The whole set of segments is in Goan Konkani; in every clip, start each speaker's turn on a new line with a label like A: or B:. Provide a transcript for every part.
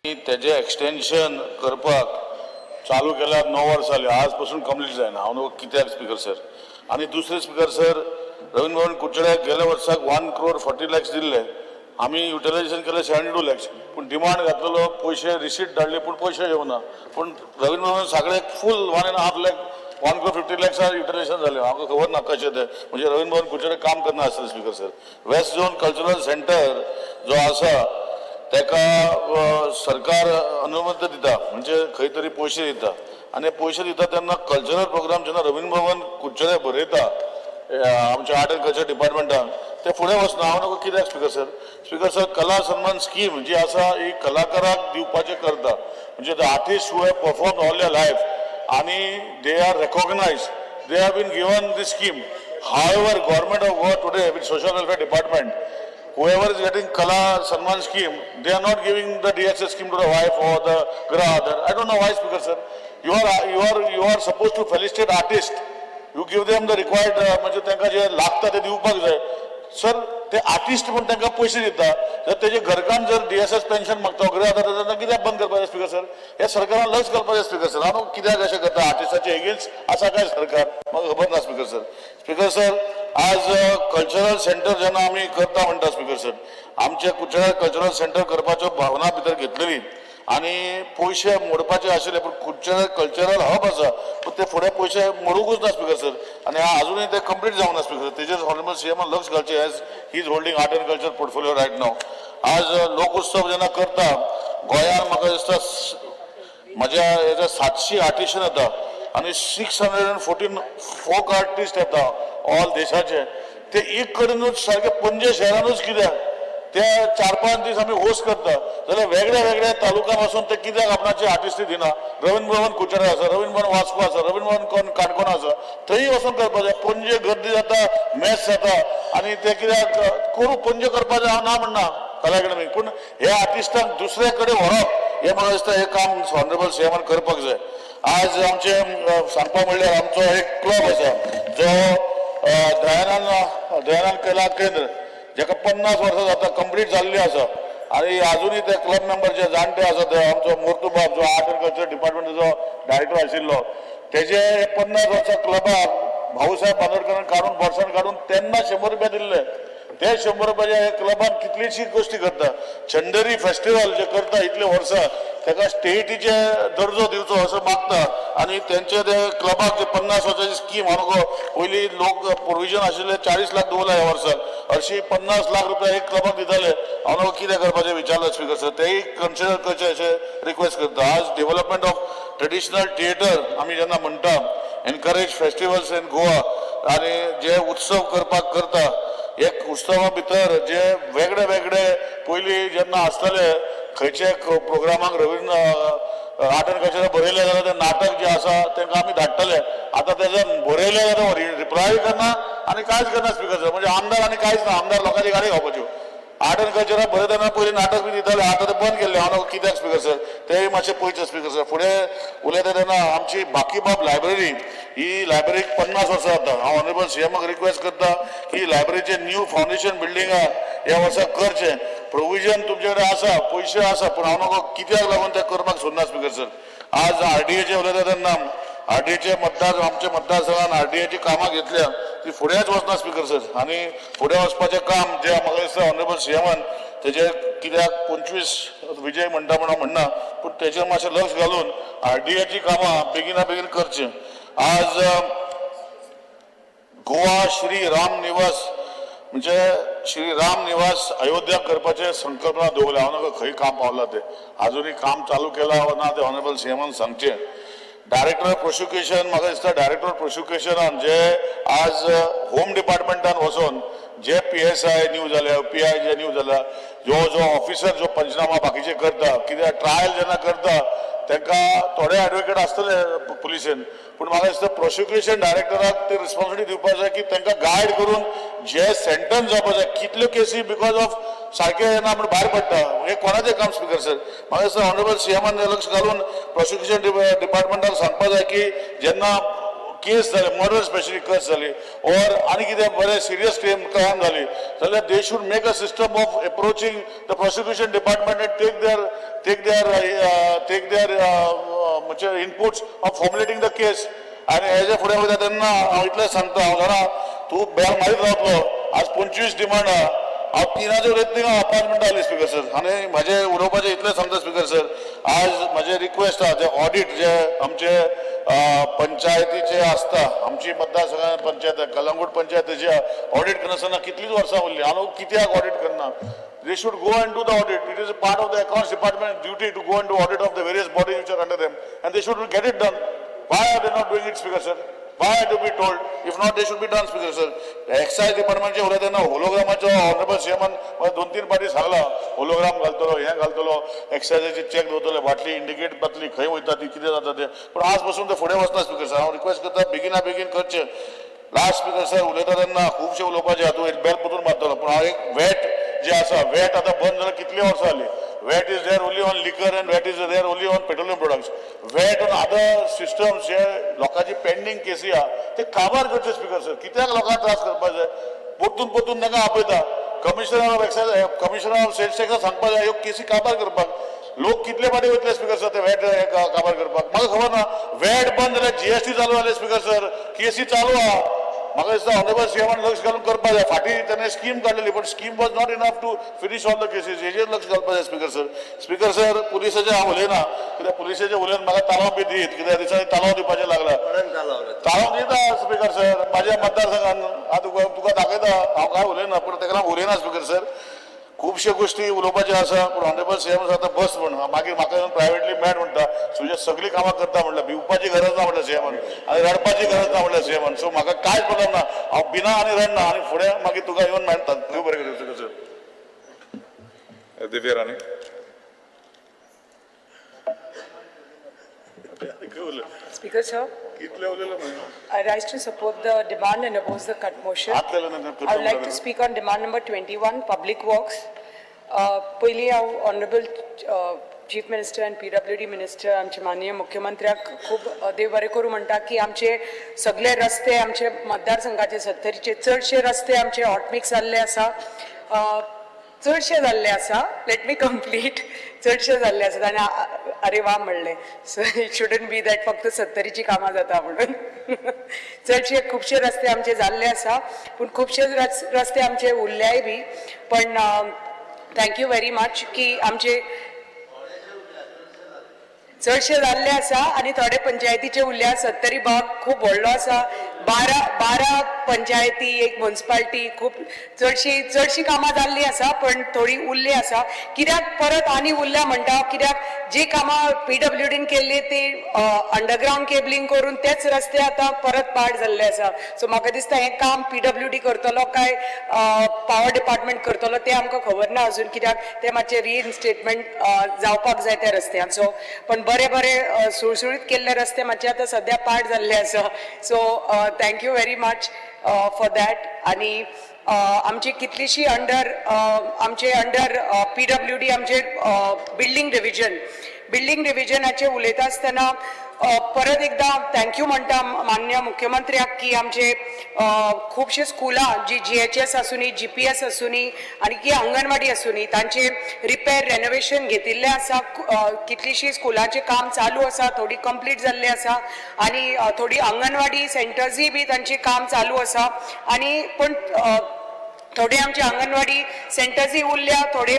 A: तेजें एक्सटेन्शन करपाक चालू केल्यार 9 वर्सां जाली, आज पसून कंप्लीट जायना. हांव न्हू कित्याक स्पीकर सर. आनी दुसरें स्पीकर सर, रवींद्र भवन कुडचड्याक गेल्या वर्साक 1 क्रोर 40 लॅक्स दिल्ले. आमी युटिलायझेशन केलें 72 लॅक्स, पूण डिमांड घातलेलो, पयशे रिसीट धाडली, पूण पयशे येवना. पूण रवींद्र भवन सगळे full 1.5 lakh, 1 crore 50 लॅक्सार utilisation जालें. म्हाका खबर ना कशें तें. म्हणजे रवींद्र भवन कुडचडे काम करना आसतलें speaker sir. West zone cultural centre जो आसा, तेका सरकार अनुमती दिता, म्हणजे खंय तरी पयशे दिता आनी पयशे दिता तेन्ना कल्चरल प्रोग्राम जेन्ना रवींद्र भवन कुडचडे बरयता आमच्या आर्ट अँड कल्चर डिपार्टमेंटान, ते फुडें वचना. हांव नको कित्याक स्पीकर सर. स्पीकर सर, कला सन्मान स्कीम जी आसा, ही कलाकाराक दिवपाचें करता. म्हणजे the artist who have perform all their life आणि they are recognized, they have been given this scheme. However, Government of Goa today with Social Welfare Department, whoever is getting Kala Sanman scheme, they are not giving the DSS scheme to the wife or the grandfather. I don't know why, Speaker sir. You are supposed to felicitate artists. You give them the required, म्हणजे तांकां जे लागता ते दिवपाक जाय सर. ते आर्टिस्ट म्हण तांकां पयशे दिता, जर तेजे घरकान्न जर डीएसएस पेन्शन मागता, ग्रह आधार, कित्याक बंद करपाचें स्पीकर सर? हे सरकारान लक्ष घालपाचें स्पीकर सर. हांव कित्याक अशें करता? आर्टिस्टाचे एगेन्स्ट आसा काय सरकार, म्हाका खबर ना स्पीकर सर. स्पीकर सर, आज कल्चरल सेंटर जेन्ना आमी करता म्हणटा स्पीकर सर, आमचे कुडचड्यार कल्चरल सेंटर करपाच्यो भावना भितर घेतलेली आनी पयशे मोडपाचे आशिल्ले, पूण कुडचड्यार कल्चरल हब आसा, पूण ते फुडें पयशे मोडूंकूच ना स्पीकर सर. आनी अजुनूय ते कंप्लीट जावंक ना स्पीकर सर. तेजेर ऑनरेबल सीएमान लक्ष घालचें, as he is holding art and culture portfolio right now. आज लोकोत्सव जेन्ना करता गोंयान, म्हाका दिसता म्हज्या हेच्या 700 आर्टिशन येता आनी 614 फोक आर्टिस्ट येता ऑल देशाचे. ते एक कडेनूच सारके पणजे शहरानूच कित्याक? ते 4-5 दीस आमी होस्ट करता जाल्यार वेगळ्या वेगळ्या तालुक्यान वचून ते कित्याक आपणाचे आर्टिस्ट दिना? रवींद्र भवन कुडचडे आसा, रवींद्र भवन वास्को आसा, रवींद्र भवन कोण काणकोण आसा, थंय वचून करपाक जाय. पणजे गर्दी जाता, मॅस जाता आनी ते कित्याक करूं? पणजे करपाचें हांव ना म्हणना कला अकॅडमी, पूण हे आर्टिस्टांक दुसरे कडेन व्हरप हें म्हाका दिसता हें काम ऑनरेबल सीएमान करपाक जाय. आज आमचे सांगपा म्हणल्यार आमचो एक क्लब आसा जो दयानंद दयानंद कला केंद्र, जेका 50 वर्सां जाता, कंप्लीट जाल्ली आसा आनी अजुनूय ते क्लब मेंबर जे जाणटे आसा, ते आमचो मोर्तुबाब जो आर्ट एंड कल्चर डिपार्टमेंटाचो डायरेक्टर आशिल्लो, तेजे 50 वर्सां क्लबाक भाऊसाहेब बांदोडकरान काडून, वर्सान काडून तेन्ना 100 रुपया दिल्ले. ते 100 रुपयाच्या ह्या क्लबान कितलीशी गोश्टी करता. चंदेरी फेस्टिवल जे करता इतले वर्सां, ताका स्टेटीचे दर्जो दिवचो असो मागता. आनी तेंचे ते क्लबाक जे 50 वर्साची स्कीम हांव पयलीं लोक प्रोविजन आशिल्ले 40 लाख दवरला, ह्या वर्साक हरशीं 50 लाख रुपया एक क्लबाक दिताले. हांव कितें करपाचें विचारलें स्पीकर सर, तेय कन्सिडर करचें अशें रिक्वेस्ट करता. आज डेव्हलपमेंट ऑफ ट्रेडिशनल थिएटर आमी जेन्ना म्हणटा, एनकरेज फेस्टिवल्स इन गोवा आनी जे उत्सव करपाक करता, एक उत्सवा भितर जे वेगळे वेगळे पयलीं जेन्ना आसताले, खंयचे प्रोग्रामाक रवींद्र आर्ट एंड कल्चर बरयलें जाल्यार तें नाटक जें आसा तांकां आमी धाडटले. आतां तेजें बरयलें जाल्यार रिप्लाय करना आनी कांयच करना स्पीकर सर. म्हणजे आमदार आनी कांयच ना, आमदार लोकांची गाडी खावपाच्यो. आर्ट एंड कल्चराक बरयतना पयलीं नाटक बी दिताले, आतां तें बंद केल्लें. हांव कित्याक स्पीकर सर, तेय मातशें पळयचें स्पीकर सर. फुडें उलयता तेन्ना आमची बाकीबाब लायब्ररी, ही लायब्ररीक 50 वर्सां जाता. हांव ऑनरेबल सीएमाक रिक्वेस्ट करता की लायब्ररीचें न्यू फावंडेशन बिल्डिंगाक ह्या वर्सा करचें. प्रोविजन तुमचे कडेन आसा, पयशे आसा, पूण हांव नको कित्याक लागून तें करपाक सोदना स्पीकर सर. आज आरडीएचे उलयता तेन्ना आरडीएचे मतदार, आमच्या मतदारसंघान आरडीएची कामां घेतल्या, ती फुडेंच वचना स्पीकर सर. आनी फुडें वचपाचें काम जें म्हाका दिसता ऑनरेबल सीएमान तेजे कित्याक 25 विजय म्हणटा म्हणून म्हणना, पूण तेजेर मातशें लक्ष घालून आरडीएची कामां बेगिना बेगीन करचीं. आज गोवा श्री राम निवास, म्हणजे श्री राम निवास अयोध्या करपाचे संकल्पना दवरल्या. हांव नाका खंय काम पावला ते, अजुनूय काम चालू केलां वा ना ते ऑनरेबल सीएमान सांगचें. डायरेक्टर ऑफ प्रोसिक्युशन, म्हाका दिसता डायरेक्टर ऑफ प्रोसिक्युशनान जे आज होम डिपार्टमेंटान वचोन जे पीएसआय न्यू जाल्या, पीआय जे न्यू जाल्या, जो जो ऑफिसर जो पंचनामा बाकीचे करता, कित्याक ट्रायल जेन्ना करता तांकां थोडे एडवोकेट आसतले पुलिसेन, पूण म्हाका दिसता प्रोसिक्युशन डायरेक्टराक ती रिस्पॉन्सिबिलिटी दिवपाक जाय की तांकां गायड करून जे सेंटन्स जावपाक जाय. कितल्यो केसी because of सारकें येना म्हण भायर पडटा, हें कोणाचें काम स्पीकर सर? म्हाका दिसता ऑनरेबल सीएमान लक्ष घालून प्रोसिक्युशन डिपार्टमेंटाक सांगपाक जाय की जेन्ना केस जाले, मर्डर स्पेशली केस जाली ऑर आनी कितें बरें सिरियस क्रायम जाली जाल्यार they should make a system of approaching the prosecution department and take their म्हणजे inputs of formulating the case. आनी हेजे फुडें वयता तेन्ना हांव इतलें सांगता, हांव जाणा तूं बेल मारीत रावतलो. आज 25 डिमांड आहा, हांव तिनाचे उलयत थिंगा 5 मिनटां जाली स्पीकर सर. आनी म्हाजें उलोवपाचें इतलें सांगता स्पीकर सर, आज म्हाजें रिक्वेस्ट आहा, जे ऑडीट जे आमचे पंचायतीचे आसता, आमची मतदारसंघात पंचायत, कलंगूट पंचायतीची ऑडीट करनासतना कितलींच वर्सां उरली. हांव कित्याक ऑडीट करना? They should go and do the audit. It is a part of the accounts department duty to go and do audit of the various bodies which are under them, and they should get it done. Why are they not doing it, Speaker sir? Why are to be told? If not, they should be done, Speaker sir. Excise डिपार्टमेंटचे उलयता तेन्ना होलोग्रामाचो ऑनरेबल सीएमान दोन तीन फावटी सांगला, होलोग्राम घालतलो, हें घालतलो, एक्सायजाची चॅक दवरतले, बाटली इंडिकेट जातली खंय वयता ती, कितें जाता तें. पूण आज पसून ते फुडें वचना स्पीकर सर. हांव रिक्वेस्ट करता, बेगिना बेगीन करचें. लास्ट स्पीकर सर, उलयता तेन्ना खुबशें उलोवपाचें आहा, तूं एक बेल परतून मारतलो, पूण हांव एक वॅट जे आसा, वॅट आतां बंद जाल्यार कितली वर्सां जाली. VAT is there only on liquor and VAT is there only on petroleum products. VAT on other systems जे लोकांची पेंडींग केसी आहा ते काबार करचे स्पीकर सर. कित्याक लोकांक त्रास करपाक जाय? परतून परतून तांकां आपयता. Commissioner of Excise, Commissioner of Sales Tax सांगपाक जाय ह्यो केसी काबार करपाक. लोक कितले फाटी वयतले स्पीकर सर ते वॅट काबार करपाक? म्हाका खबर ना. वॅट बंद जाल्यार जीएसटी चालू जाले स्पीकर सर, केसी चालू आहा. म्हाका दिसता ऑनरेबल सीएमान लक्ष घालून करपाक जाय. फाटीं ताणें स्कीम काडलेली, पण scheme was not enough to finish all the cases. हेजेर लक्ष घालपाक जाय स्पीकर सर. स्पीकर सर, पुलिसाचें हांव उलयना, कित्याक पुलिसाचें उलयन म्हाका तालांव बी दीत, कित्याक दिसांनी तालांव दिवपाचें लागला. तालांव दिता स्पीकर सर म्हाज्या मतदारसंघान. हांव तुका दाखयता, हांव काय उलयना, पूण ताका लागून उलयना स्पीकर सर. खुबश्यो गोश्टी उलोवपाच्यो आसा, पूण ऑनरेबल सीएम आतां बस म्हण मागीर म्हाका येवन प्रायवेटली मेळ म्हणटा, तुजे सगळीं कामां करता म्हणल्यार भिवपाची गरज ना म्हणल्यार सीएमान आनी रडपाची गरज ना म्हणल्यार सीएमान. सो म्हाका कांयच प्रॉब्लम ना, हांव भिना आनी रडना आनी फुडें मागीर तुका येवन मेळटा. देव बरें करूं तुका sir.
B: Divya Rane.
C: Speaker, sir,
A: कितले उलयलो?
C: I rise to support the demand and oppose the cut motion.
A: हात लायलो ना.
C: I would like to speak on demand number 21, Public Works. पयलीं हांव Honorable Chief Minister and PWD Minister, आमचे माननीय मुख्यमंत्र्याक खूब देव बरें करूं म्हणटा की आमचे सगळे रस्ते, आमचे मतदारसंघाचे सत्तरीचे चडशे रस्ते आमचे हॉटमिक्स जाल्ले आसा, चडशे जाल्ले आसा. Let me complete. चडशे जाल्ले आसात आनी अरे वा म्हणलें. So it shouldn't be that फक्त सत्तरीची कामां जाता म्हणून. चडशे खुबशे रस्ते आमचे जाल्ले आसा, पूण खुबशे रस्ते आमचे उरल्याय बी. पण thank you very much की आमचे चडशे जाल्ले आसा आनी थोडे पंचायतीचे उरल्या. सत्तरी भाग खूब व्हडलो आसा, 12 12 पंचायती, एक मुन्सिपाल्टी. खूब चडशी चडशी कामां जाल्लीं आसा, पण थोडी उरली आसा. कित्याक परत आनी उरल्या म्हणटा? कित्याक जी कामां पीडब्ल्यूडीन केल्ली ती अंडरग्रावंड केबलिंग करून तेच रस्ते आतां परत पाड जाल्ले आसा. सो म्हाका दिसता हें काम पीडब्ल्यूडी करतलो काय पावर डिपार्टमेंट करतलो तें आमकां खबर ना अजून, कित्याक तें मातशें रिइन्स्टेटमेंट जावपाक जाय त्या रस्त्यांचो. पण बरे बरे सुळसुळीत केल्ले रस्ते मातशे आतां सद्या पाड जाल्ले आसा. So thank you very much for that. आनी आमची कितलीशी अंडर आमचे अंडर पीडब्ल्यूडी आमचे बिल्डींग डिविजन, बिल्डींग डिविजनाचे उलयता आसतना परत एकदां thank you म्हणटा माननीय मुख्यमंत्र्याक की आमचे खुबशीं स्कुलां जी जीएचएस आसूनी, जीपीएस आसूनी आनी की अंगणवाडी आसूनी, तांचे रिपेर रेनोवेशन घेतिल्लें आसा. कितलीशीं स्कुलांचें काम चालू आसा, थोडी कंप्लीट जाल्लें आसा आनी थोडी अंगणवाडी सेंटर्सूय बी तांचें काम चालू आसा. आनी पूण थोडे आमचे अंगणवाडी सेंटर्सूय उरल्या, थोडे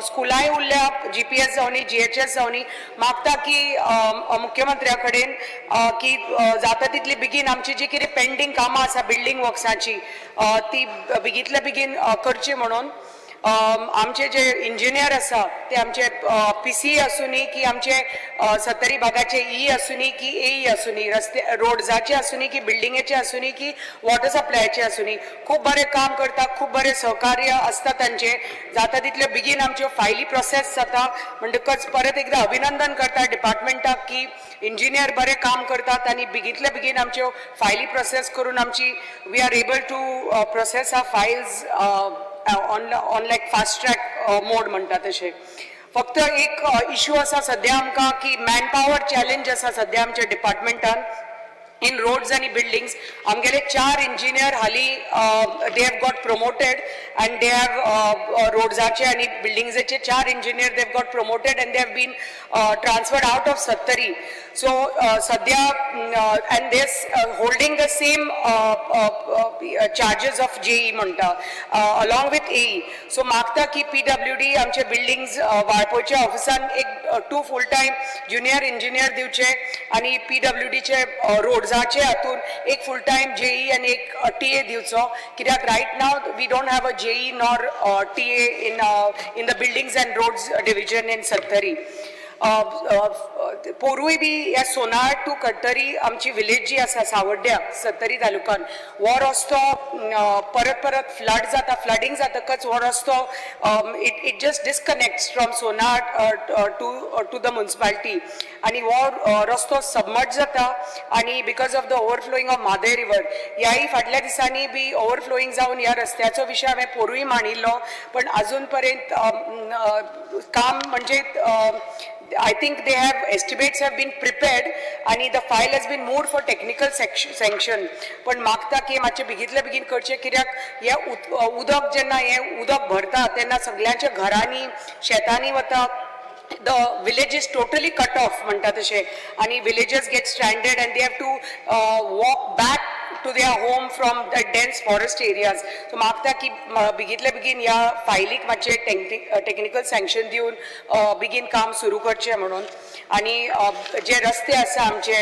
C: स्कुलांय उरल्या, जीपीएस जावनी, जीएचएस जावनी. मागता की मुख्यमंत्र्या कडेन की जाता तितली बेगीन आमची जी कितें पेंडींग कामां आसा बिल्डींग वर्क्साची ती बेगींतल्या बेगीन करची म्हणून. आमचे जे इंजिनियर आसा ते आमचे पीसी आसूनी की आमचे सत्तरी भागाचे ई आसूनी की ए आसूनी, रस्ते रोड्साचे आसूनी की बिल्डिंगेचे आसूनी की वॉटर सप्लायचे आसूनी, खूब बरें काम करता, खूब बरें सहकार्य आसता तांचे. जाता तितले बेगीन आमच्यो फायली प्रोसेस जाता. म्हणटकच परत एकदां अभिनंदन करता डिपार्टमेंटाक की इंजिनियर बरें काम करतात आनी बेगींतल्या बेगीन आमच्यो फायली प्रोसेस करून आमची we are able to process our files on like fast track mode म्हणटा तशें. फक्त एक इशू आसा सद्या आमकां की मॅन पावर चॅलेंज आसा सद्या आमच्या डिपार्टमेंटान. इन रोड्स आनी बिल्डिंग्स. आमगेले चार इंजिनियर हाली they have got promoted and they have रोड्साचे आनी बिल्डिंग्साचे चार engineer they have got promoted and they have been transferred out of Sattari. So सध्या and they holding the same charges of JE म्हणटा अलॉंग विथ एई. सो मागता की पीडब्ल्यूडी आमचे बिल्डिंग्स वाळपयच्या ऑफिसान एक two full time junior engineer दिवचे आनी पीडब्ल्यूडीचे रोड्साचे हातून एक फूल टायम जेई आनी एक टीए दिवचो, कित्याक right now we don't have a JE nor TA in the buildings and roads division in Sattari. पोरूय बी ह्या सोनार टू कट्टरी आमची विलेज जी आसा सावड्ड्या सत्तरी तालुकान हो रस्तो परत परत फ्लड जाता. फ्लडींग जातकच हो रस्तो it just disconnects from Sonar to the municipality आनी हो रस्तो सबमर्ज जाता आनी because of the overflowing of Mhadei river. ह्याय फाटल्या दिसांनी बी ओवरफ्लोईंग जावन ह्या रस्त्याचो विशय हांवें पोरूय मांडिल्लो, पण अजून पर्यंत काम म्हणजे I think they have estimates have been prepared आणि the file has been moved for technical sanction. पण मागता की मातशें बेगीतले बेगीन करचें, कित्याक हें उदक जेन्ना हें उदक भरता तेन्ना सगल्यांच्या घरांनी शेतांनी वता. The village is totally cut off म्हणटा तशें आनी villagers get stranded and they have to walk back to their home from the dense forest areas. So मागता की बेगीतले बेगीन ह्या फायलीक मातशें टेक्निकल सँक्शन दिवन बेगीन काम सुरू करचें म्हणून. आनी जे रस्ते आसा आमचे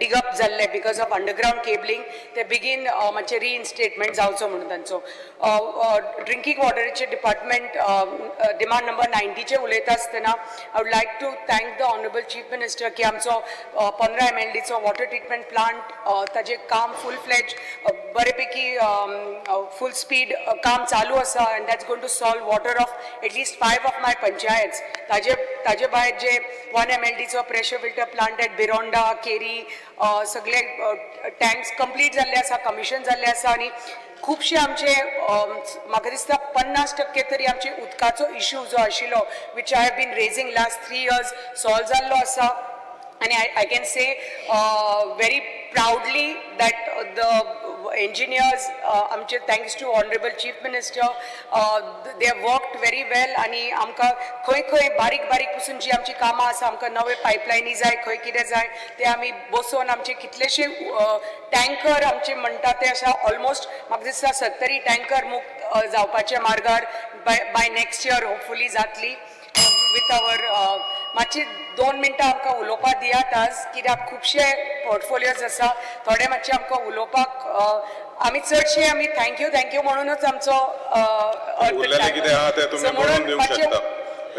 C: डिगअप जाल्ले because of underground cabling, ते बेगीन मातशें रिइन्स्टेटमेंट जावचो म्हणून तांचो. ड्रिंकींग वॉटराचे डिपार्टमेंट डिमांड नंबर 90चे उलयता आसतना I would like to thank the honourable Chief Minister की आमचो 15 एमएलडीचो वॉटर ट्रिटमेंट प्लांट, ताजें काम फूल फ्लॅज बरेपैकी फूल स्पीड काम चालू आसा and that's going to solve water of at least five of my panchayats. ताजे भायर जे 1 एमएलडीचो pressure filter plant at Bironda, Keri, सगळे टँक्स कंप्लीट जाल्ले आसा, कमिशन जाल्ले आसा आनी खुबशे आमचे म्हाका दिसता 50% तरी आमचे उदकाचो इशू जो आशिल्लो, which I have been raising last 3 years, solve जाल्लो आसा. आणि I can say very proudly that the engineers आमचे, thanks to honourable Chief Minister, they have worked very well. आनी आमकां खंय खंय बारीक बारीक पसून जी आमची कामां आसा, आमकां नवे पायपलायनी जाय, खंय कितें जाय, ते आमी बसोवन आमचे कितलेशे टँकर आमचे म्हणटा ते आसा, ऑलमोस्ट म्हाका दिसता 70 टँकर मुक्त जावपाच्या मार्गार by next year hopefully जातली. विथ our मातशी 2 मिनटां आमकां उलोवपाक दियात आज, कित्याक खुबशे पोर्टफोलियोज आसा, थोडे मातशे आमकां उलोवपाक आमी चडशे आमी thank you thank you म्हणूनच आमचो अर्थ
B: उरलेलें कितें आहा तें तुमी
C: So
B: बरोवन
C: म्हणून
B: दिवंक शकता.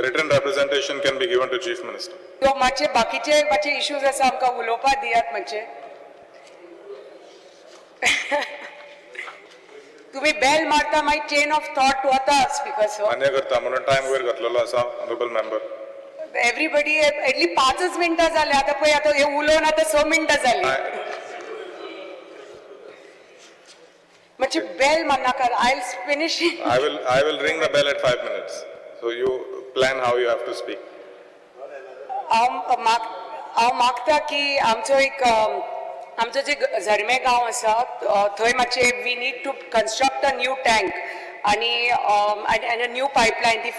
B: Written representation can be given to Chief Minister.
C: So मातशे बाकीचे मातशे इश्यूज आसा, आमकां उलोवपाक दियात मातशे. तुम्ही बेल मारता मागीर चेन ऑफ थॉट वता स्पीकर सर.
B: मान्य करता, म्हणून टायम वयर घातलेलो आसा honourable member.
C: Everybody at least 5च मिनटां जाली. आतां पळय, आतां हे उलोवन आतां 6 मिनटां जाली. मातशी बेल मारनाका, I finish.
B: I will ring the bell at 5 minutes. So you plan how you have to speak.
C: हांव मागता की आमचो एक आमचो जे झरमे गांव आसा, थंय मातशें we need to construct a new tank आनी आनी न्यू पायपलायन. ती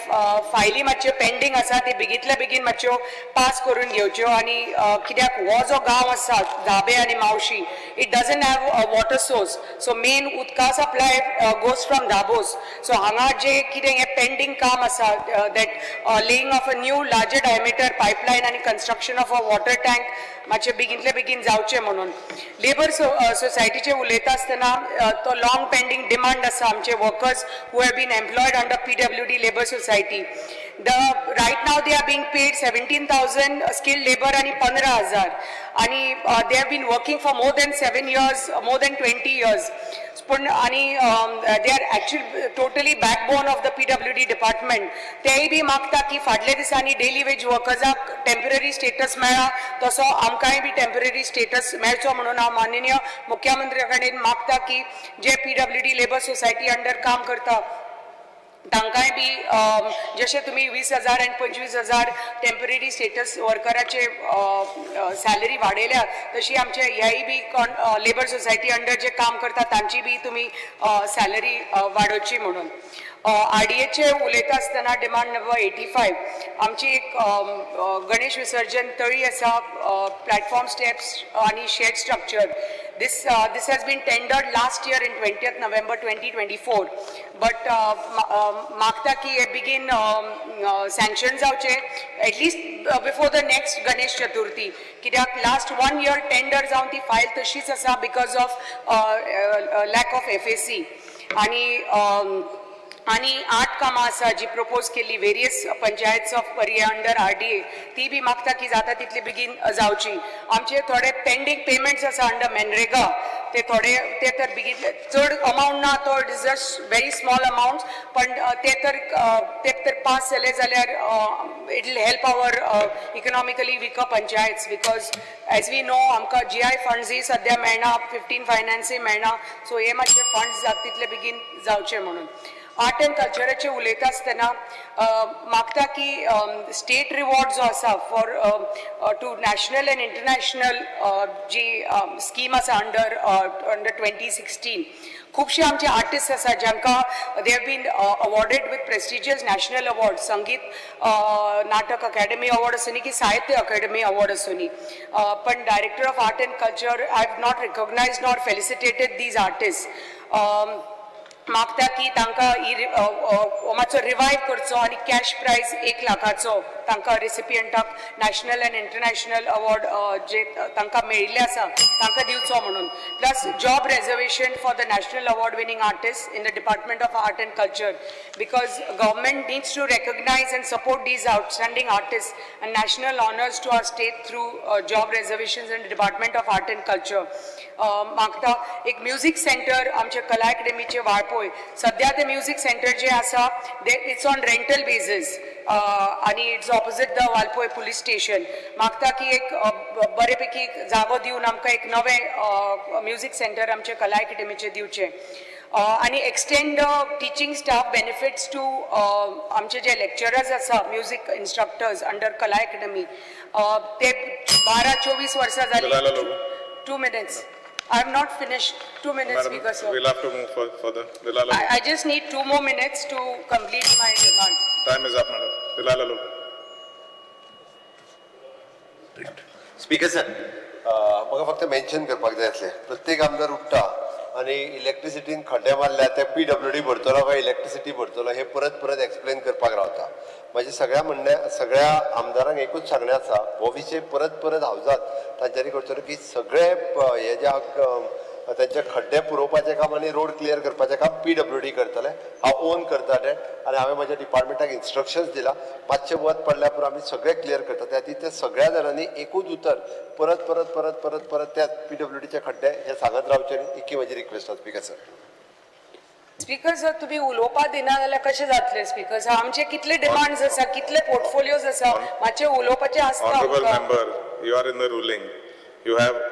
C: फायली मातश्यो पेंडींग आसा, ती बेगीतल्या बेगीन मातश्यो पास करून घेवच्यो. आनी कित्याक हो जो गांव आसा धाबे आनी मावशी, it doesn't have a water source, so main उदका supply goes from Dabos. So हांगा जे कितें हें पेंडींग काम आसा, that laying of a new larger diameter pipeline आनी construction of a water tank मातशें बेगीनले बेगीन जावचें म्हणून. लेबर सोसायटीचे उलयता आसतना तो लॉंग पेंडींग डिमांड आसा. आमचे workers who have been employed under PWD labour society, the right now they are being paid 17,000 skilled labour आणि 15,000 आणि they have been working for more than 7 years, more than 20 years. पण आणि they are actually totally backbone of the PWD department. तेय बी मागता की फाटल्या दिसांनी डेली वेज वर्कर्साक टेम्पररी स्टेटस मेळ्ळा, तसो आमकांय बी टेम्पररी स्टेटस मेळचो म्हणून हांव माननीय मुख्यमंत्र्या कडेन मागता की जे PWD labour society under काम करता. तांकांय बी जशे तुमी 20,000 आनी 25,000 टेम्पररी स्टेटस वर्कराचे सॅलरी वाडयल्या, तशी आमचे ह्याय बी कोण लेबर सोसायटी अंडर जे काम करता तांची बी तुमी सॅलरी वाडोवची म्हणून. आरडीएचे उलयता आसतना डिमांड नंबर 85, आमची एक गणेश विसर्जन तळी आसा, प्लॅटफॉर्म स्टेप्स आनी shed structure. This has been tendered last year in 20th November 2024, but मागता की हे बेगीन सँक्शन जावचे, at least before the next Ganesh Chaturthi, कित्याक लास्ट वन इयर टेंडर जावन ती फायल तशीच आसा because of lack of FAC. आनी 8 कामां आसा जी प्रपोज केल्ली various panchayats of Parya under RDA, ती बी मागता की जाता तितली बेगीन जावची. आमचे थोडे पेंडींग पेमेंट्स आसा अंडर मनरेगा, ते थोडे ते तर बेगीन, चड अमावंट ना तो, it is just very small amount, पण ते तर पास जाले जाल्यार it will help our economically weaker panchayats, because as we know आमकां जीआय फंड्सूय सद्या मेळना, 15 फायनान्सूय मेळना, सो हे मातशे फंड्स जाता तितले बेगीन जावचे म्हणून. आर्ट अँड कल्चराचे उलयता आसतना मागता की स्टेट रिवॉर्ड जो आसा for to national and international ji scheme आसा अंडर 2016, खुबशे आमचे आर्टिस्ट आसा जांकां they have been awarded with prestigious national award, Sangeet Natak Akademi award आसूनी की साहित्य अकादमी अवॉर्ड आसूनी, पण Director of Art and Culture I have not recognize nor felicitated these artist. मागता की तांकां ही मातसो रिवायव करचो आनी कॅश प्रायज 1 लाखाचो तांकां रेसिपियंटाक नॅशनल अँड इंटरनॅशनल अवॉर्ड जे तांकां मेळिल्ले आसा तांकां दिवचो म्हणून, plus job reservation for the national award winning artist in the Department of Art and Culture, because government needs to recognize and support these outstanding artist and national honours to our state through job reservations in Department of Art and Culture. मागता एक म्युजीक सेंटर आमच्या कला अकॅडमीचे वाळपय. सध्या ते म्युजीक सेंटर जे आसा, it's on rental basis आनी it's opposite the Valpoi police station. मागता की एक बरेपैकी एक जागो दिवन आमकां एक नवें म्युजीक सेंटर आमच्या कला अकॅडमीचे दिवचें आनी extend teaching staff benefits to आमचे जे लेक्चरर्स आसा, म्युजीक इन्स्ट्रक्टर्स अंडर कला अकॅडमी, ते 12-24 वर्सां जाली.
B: Delilah Lobo.
C: 2 minutes. I have not finished. 2 minutes,
B: Madam,
C: Speaker, sir.
B: We'll have to move further. Delilah Lobo.
C: I just need 2 more minutes to complete my demands.
B: Time is up, madam. Delilah Lobo.
D: Speaker sir, म्हाका फक्त मेन्शन करपाक जाय आसलें. प्रत्येक आमदार उठ्ठा आनी इलेक्ट्रिसिटीन खड्डे मारल्या ते पीडब्ल्यूडी भरतलो काय इलेक्ट्रिसिटी भरतलो हे परत परत एक्सप्लेन करपाक रावता. म्हाजें सगळ्या म्हणणें, सगळ्या आमदारांक एकूच सांगणें आसा, हो विशय परत परत हावजात तांच्यांनी करतलो की सगळे हे जे तांचे खड्डे पुरोवपाचें काम आनी रोड क्लियर करपाचें काम पीडब्ल्यूडी करतले. हांव ओन करता तें आनी हांवें म्हज्या डिपार्टमेंटाक इन्स्ट्रक्शन्स दिला, मातशें वत पडल्या पुरो आमी सगळें क्लियर करता. त्या खातीर ते सगळ्या जाणांनी एकूच उतर परत परत परत परत परत त्या पीडब्ल्यूडीचे खड्डे हे सांगत रावचे न्ही, इतकी म्हजी रिक्वेस्ट आसा स्पीकर सर.
C: स्पीकर सर, तुम्ही उलोवपा दिना जाल्यार कशें जातलें स्पीकर सर? आमचे कितले डिमांड्स आसा, कितले पोर्टफोलियोज आसा, मातशें उलोवपाचें आसता
B: Honorable
C: आमकां.
B: member, you are in the ruling. You have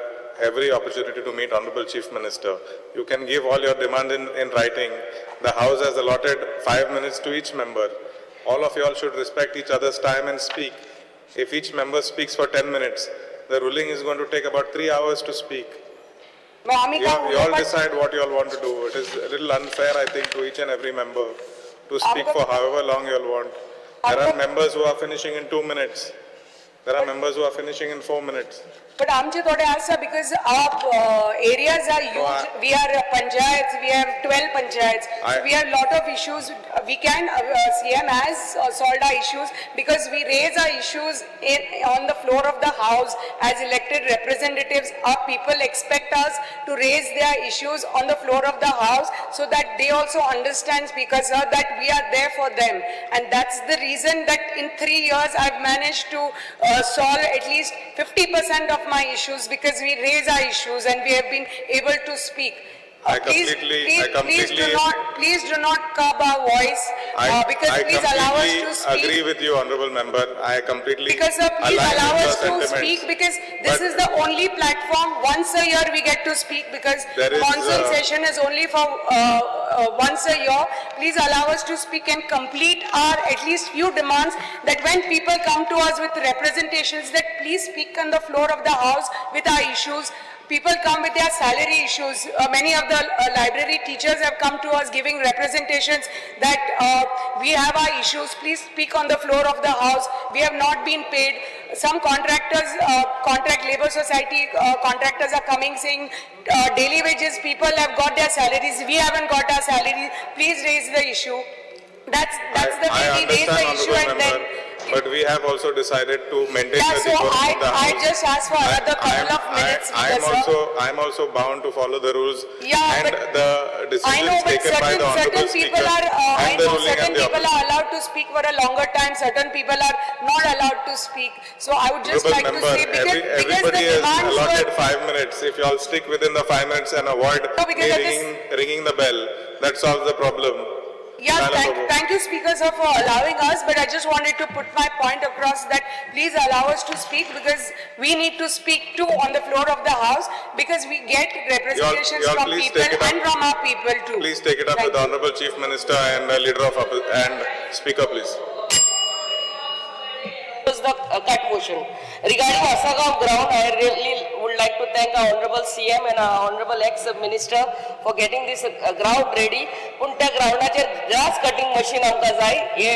B: every opportunity to meet Honorable Chief Minister. You can give all your demand in writing. The House has allotted 5 minutes to each member. All of you all should respect each other's time and speak. If each member speaks for 10 minutes, the ruling is going to take about 3 hours to speak.
C: मग आमी
B: You
C: काय
B: you all
C: उलोवपा-
B: decide what you all want to do. It is a little unfair, I think, to each and every member to speak for however long you all want. There are members who are finishing in 2 minutes. There are members who are finishing in 4 minutes.
C: But आमचे थोडे आसा because our areas are huge. We are panchayats, we have 12 panchayats. We have lot of issues. We can, CM has solved our issues because we raise our issues on the floor of the house as elected representatives. Our people expect us to raise their issues on the floor of the house so that they also understand, Speaker sir, that we are there for them. And that's the reason that in 3 years I've managed to solve at least 50% of my issues, because we raise our issues and we have been able to speak.
B: I
C: Please,
B: completely,
C: please,
B: I
C: please do
B: completely,
C: not, please do not curb our voice, because
B: I
C: please allow us
B: completely
C: to speak.
B: agree with you, honorable member. I completely
C: Because sir, please
B: align
C: allow
B: with
C: us
B: your
C: to
B: sentiments.
C: speak because this
B: But-
C: is the only platform, once a year we get to speak because
B: There is,
C: monsoon session is only for once a year. Please allow us to speak and complete our at least few demands that when people come to us with representations that please speak on the floor of the house with our issues. People come with their salary issues. Many of the library teachers have come to us giving representations that we have our issues. Please speak on the floor of the house. We have not been paid. Some contractors, contract labor society contractors are coming saying daily wages, people have got their salaries. We haven't got our salary. Please raise the issue. That's the way
B: I
C: we raise the
B: understand,
C: issue
B: honorable
C: and then.
B: member, but we have also decided to maintain
C: Yeah,
B: the
C: so
B: decorum of the
C: I
B: house.
C: just asked for another couple of minutes,
B: I am
C: Speaker, sir.
B: also, I am also bound to follow the rules
C: Yeah,
B: and
C: but
B: the
C: I know,
B: decisions
C: but
B: taken by
C: certain,
B: the honorable
C: certain people
B: speaker
C: are, I
B: and the
C: know
B: ruling
C: certain
B: and the
C: people
B: opposition.
C: are allowed to speak for a longer time, certain people are not allowed to speak. So I would just
B: Honorable
C: like to
B: member,
C: say, because, because
B: everybody
C: the
B: is
C: demands
B: allotted
C: were,
B: 5 minutes. If you all stick within the 5 minutes and avoid
C: No, because
B: me
C: that is-
B: ringing the bell, that solves the problem.
C: yeah,
B: Madam Prabhu.
C: thank you, Speaker sir, for allowing us, but I just wanted to put my point across that please allow us to speak because we need to speak too on the floor of the house because we get representations
B: you all
C: from
B: please
C: people
B: take it up.
C: and from our people too.
B: Please take it up
C: Thank
B: with the
C: you.
B: honorable chief minister and the leader of and speaker, please.
E: Was the cut motion. Regarding Asagaon ground, I really would like to thank our honorable CM and our honorable ex-minister for getting this ground ready. पूण त्या ग्रावंडाचेर ग्रास कटिंग मशीन आमकां जाय हे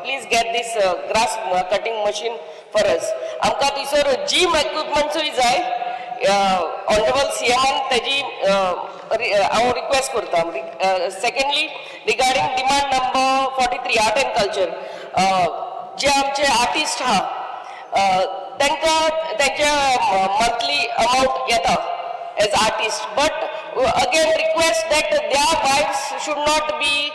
E: please get this grass cutting machine for us. आमकां थंयसर जीम इक्विपमेंट्सूय जाय. ऑनरेबल सीएमान तेजी हांव रिक्वेस्ट करता. Secondly, regarding demand number 43 art and culture, जे आमचे आर्टिस्ट आहा तांकां तेंचे मंथली अमावंट येता as artist, but again request that their wives should not be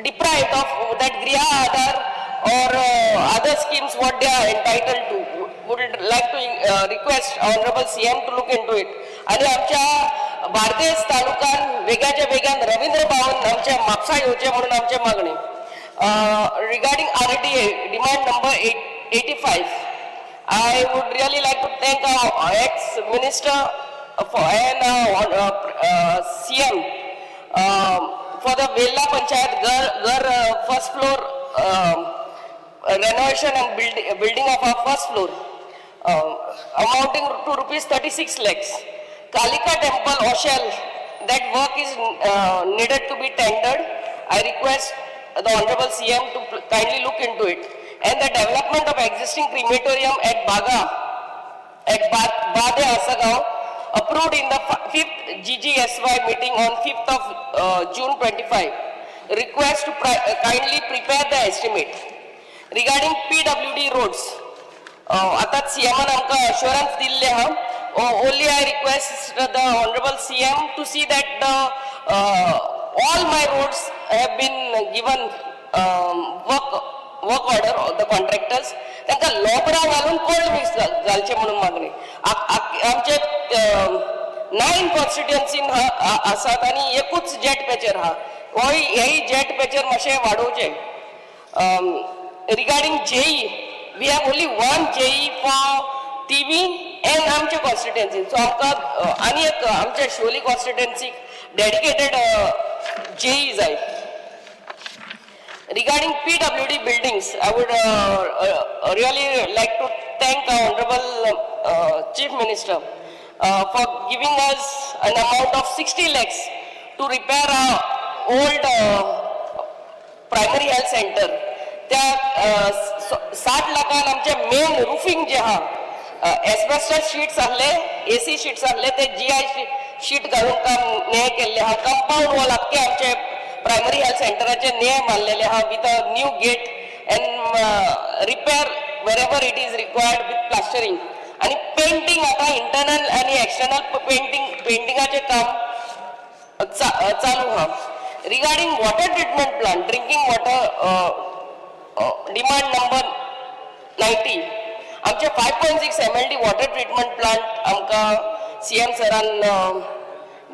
E: deprived of that Griha Aadhar or other schemes what they are entitled to. Would like to request Honorable CM to look into it. आणि आमच्या बार्देस तालुक्यान वेगाच्या वेगान रवींद्र भवन आमच्या म्हापसा येवचें म्हणून आमचें मागणी. Regarding RDA demand number 85, I would really like to thank our ex-minister for and CM for the Vella Panchayat Gar first floor renovation and building of our first floor, amounting to rupees 36 lakhs. Kalika Temple, Oshel, that work is needed to be tendered. I request the Honorable CM to kindly look into it. And the development of existing crematorium at Baga, at Bade Asagaon, approved in the 5th GGSY meeting on 5th of June 25. Request to kindly prepare the estimate. Regarding PWD roads, आतां CM आमकां assurance दिल्लें आहा. Only I request the Honorable CM to see that the all my roads have been given work order of the contractors. तांकां लोबरां घालून कोल्ड मिक्स घालचें म्हणून मागणी. आमचे 9 कॉन्स्टिट्युएन्सीन आसात आनी एकूच जेट पॅचर आहा. होय, हेय जेट पॅचर मातशें वाडोवचें. Regarding JE, we have only one JE for TV and आमचे कॉन्स्टिट्युएन्सी. सो आमकां आनी एक आमच्या शिवोली कॉन्स्टिट्युएन्सीक डेडिकेटेड जेई जाय. Regarding PWD buildings, I would really like to thank our Honorable Chief Minister for giving us an amount of 60 lakhs to repair our old primary health center. त्या 60 लाखान आमचे मेन रुफिंग जे आहा, एस्बेस्टस शीट्स आहले, एसी शीट्स आहले, ते जीआय शीट घालून काम नेय केल्ले आहा. कंपाऊंड वॉल आख्खे आमचे प्रायमरी हेल्थ सेंटराचे नेय मारलेले आहा with a new gate and repair wherever it is required with plastering आनी पेंटींग. आतां इंटरनल आनी एक्सटर्नल पेंटिंगाचें काम चालू आहा. Regarding water treatment plant, drinking water, demand number 90, आमचे 5.6 MLD water treatment plant आमकां सीएम सरान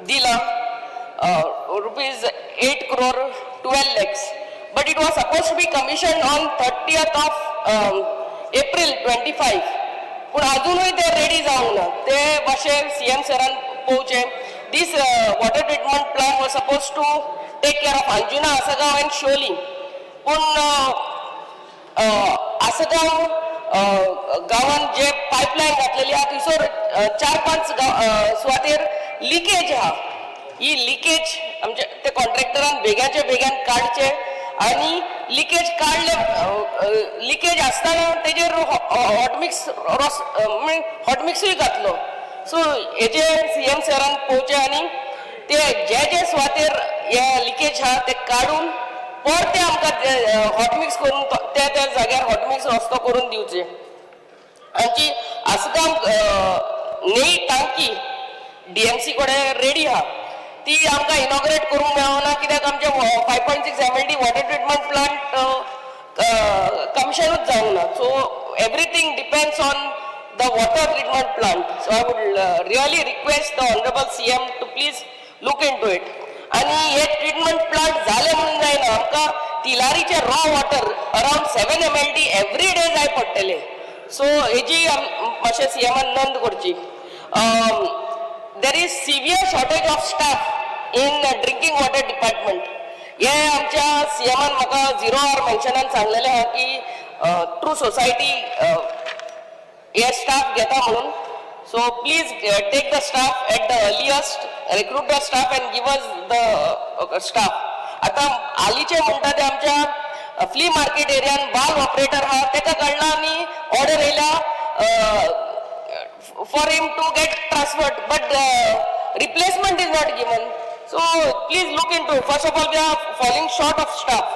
E: दिला, rupees 8 crore 12 lakhs, but it was suppose to be commission on 30th of April 25, पूण अजुनूय ते रेडी जावंक ना. ते मातशें सीएम सरान पळोवचें. This water treatment plant was suppose to take care of Anjuna, Assagao and Siolim, पूण आसगांव गांवान जे पायपलायन घातलेली आहा थंयसर 4-5 सुवातेर लिकेज आहा. ही लिकेज आमच्या ते कॉन्ट्रॅक्टरान बेगाच्या बेगान काडचे आनी लिकेज काडले, लिकेज आसतना तेजेर हॉटमिक्स रोस हॉटमिक्सूय घातलो. सो हेजे सीएम सरान पळोवचें आनी ते जे जे सुवातेर हे लिकेज आहा ते काडून परते आमकां हॉटमिक्स करून त्या त्या जाग्यार हॉटमिक्स रस्तो करून दिवचे. आमची आसगांव न्ही टांकी डीएमसी कडेन रेडी आहा, ती आमकां इनॉग्रेट करूंक मेळना कित्याक आमचे 5.6 MLD water treatment plant कमिशनूच जावंक ना. So everything depends on the water treatment plant. So I would really request the honourable CM to please look into it. आनी हे ट्रिटमेंट प्लांट जालें म्हणून जायना, आमकां तिलारीचे raw water around 7 MLD every day जाय पडटले. सो हेजी मातशें सीएमान नोंद करची. There is severe shortage of staff in drinking water department. हे आमच्या सीएमान म्हाका झिरो our मेन्शनान सांगलेलें आहा की थ्रू सोसायटी हे स्टाफ घेता म्हणून. So please take the staff at the earliest, recruit the staff and give us the staff. आतां हालींचे म्हणटा ते आमच्या फ्ली मार्केट एरियान वाल्व ऑपरेटर आहा, तेका काडला आनी ऑर्डर येयल्या for him to get transferred, but replacement is not given. So please look into it. First of all, we are falling short of staff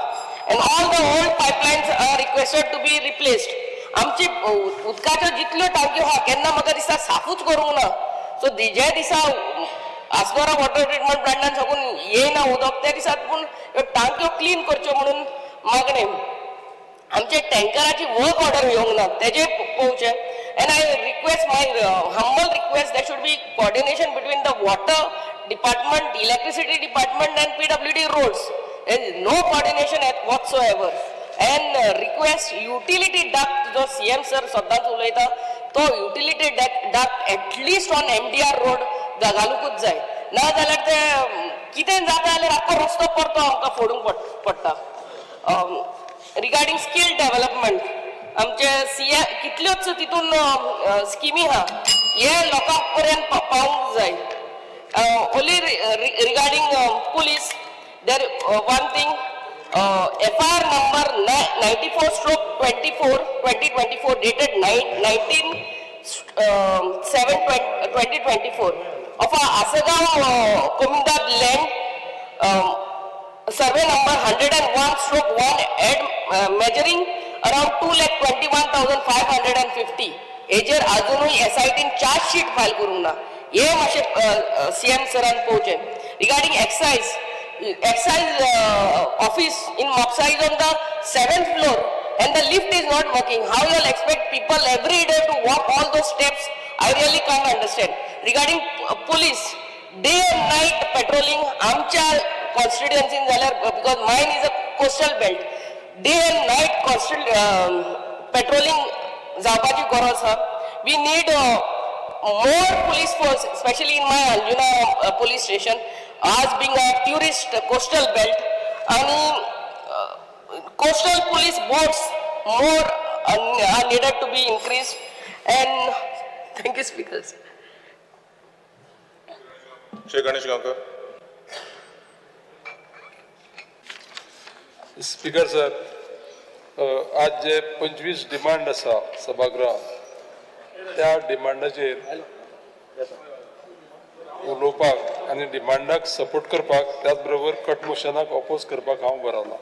E: and all the old pipelines are requested to be replaced. आमची उदकाच्यो जितल्यो टांक्यो आहा केन्ना म्हाका दिसता साफूच करूंक ना. सो ज्या दिसा आस्कोरा वॉटर ट्रिटमेंट प्लांटान साकून येयना उदक त्या दिसा पूण ह्यो टांक्यो क्लीन करच्यो म्हणून मागणें. आमचे टँकराची वर्क ऑर्डर येवंक ना तेजे पळोवचें. And I request, my humble request, there should be coordination between the water department, electricity department and PWD roads. There is no coordination at whatsoever. And request utility duct जो CM sir सदांच उलयता तो utility duct at least on MDR road घालूंकूच जाय, ना जाल्यार ते कितें जाता जाल्यार आख्खो रस्तो परतो आमकां फोडूंक पडटा. रिगार्डींग स्कील डेव्हलपमेंट, आमचे सी कितल्योच तितून स्किमी आहा, हे लोकां पर्यंत पावूंक जाय. Only regarding police, there one thing, FIR number 94/24 2024 dated 19/7/2024 of Assagao Comunidade land, survey number 101/1 and measuring around 2,21,550, हेजेर अजुनूय S I tin charge sheet file करूंक ना. हे मातशें सी एम सरान पळोवचें. Regarding excise office in Mapusa is on the seventh floor and the lift is not working. How you all expect people every day to walk all those steps? I really can't understand. Regarding police, day and night patrolling आमच्या कॉन्स्टिट्युएन्सीन जाल्यार, because mine is a coastal belt, day and night constant patrolling जावपाची गरज आसा. We need more police force, specially in my Anjuna police station, as being a tourist coastal belt, आणि coastal police boats more are needed to be increased. And thank you, speakers.
B: Shri Ganesh Gaonkar.
F: Speaker sir, आज जे 25 डिमांड आसा सभागृहात त्या डिमांडाचेर उलोवपाक आनी डिमांडाक सपोर्ट करपाक, त्याच बरोबर कट मोशनाक ऑपोज करपाक हांव बरवला.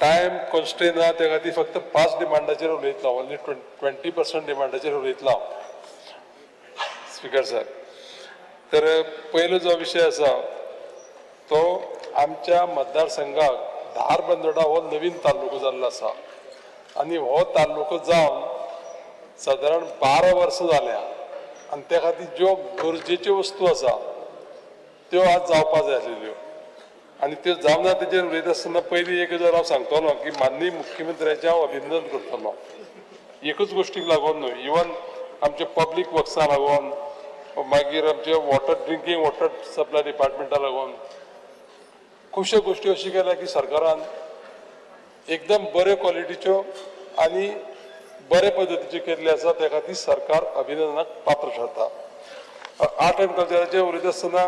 F: टायम कॉन्स्ट्रेन आहा, त्या खातीर फक्त 5 डिमांडाचेर उलयतलो, ओन्ली 20% डिमांडाचेर उलयतलो हांव स्पीकर सर. तर पयलो जो विशय आसा तो आमच्या मतदारसंघाक धारबंदोडा हो नवीन तालुको जाल्लो आसा आनी हो तालुको जावन सादारण 12 वर्सां जाल्या. आनी त्या खातीर ज्यो गरजेच्यो वस्तू आसा त्यो आज जावपा जाय आसलेल्यो आनी त्यो जावना. तेजेर उलयता आसतना पयलीं एक गजाल हांव सांगतलो की माननीय मुख्यमंत्र्याचें हांव अभिनंदन करतलो, एकूच गोश्टीक लागून न्हय, इवन आमच्या पब्लीक वर्क्सां लागून, मागीर आमचे वॉटर ड्रिंकींग वॉटर सप्लाय डिपार्टमेंटा लागून खुबश्यो गोश्टी अशी केल्या की सरकारान एकदम बऱ्यो क्वॉलिटीच्यो आनी बरे पद्दतीच्यो केल्ल्यो आसा. त्या खातीर सरकार अभिनंदनाक पात्र थारता. आर्ट एंड कल्चराचेर उलयता आसतना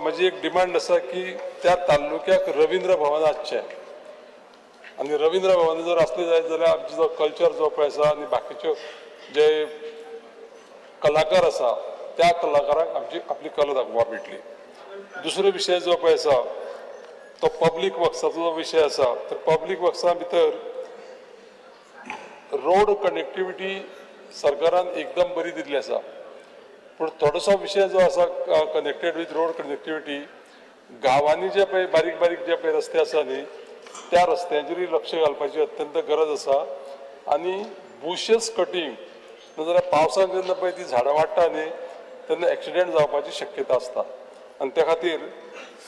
F: म्हजी एक डिमांड आसा की त्या तालुक्याक रवींद्र भवन आसचें आनी रवींद्र भवन जर आसलें जायत जाल्यार आमचो जो कल्चर जो पळय आसा आनी बाकीच्यो जे कलाकार आसा त्या कलाकारांक आमची आपली कला दाखोवपाक मेळटली. दुसरो विशय जो पळय आसा तो पब्लीक वर्क्साचो जो विशय आसा, तर पब्लीक वर्क्सां भितर रोड कनेक्टिविटी सरकारान एकदम बरी दिल्ली आसा, पूण थोडोसो विशय जो आसा कनेक्टेड विथ रोड कनेक्टिविटी, गांवांनी जे पळय बारीक बारीक जे पळय रस्ते आसा न्ही त्या रस्त्यांचेरूय लक्ष घालपाची अत्यंत गरज आसा. आनी बुशेस कटींग नाजाल्यार पावसांत जेन्ना पळय ती झाडां वाडटा न्ही तेन्ना एक्सिडेंट जावपाची शक्यता आसता आनी त्या खातीर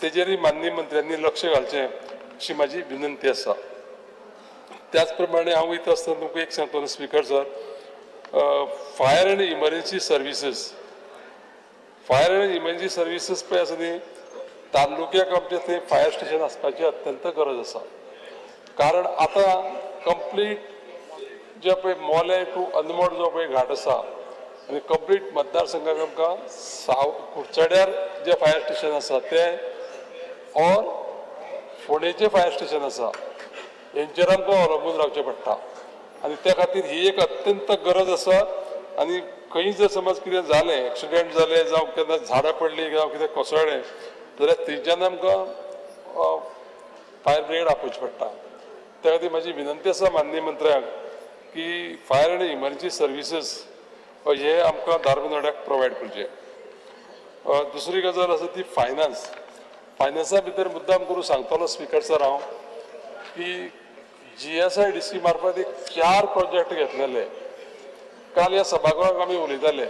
F: तेजेरूय माननीय मंत्र्यांनी लक्ष घालचें अशी म्हाजी विनंती आसा. त्याच प्रमाणे हांव वयता आसतना तुमकां एक सांगतलो speaker sir, fire and emergency services, fire and emergency services पळय आसा न्ही तालुक्याक आमच्या थंय फायर स्टेशन आसपाची अत्यंत गरज आसा. कारण आतां कंप्लीट जे पळय मोलें टू अनमोड जो पळय घाट आसा आनी कंप्लीट मतदारसंघाक आमकां कुडचड्यार जे फायर स्टेशन आसा तें ऑर फोंडेचें फायर स्टेशन आसा हेंचेर आमकां अवलंबून रावचें पडटा आनी त्या खातीर ही एक अत्यंत गरज आसा. आनी खंय जर समज कितें जालें, एक्सिडेंट जालें जावं केन्ना झाडां पडलीं जावं कितें कोसळ्ळें जाल्यार थंयच्यान आमकां फायर ब्रिगेड आपोवची पडटा. त्या खातीर म्हाजी विनंती आसा माननीय मंत्र्यांक की फायर आनी इमर्जन्सी सर्विसीस हे आमकां धारबांदोड्याक प्रोवायड करचे. दुसरी गजाल आसा ती फायनान्स. फायनान्सा भितर मुद्दाम करून सांगतलो स्पिकर सर हांव की GSIDC मार्फत एक 4 प्रोजेक्ट घेतलेले. काल ह्या सभागृहाक आमी उलयताले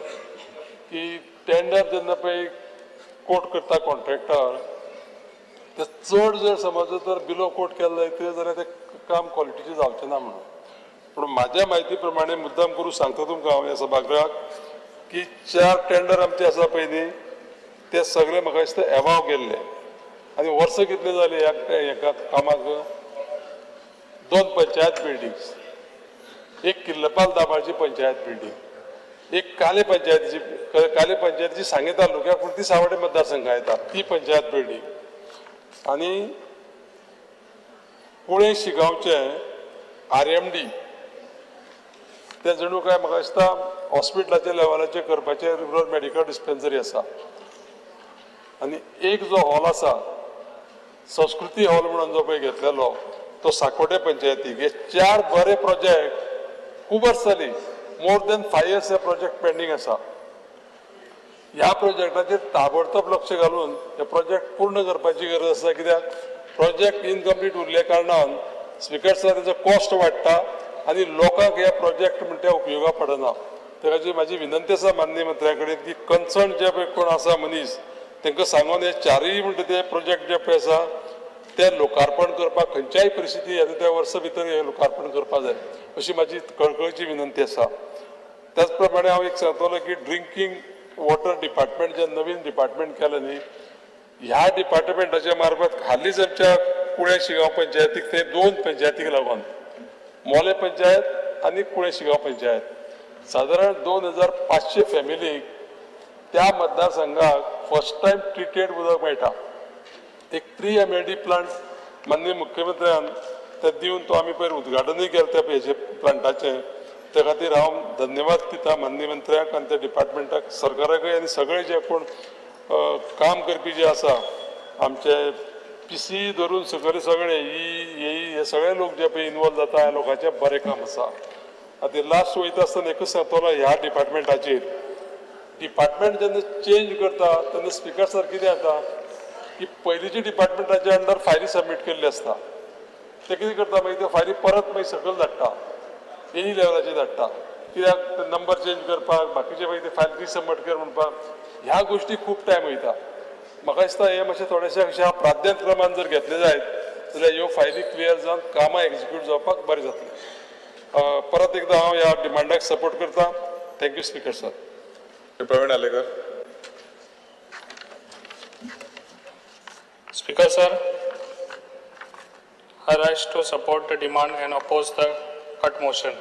F: की टेंडर जेन्ना पळय कोट करता कॉन्ट्रॅक्टर ते चड जर समज तर बिलो कोट केलें जायत जाल्यार तें काम क्वॉलिटीचें जावचें ना म्हणून. पूण म्हाज्या म्हायती प्रमाणे मुद्दाम करून सांगता तुमकां हांव ह्या सभागृहाक की 4 टेंडर आमचे आसा पळय न्ही ते सगळे म्हाका दिसता एवाव गेल्ले आनी वर्सां कितले जाली ह्या कामाक. 2 पंचायत बिल्डिंग्स, एक किल्लपाल दाबाळची पंचायत बिल्डिंग, एक काले पंचायतीची, काले पंचायतीची सांगे तालुक्याक पूण ती सावडे मतदारसंघा येता ती पंचायत बिल्डिंग, आनी कुळे शिगांवचें RMD तें जणू काय म्हाका दिसता हॉस्पिटलाच्या लेवलाचेर करपाचें रुरल मेडिकल डिस्पेन्सरी आसा, आनी एक जो हॉल आसा संस्कृती हॉल म्हणून जो पळय घेतलेलो तो साकोटे पंचायतीक. हे 4 बरे प्रोजेक्ट खूब वर्सां जाली, मोर दॅन 5 इयर्स हे प्रोजेक्ट पेंडींग आसा. ह्या प्रोजेक्टाचेर ताबडतोब लक्ष घालून हे प्रोजेक्ट पूर्ण करपाची गरज आसा. कित्याक प्रोजेक्ट इनकम्प्लीट उरल्या कारणान स्पिकर सर तेजो कॉस्ट वाडटा आनी लोकांक हे प्रोजेक्ट म्हणटा उपयोगा पडना. त्या खातीर म्हाजी विनंती आसा माननीय मंत्र्या कडेन की कन्सर्न जे पळय कोण आसा मनीस तांकां सांगून हे 4 म्हणटा ते प्रोजेक्ट जे पळय आसा ते लोकार्पण करपाक खंयच्याय परिस्थिती येता त्या वर्सा भितर हे लोकार्पण करपाक जाय अशी म्हाजी कळकळीची विनंती आसा. त्याच प्रमाणे हांव एक सांगतलो की ड्रिंकींग वॉटर डिपार्टमेंट जे नवीन डिपार्टमेंट केलें न्ही ह्या डिपार्टमेंटाच्या मार्फत हालींच आमच्या कुळे शिगांव पंचायतीक ते 2 पंचायतीक लागून मोले पंचायत आनी कुळे शिगांव पंचायत सादारण 2500 फॅमिलीक त्या मतदारसंघाक फर्स्ट टायम ट्रिटेड उदक मेळटा. एक 3 MLD plant माननीय मुख्यमंत्र्यान ते दिवन तो आमी पयर उद्घाटनूय केलें त्या हेजे प्लांटाचें. त्या खातीर हांव धन्यवाद दिता माननीय मंत्र्याक आनी त्या डिपार्टमेंटाक, सरकाराकय आनी सगळे जे कोण काम करपी जे आसा आमचे PC धरून सगळे सगळे ई हे सगळे लोक जे पळय इनवॉल्व जाता ह्या लोकांचें बरें काम आसा. आतां लास्ट वयता आसतना एकूच सांगतलो ह्या डिपार्टमेंटाचेर, डिपार्टमेंट जेन्ना चेंज करता तेन्ना स्पिकर सर कितें जाता की पयलींच्या डिपार्टमेंटाच्या अंडर फायली सबमीट केल्ली आसता, ते कितें करता मागीर त्यो फायली परत मागीर सकयल धाडटा, एनी लेवलाचेर धाडटा. कित्याक नंबर चेंज करपाक, बाकीचे मागीर ते फायल रिसबमीट कर म्हणपाक, ह्या गोश्टी खूब टायम वयता. म्हाका दिसता हें मातशें थोडेशें अशें प्राधान्यक्रमान जर घेतलें जायत जाल्यार ह्यो फायली क्लियर जावन कामां एक्जिक्यूट जावपाक बरें जातलें. परत एकदां हांव ह्या डिमांडाक सपोर्ट करता. Thank you speaker sir.
B: Praveen Alekar.
G: Speaker sir, I rise to support the demand and oppose the cut motion.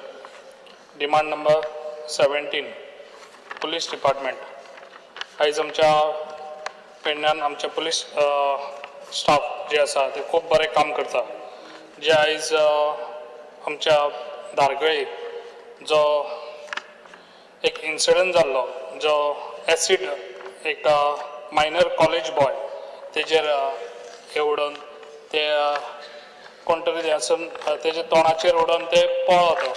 G: Demand number 17, Police Department. आयज आमच्या पेडण्यान आमचे पुलीस स्टाफ जे आसा ते खूब बरें काम करता. जे आयज आमच्या धारगळे जो एक इन्सिडंट जाल्लो, जो एसीड एक मायनर कॉलेज बॉय तेजेर हे उडोवन ते कोण तरी आसून तेजे तोंडाचेर उडोवन ते पळ्ळो तो,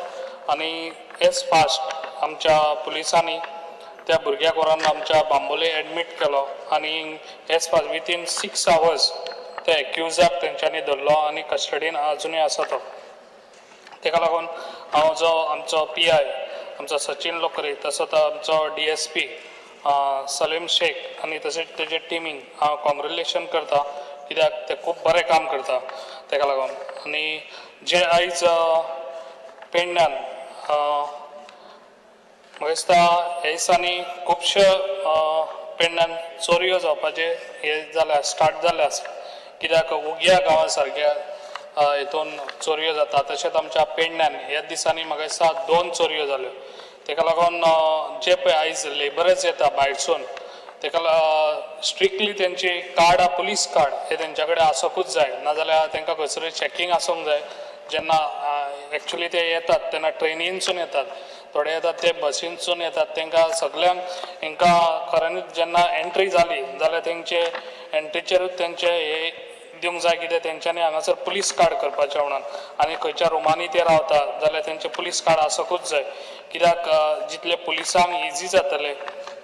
G: आनी एज फास्ट आमच्या पुलिसांनी त्या भुरग्याक व्हरोन आमच्या बांबोले एडमीट केलो आनी एज फास्ट विथीन 6 hours त्या एक्युजाक तेंच्यांनी धरलो आनी कस्टडीन आजुनूय आसा तो. तेका लागून हांव जो आमचो PI आमचो सचिन लोकरे, तसोच आमचो DSP Salim Shaikh आनी तशेंच तेजे टिमींक हांव कॉंग्रेच्युलेशन करता, कित्याक ते खूब बरें काम करता तेका लागून. आनी जे आयज पेडण्यान म्हाका दिसता ह्या दिसांनी खुबशे पेडण्यान चोरयो जावपाचे हे जाल्या, स्टार्ट जाल्ले आसा. कित्याक उग्या गांवा सारक्या हितून चोरयो जाता, तशेंच आमच्या पेडण्यान ह्या दिसांनी म्हाका दिसता 2 चोरयो जाल्यो. तेका लागून जे पळय आयज लेबरच येता भायरसून तेका स्ट्रिक्टली तेंची कार्ड, पुलीस कार्ड हे तेंच्या कडेन आसोकूच जाय, नाजाल्यार तेंकां खंयसरूय चॅकींग आसूंक जाय. जेन्ना एक्चुली ते येतात तेन्ना ट्रेनीनसून येतात, थोडे येतात ते बसीनसून येतात, तेंकां सगल्यांक हेंकां खऱ्यांनीच जेन्ना एंट्री जाली जाल्यार तेंचे एंट्रीचेरूच तेंचे हे दिवंक जाय कितें तेंच्यांनी हांगासर पुलीस कार्ड करपाचें म्हणून, आनी खंयच्या रुमांनी ते रावता जाल्यार तेंचें पुलीस कार्ड आसकूच जाय. कित्याक जितले पुलिसांक इजी जातलें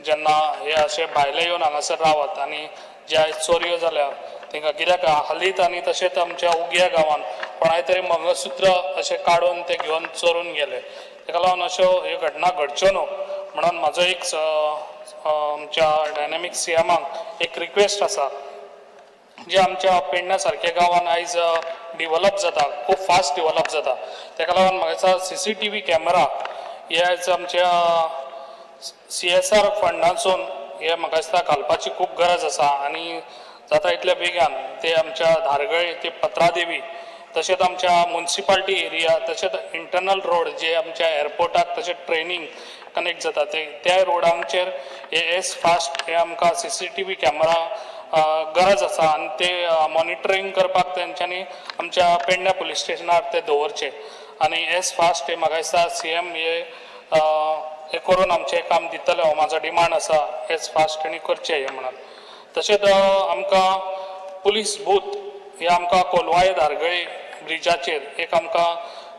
G: जेन्ना हे अशे भायले येवन हांगासर रावत. आनी जे आयज चोरयो जाल्या तेंकां, कित्याक हालींच आनी तशेंच आमच्या उग्या गांवांत कोणाय तरी मंगळसूत्र अशें काडून ते घेवन चोरून गेले. तेका लागून अश्यो ह्यो घटना घडच्यो न्हू म्हणून म्हाजो एक आमच्या डायनामीक CMाक एक रिक्वेस्ट आसा, जे आमच्या पेडण्या सारक्या गांवान आयज डिवलप जाता, खूब फास्ट डिवलप जाता, तेका लागून म्हाका दिसता CCTV camera हे आयज आमच्या CSR फंडांसून हे म्हाका दिसता घालपाची खूब गरज आसा. आनी जाता इतल्या बेगान ते आमच्या धारगळे ते पत्रादेवी, तशेंच आमच्या मुन्सिपाल्टी एरिया, तशेंच इंटरनल रोड जे आमच्या एअरपोर्टाक तशेंच ट्रेनींग कनेक्ट जाता ते त्या रोडांचेर हे एस फास्ट हे आमकां CCTV camera गरज आसा. आनी ते मॉनिटरींग करपाक तेंच्यांनी आमच्या पेडण्या पुलीस स्टेशनार ते दवरचे आनी एस फास्ट हे म्हाका दिसता CM हे हे करून आमचें काम दितले, हो म्हाजो डिमांड आसा, एज फास्ट तेणी करचें हें म्हणून. तशेंच आमकां पुलीस बूथ हे आमकां कोलवाळे धारगळे ब्रिजाचेर एक आमकां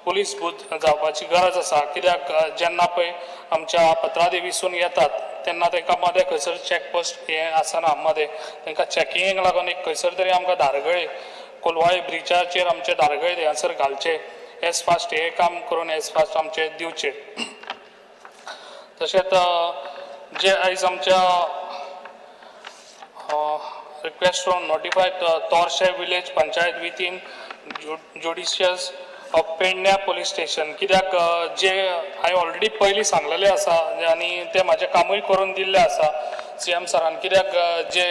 G: पुलीस बूथ जावपाची गरज आसा. कित्याक जेन्ना पळय आमच्या पत्रादेवीसून येतात तेन्ना तांकां मदें खंयसर चॅकपोस्ट हें आसना, मदें तांकां चॅकिंगेक लागून एक खंयसर तरी आमकां धारगळे कोलवाळे ब्रिजाचेर आमचे धारगळे थंयसर घालचे, एज फास्ट हें काम करून एज फास्ट आमचें दिवचें. तशेंच जे आयज आमच्या request to notify Torshe village panchayat within judicious of Pedne police station. कित्याक जे हांवें ऑलरेडी पयलीं सांगलेलें आसा आनी तें म्हाजें कामूय करून दिल्लें आसा CM सरान. कित्याक जे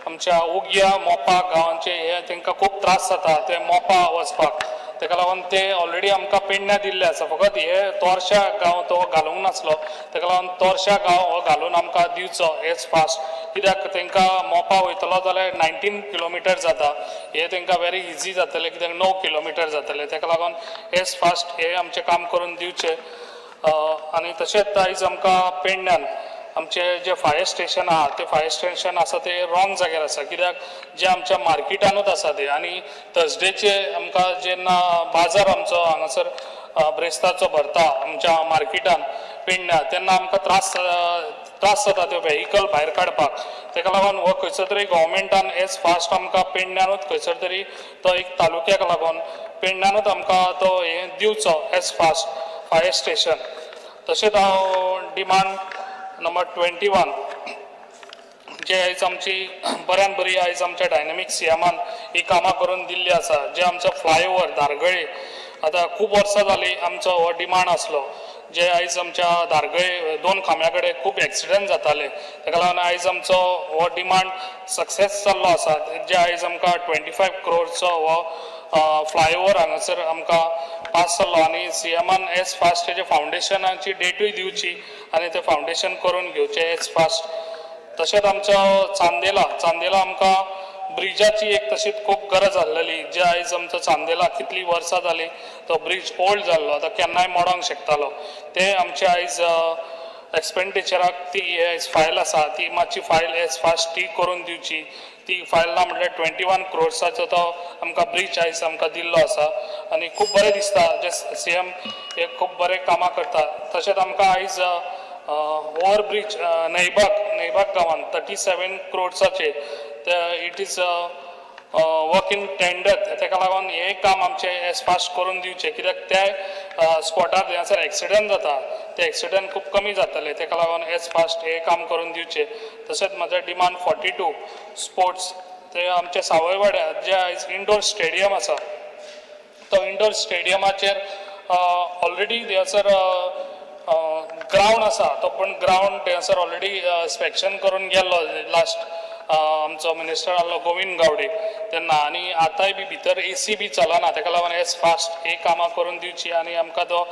G: आमच्या उग्या मोपा गांवांचे हे तांकां खूब त्रास जाता ते मोपा वचपाक, तेका लागून ते ऑलरेडी आमकां पेडण्या दिल्ले आसा. फकत हे तोरशा गांव तो घालूंक नासलो, तेका लागून तोरशा गांव हो घालून आमकां दिवचो एज फास्ट. कित्याक तांकां मोपा वयतलो जाल्यार 19 किलोमिटर जाता, हे तांकां वेरी इजी जातलें कित्याक 9 किलोमिटर जातलें. तेका लागून एज फास्ट हे आमचें काम करून दिवचें. आनी तशेंच आयज आमकां पेडण्यान आमचे जे फायर स्टेशन आहा ते फायर स्टेशन आसा ते रॉंग जाग्यार आसा. कित्याक जे आमच्या मार्केटानूच आसा ते, आनी थर्सडेचे आमकां जेन्ना बाजार आमचो हांगासर ब्रेस्ताचो भरता आमच्या मार्केटान पेडण्या, तेन्ना आमकां त्रास जाता त्यो व्हेकल भायर काडपाक. तेका लागून हो खंयसर तरी गव्हर्मेंटान एज फास्ट आमकां पेडण्यानूच खंयसर तरी तो एक तालुक्याक लागून पेडण्यानूच आमकां तो हें दिवचो एज फास्ट फायर स्टेशन. तशेंच हांव डिमांड नंबर 21 जे आयज आमची बऱ्यान बरी आयज आमच्या डायनॅमीक सीएमान ही कामां करून दिल्ली आसा. जे आमचो फ्लायओवर धारगळे आतां खूब वर्सां जालीं आमचो हो डिमांड आसलो, जे आयज आमच्या धारगळे 2 खांब्या कडेन खूब एक्सिडंट जाताले, ताका लागून आयज आमचो हो डिमांड सक्सेस जाल्लो आसा. जे आयज आमकां 25 क्रोरचो हो फ्लायओवर हांगासर आमकां पास जाल्लो आनी सीएमान एज फास्ट तेजे फावंडेशनाची डेटूय दिवची आनी तें फावंडेशन करून घेवचें एज फास्ट. तशेंच आमचो चांदेला आमकां ब्रिजाची एक तशीच खूब गरज आसलेली, जे आयज आमचो चांदेला कितलीं वर्सां जालीं तो ब्रिज ओल्ड जाल्लो, आतां केन्नाय मोडोंक शकतालो. ते आमचे आयज एक्सपेंडिचराक ती आयज फायल आसा ती मातशी फायल एज फास्ट ती करून दिवची. ती फायल ना म्हटल्यार 21 क्रोर्साचो तो आमकां ब्रिज आयज आमकां दिल्लो आसा आनी खूब बरें दिसता जे सीएम हे खूब बरें कामां करता. तशेंच आमकां आयज ओवर ब्रिज नैबाग गांवांत 37 क्रोर्साचे it is work in tender, ताका लागून हें काम आमचें एज फास्ट करून दिवचें, कित्याक त्या स्पॉटार थंयसर एक्सिडंट जाता ते एक्सिडंट खूब कमी जातले, ताका लागून एज फास्ट हें काम करून दिवचें. तशेंच म्हजें डिमांड 42 स्पोर्ट्स, ते आमचे सावयवाड्या जे आयज इंडोर स्टेडियम आसा तो इंडोर स्टेडियमाचेर ऑलरेडी थंयसर ग्रावंड आसा तो, पूण ग्रावंड थंयसर ऑलरेडी इन्स्पेक्शन करून गेल्लो लास्ट आमचो मिनिस्टर आहलो गोविंद गावडे तेन्ना, आनी आतांय बी भितर एसी बी चलना, ताका लागून एज फास्ट ही कामां करून दिवची आनी आमकां तो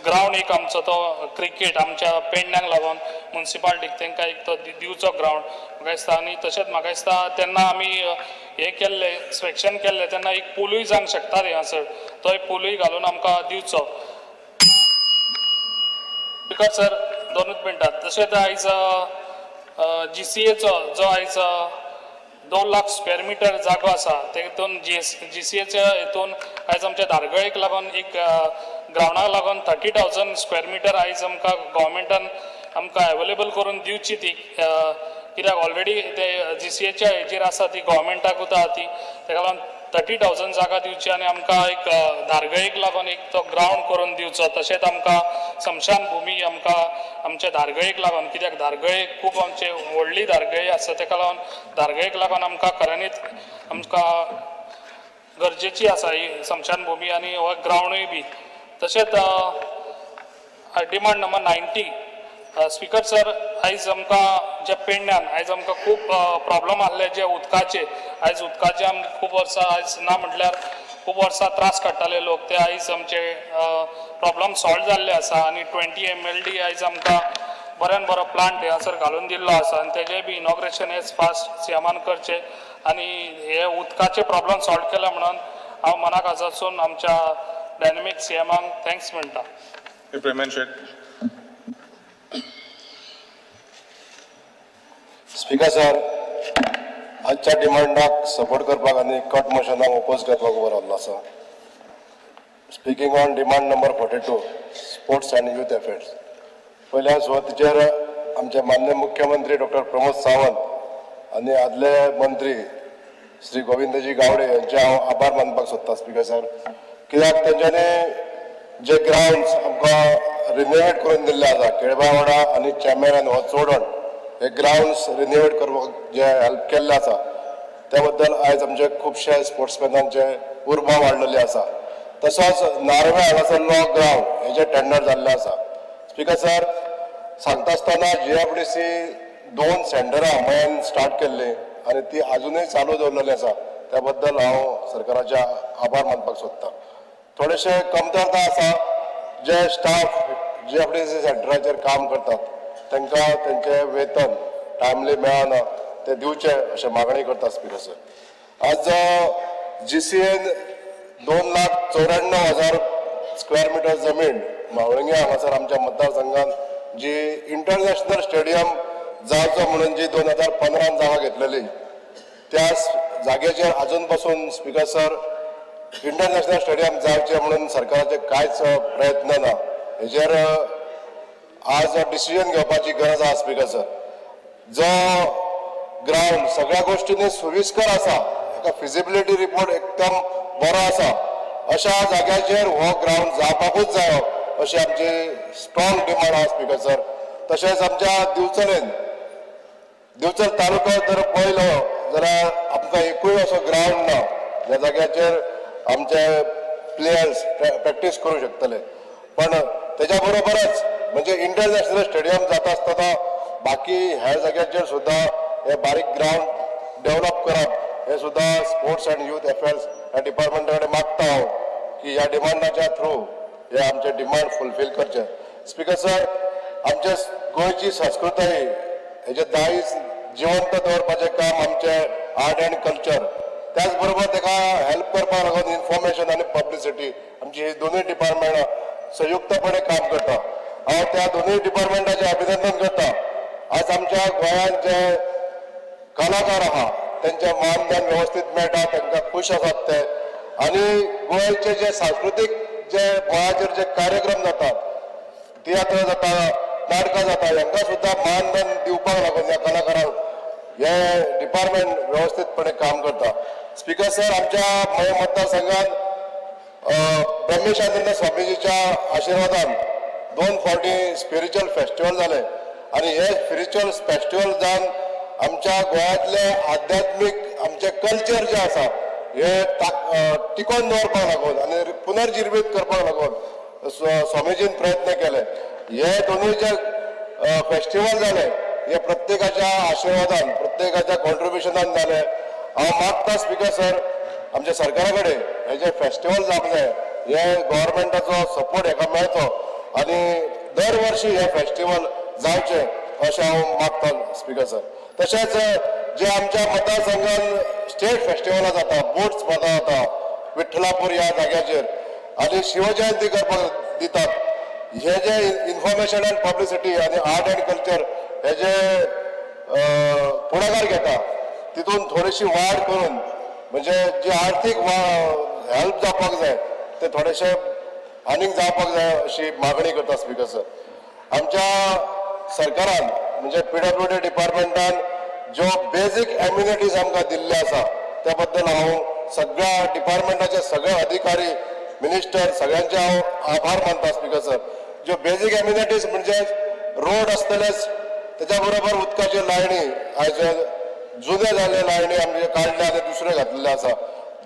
G: ग्रावंड एक आमचो तो क्रिकेट आमच्या पेडण्यांक लागून मुन्सिपालिटीक तांकां एक तो दिवचो ग्रावंड म्हाका दिसता. आनी तशेंच म्हाका दिसता तेन्ना आमी हें केल्लें इन्स्पेक्शन केल्लें तेन्ना एक पुलूय जावंक शकता थंयसर, तोय पुलूय घालून आमकां दिवचो. Because sir 2 मिनटां. तशेंच आयज जीसीएचो जो आयज 2 लाख स्क्वेअर मिटर जागो आसा तेतून जीसीएच्या हितून आयज आमच्या धारगळेक लागून एक ग्रावंडाक लागून 30,000 स्क्वेअर मिटर आयज आमकां गव्हर्मेंटान आमकां एवेलेबल करून दिवची ती, कित्याक ऑलरेडी ते जीसीएच्या हेजेर आसा ती गव्हर्मेंटाकूच आहा ती, ताका लागून 30,000 जागा दिवची आनी आमकां एक धारगळेक लागून एक तो ग्रावंड करून दिवचो. तशेंच आमकां स्मशान भुमी आमकां आमच्या धारगळेक लागून, कित्याक धारगळे खूब आमचे व्हडली धारगळी आसा ताका लागून धारगळेक लागून आमकां खऱ्यांनीच आमकां गरजेची आसा ही स्मशान भुमी आनी हो ग्रावंडूय बी. तशेंच डिमांड नंबर 90 स्पीकर सर, आयज आमकां जे पेडण्यान आयज आमकां खूब प्रॉब्लम आहले जे उदकाचे, आयज उदकाचे आमकां खूब वर्सां आयज ना म्हटल्यार खूब वर्सां त्रास काडटाले लोक, ते आयज आमचे प्रॉब्लम सॉल्व जाल्ले आसा आनी 20 MLD आयज आमकां बऱ्यान बरो प्लांट हांगासर घालून दिल्लो आसा आनी तेजें बी इनॉग्रेशन एज फास्ट सीएमान करचें आनी हे उदकाचे प्रॉब्लम सॉल्व केले म्हणून हांव मनाक आसासून आमच्या डायनॅमीक सीएमाक thanks म्हणटा.
D: स्पीकर सर, आजच्या डिमांडाक सपोर्ट करपाक आनी कट मोशनाक ओपोज करपाक उबो रावल्लो आसा. Speaking on demand number 42 sports and youth affairs, पयल्या सुवातेचेर आमचे मान्य मुख्यमंत्री डॉक्टर प्रमोद सावंत आनी आदले मंत्री श्री गोविंदजी गावडे यांचे हांव आभार मानपाक सोदता. स्पीकर सर, कित्याक तेंच्यांनी जे ग्रावंड्स आमकां रिनोवेट करून दिल्ले आसा, केळबावाडा आनी चॅमेरन हो चोडण हे ग्रावंड्स रिनोवेट करपाक जे हेल्प केल्ले आसा त्या बद्दल आयज आमचे खुबशे स्पोर्ट्समॅनांचे उर्बा वाडलेली आसा. तसोच नार्वे हांगासरलो ग्रावंड हेजे टेंडर जाल्ले आसा. स्पीकर सर, सांगता आसतना GFDC 2 सेंटरां मयान स्टार्ट केल्ली आनी ती आजुनूय चालू दवरलेली आसा, त्या बद्दल हांव सरकाराचे आभार मानपाक सोदता. थोडेशे कमतरता आसा, जे स्टाफ GFDC सेंटराचेर काम करतात तांकां तेंचें वेतन टायमली मेळना, ते दिवचें अशें मागणी करता. स्पीकर सर, आज GCN 2,94,000 square metre जमीन म्हावळिंगे हांगासर आमच्या मतदारसंघात जी इंटरनॅशनल स्टेडियम जावचो म्हणून जी 2015 जागा घेतलेली त्या जागेचेर अजून पासून स्पीकर सर इंटरनॅशनल स्टेडियम जावचें म्हणून सरकाराचे कांयच प्रयत्न ना. हेजेर आज डिसिजन घेवपाची गरज आसा. स्पीकर सर, जो ग्रावंड सगळ्या गोष्टींनी सुविस्कर आसा, एका फिजिबिलिटी रिपोर्ट एकदम बरो आसा, अशा जाग्याचेर हो ग्रावंड जावपाकूच जायो
H: अशी आमची स्ट्रॉंग डिमांड आहा स्पीकर सर. तशेंच आमच्या दिवचलेन दिवचल तालुको जर पळयलो जाल्यार आमकां एकूय असो ग्रावंड ना ज्या जाग्याचेर आमचे प्लेयर्स प्रॅक्टीस करूं शकतले. पण तेज्या बरोबरच म्हणजे इंटरनॅशनल स्टेडियम जाता आसतना बाकी हेर जाग्याचेर सुद्दां हे बारीक ग्रावंड डेव्हलप करप हे सुद्दां स्पोर्ट्स अँड यूथ अफेर्स ह्या डिपार्टमेंटा कडेन मागता हांव की ह्या डिमांडाच्या थ्रू हे आमचे डिमांड फुलफील करचे. स्पीकर सर, आमच्या गोंयची संस्कृताय हेजे दायज जिवंत दवरपाचें काम आमचें आर्ट अँड कल्चर, त्याच बरोबर ताका हेल्प करपाक लागून इन्फॉर्मेशन आनी पब्लिसिटी आमची ही दोनूय डिपार्टमेंटां संयुक्तपणे काम करता. हांव त्या दोनूय डिपार्टमेंटाचें अभिनंदन करता. आज आमच्या गोंयांत जे कलाकार आहा तेंचें मानधन वेवस्थीत मेळटा, तांकां खूश आसात ते. आनी गोंयचे जे सांस्कृतीक जे मळाचेर जे कार्यक्रम जातात, तियात्र जाता, नाटकां जाता, हांकां सुद्दां मानधन दिवपाक लागून ह्या कलाकारांक हे डिपार्टमेंट वेवस्थीतपणे काम करता. स्पीकर सर, आमच्या मये मतदारसंघात ब्रह्मेशानंद स्वामीजीच्या आशिर्वादान 2 फावटी स्पिरिच्युअल फेस्टिवल जाले आनी हे स्पिरिच्युअल फेस्टिवल जावन आमच्या गोंयांतले आध्यात्मीक आमचें कल्चर जें आसा हे टिकोवन दवरपाक लागून आनी पुनर्जिवीत करपाक लागून स्वामीजीन प्रयत्न केले. हे दोनूय जे फेस्टिवल जाले हे प्रत्येकाच्या आशिर्वादान, प्रत्येकाच्या कॉन्ट्रिब्युशनान जाले. हांव मागता स्पीकर सर, आमच्या सरकारा कडेन हे जे फेस्टिवल जावंक जाय हे गव्हर्मेंटाचो सपोर्ट हेका मेळचो आनी दर वर्सी हे फेस्टिवल जावचें अशें हांव मागता स्पीकर सर. तशेंच जे आमच्या मतदारसंघान स्टेट फेस्टिवलां जाता, बोट स्पर्धा जाता विठ्ठलापूर ह्या जाग्याचेर आनी शिवजयंती करपाक दितात, हे जे इन्फॉर्मेशन अँड पब्लिसिटी आनी आर्ट अँड कल्चर हे जे पुढाकार घेता तितून थोडीशी वाड करून म्हणजे जी आर्थीक हेल्प जावपाक जाय ते थोडेशे आनीक जावपाक जाय अशी मागणी करता स्पीकर सर. आमच्या सरकारान म्हणजे पीडब्ल्यूडी डिपार्टमेंटान ज्यो बेजीक एम्युनिटीज आमकां दिल्ल्यो आसा त्या बद्दल हांव सगळ्या डिपार्टमेंटाचे सगळे अधिकारी, मिनिस्टर सगळ्यांचे हांव आभार मानता स्पीकर सर. ज्यो बेजीक एम्युनिटीज म्हणजे रोड आसतलेच, तेच्या बरोबर उदकाच्यो लायनी आयज जुने जाल्ले लायनी आमचे काडले आनी दुसरे घातलेले आसा.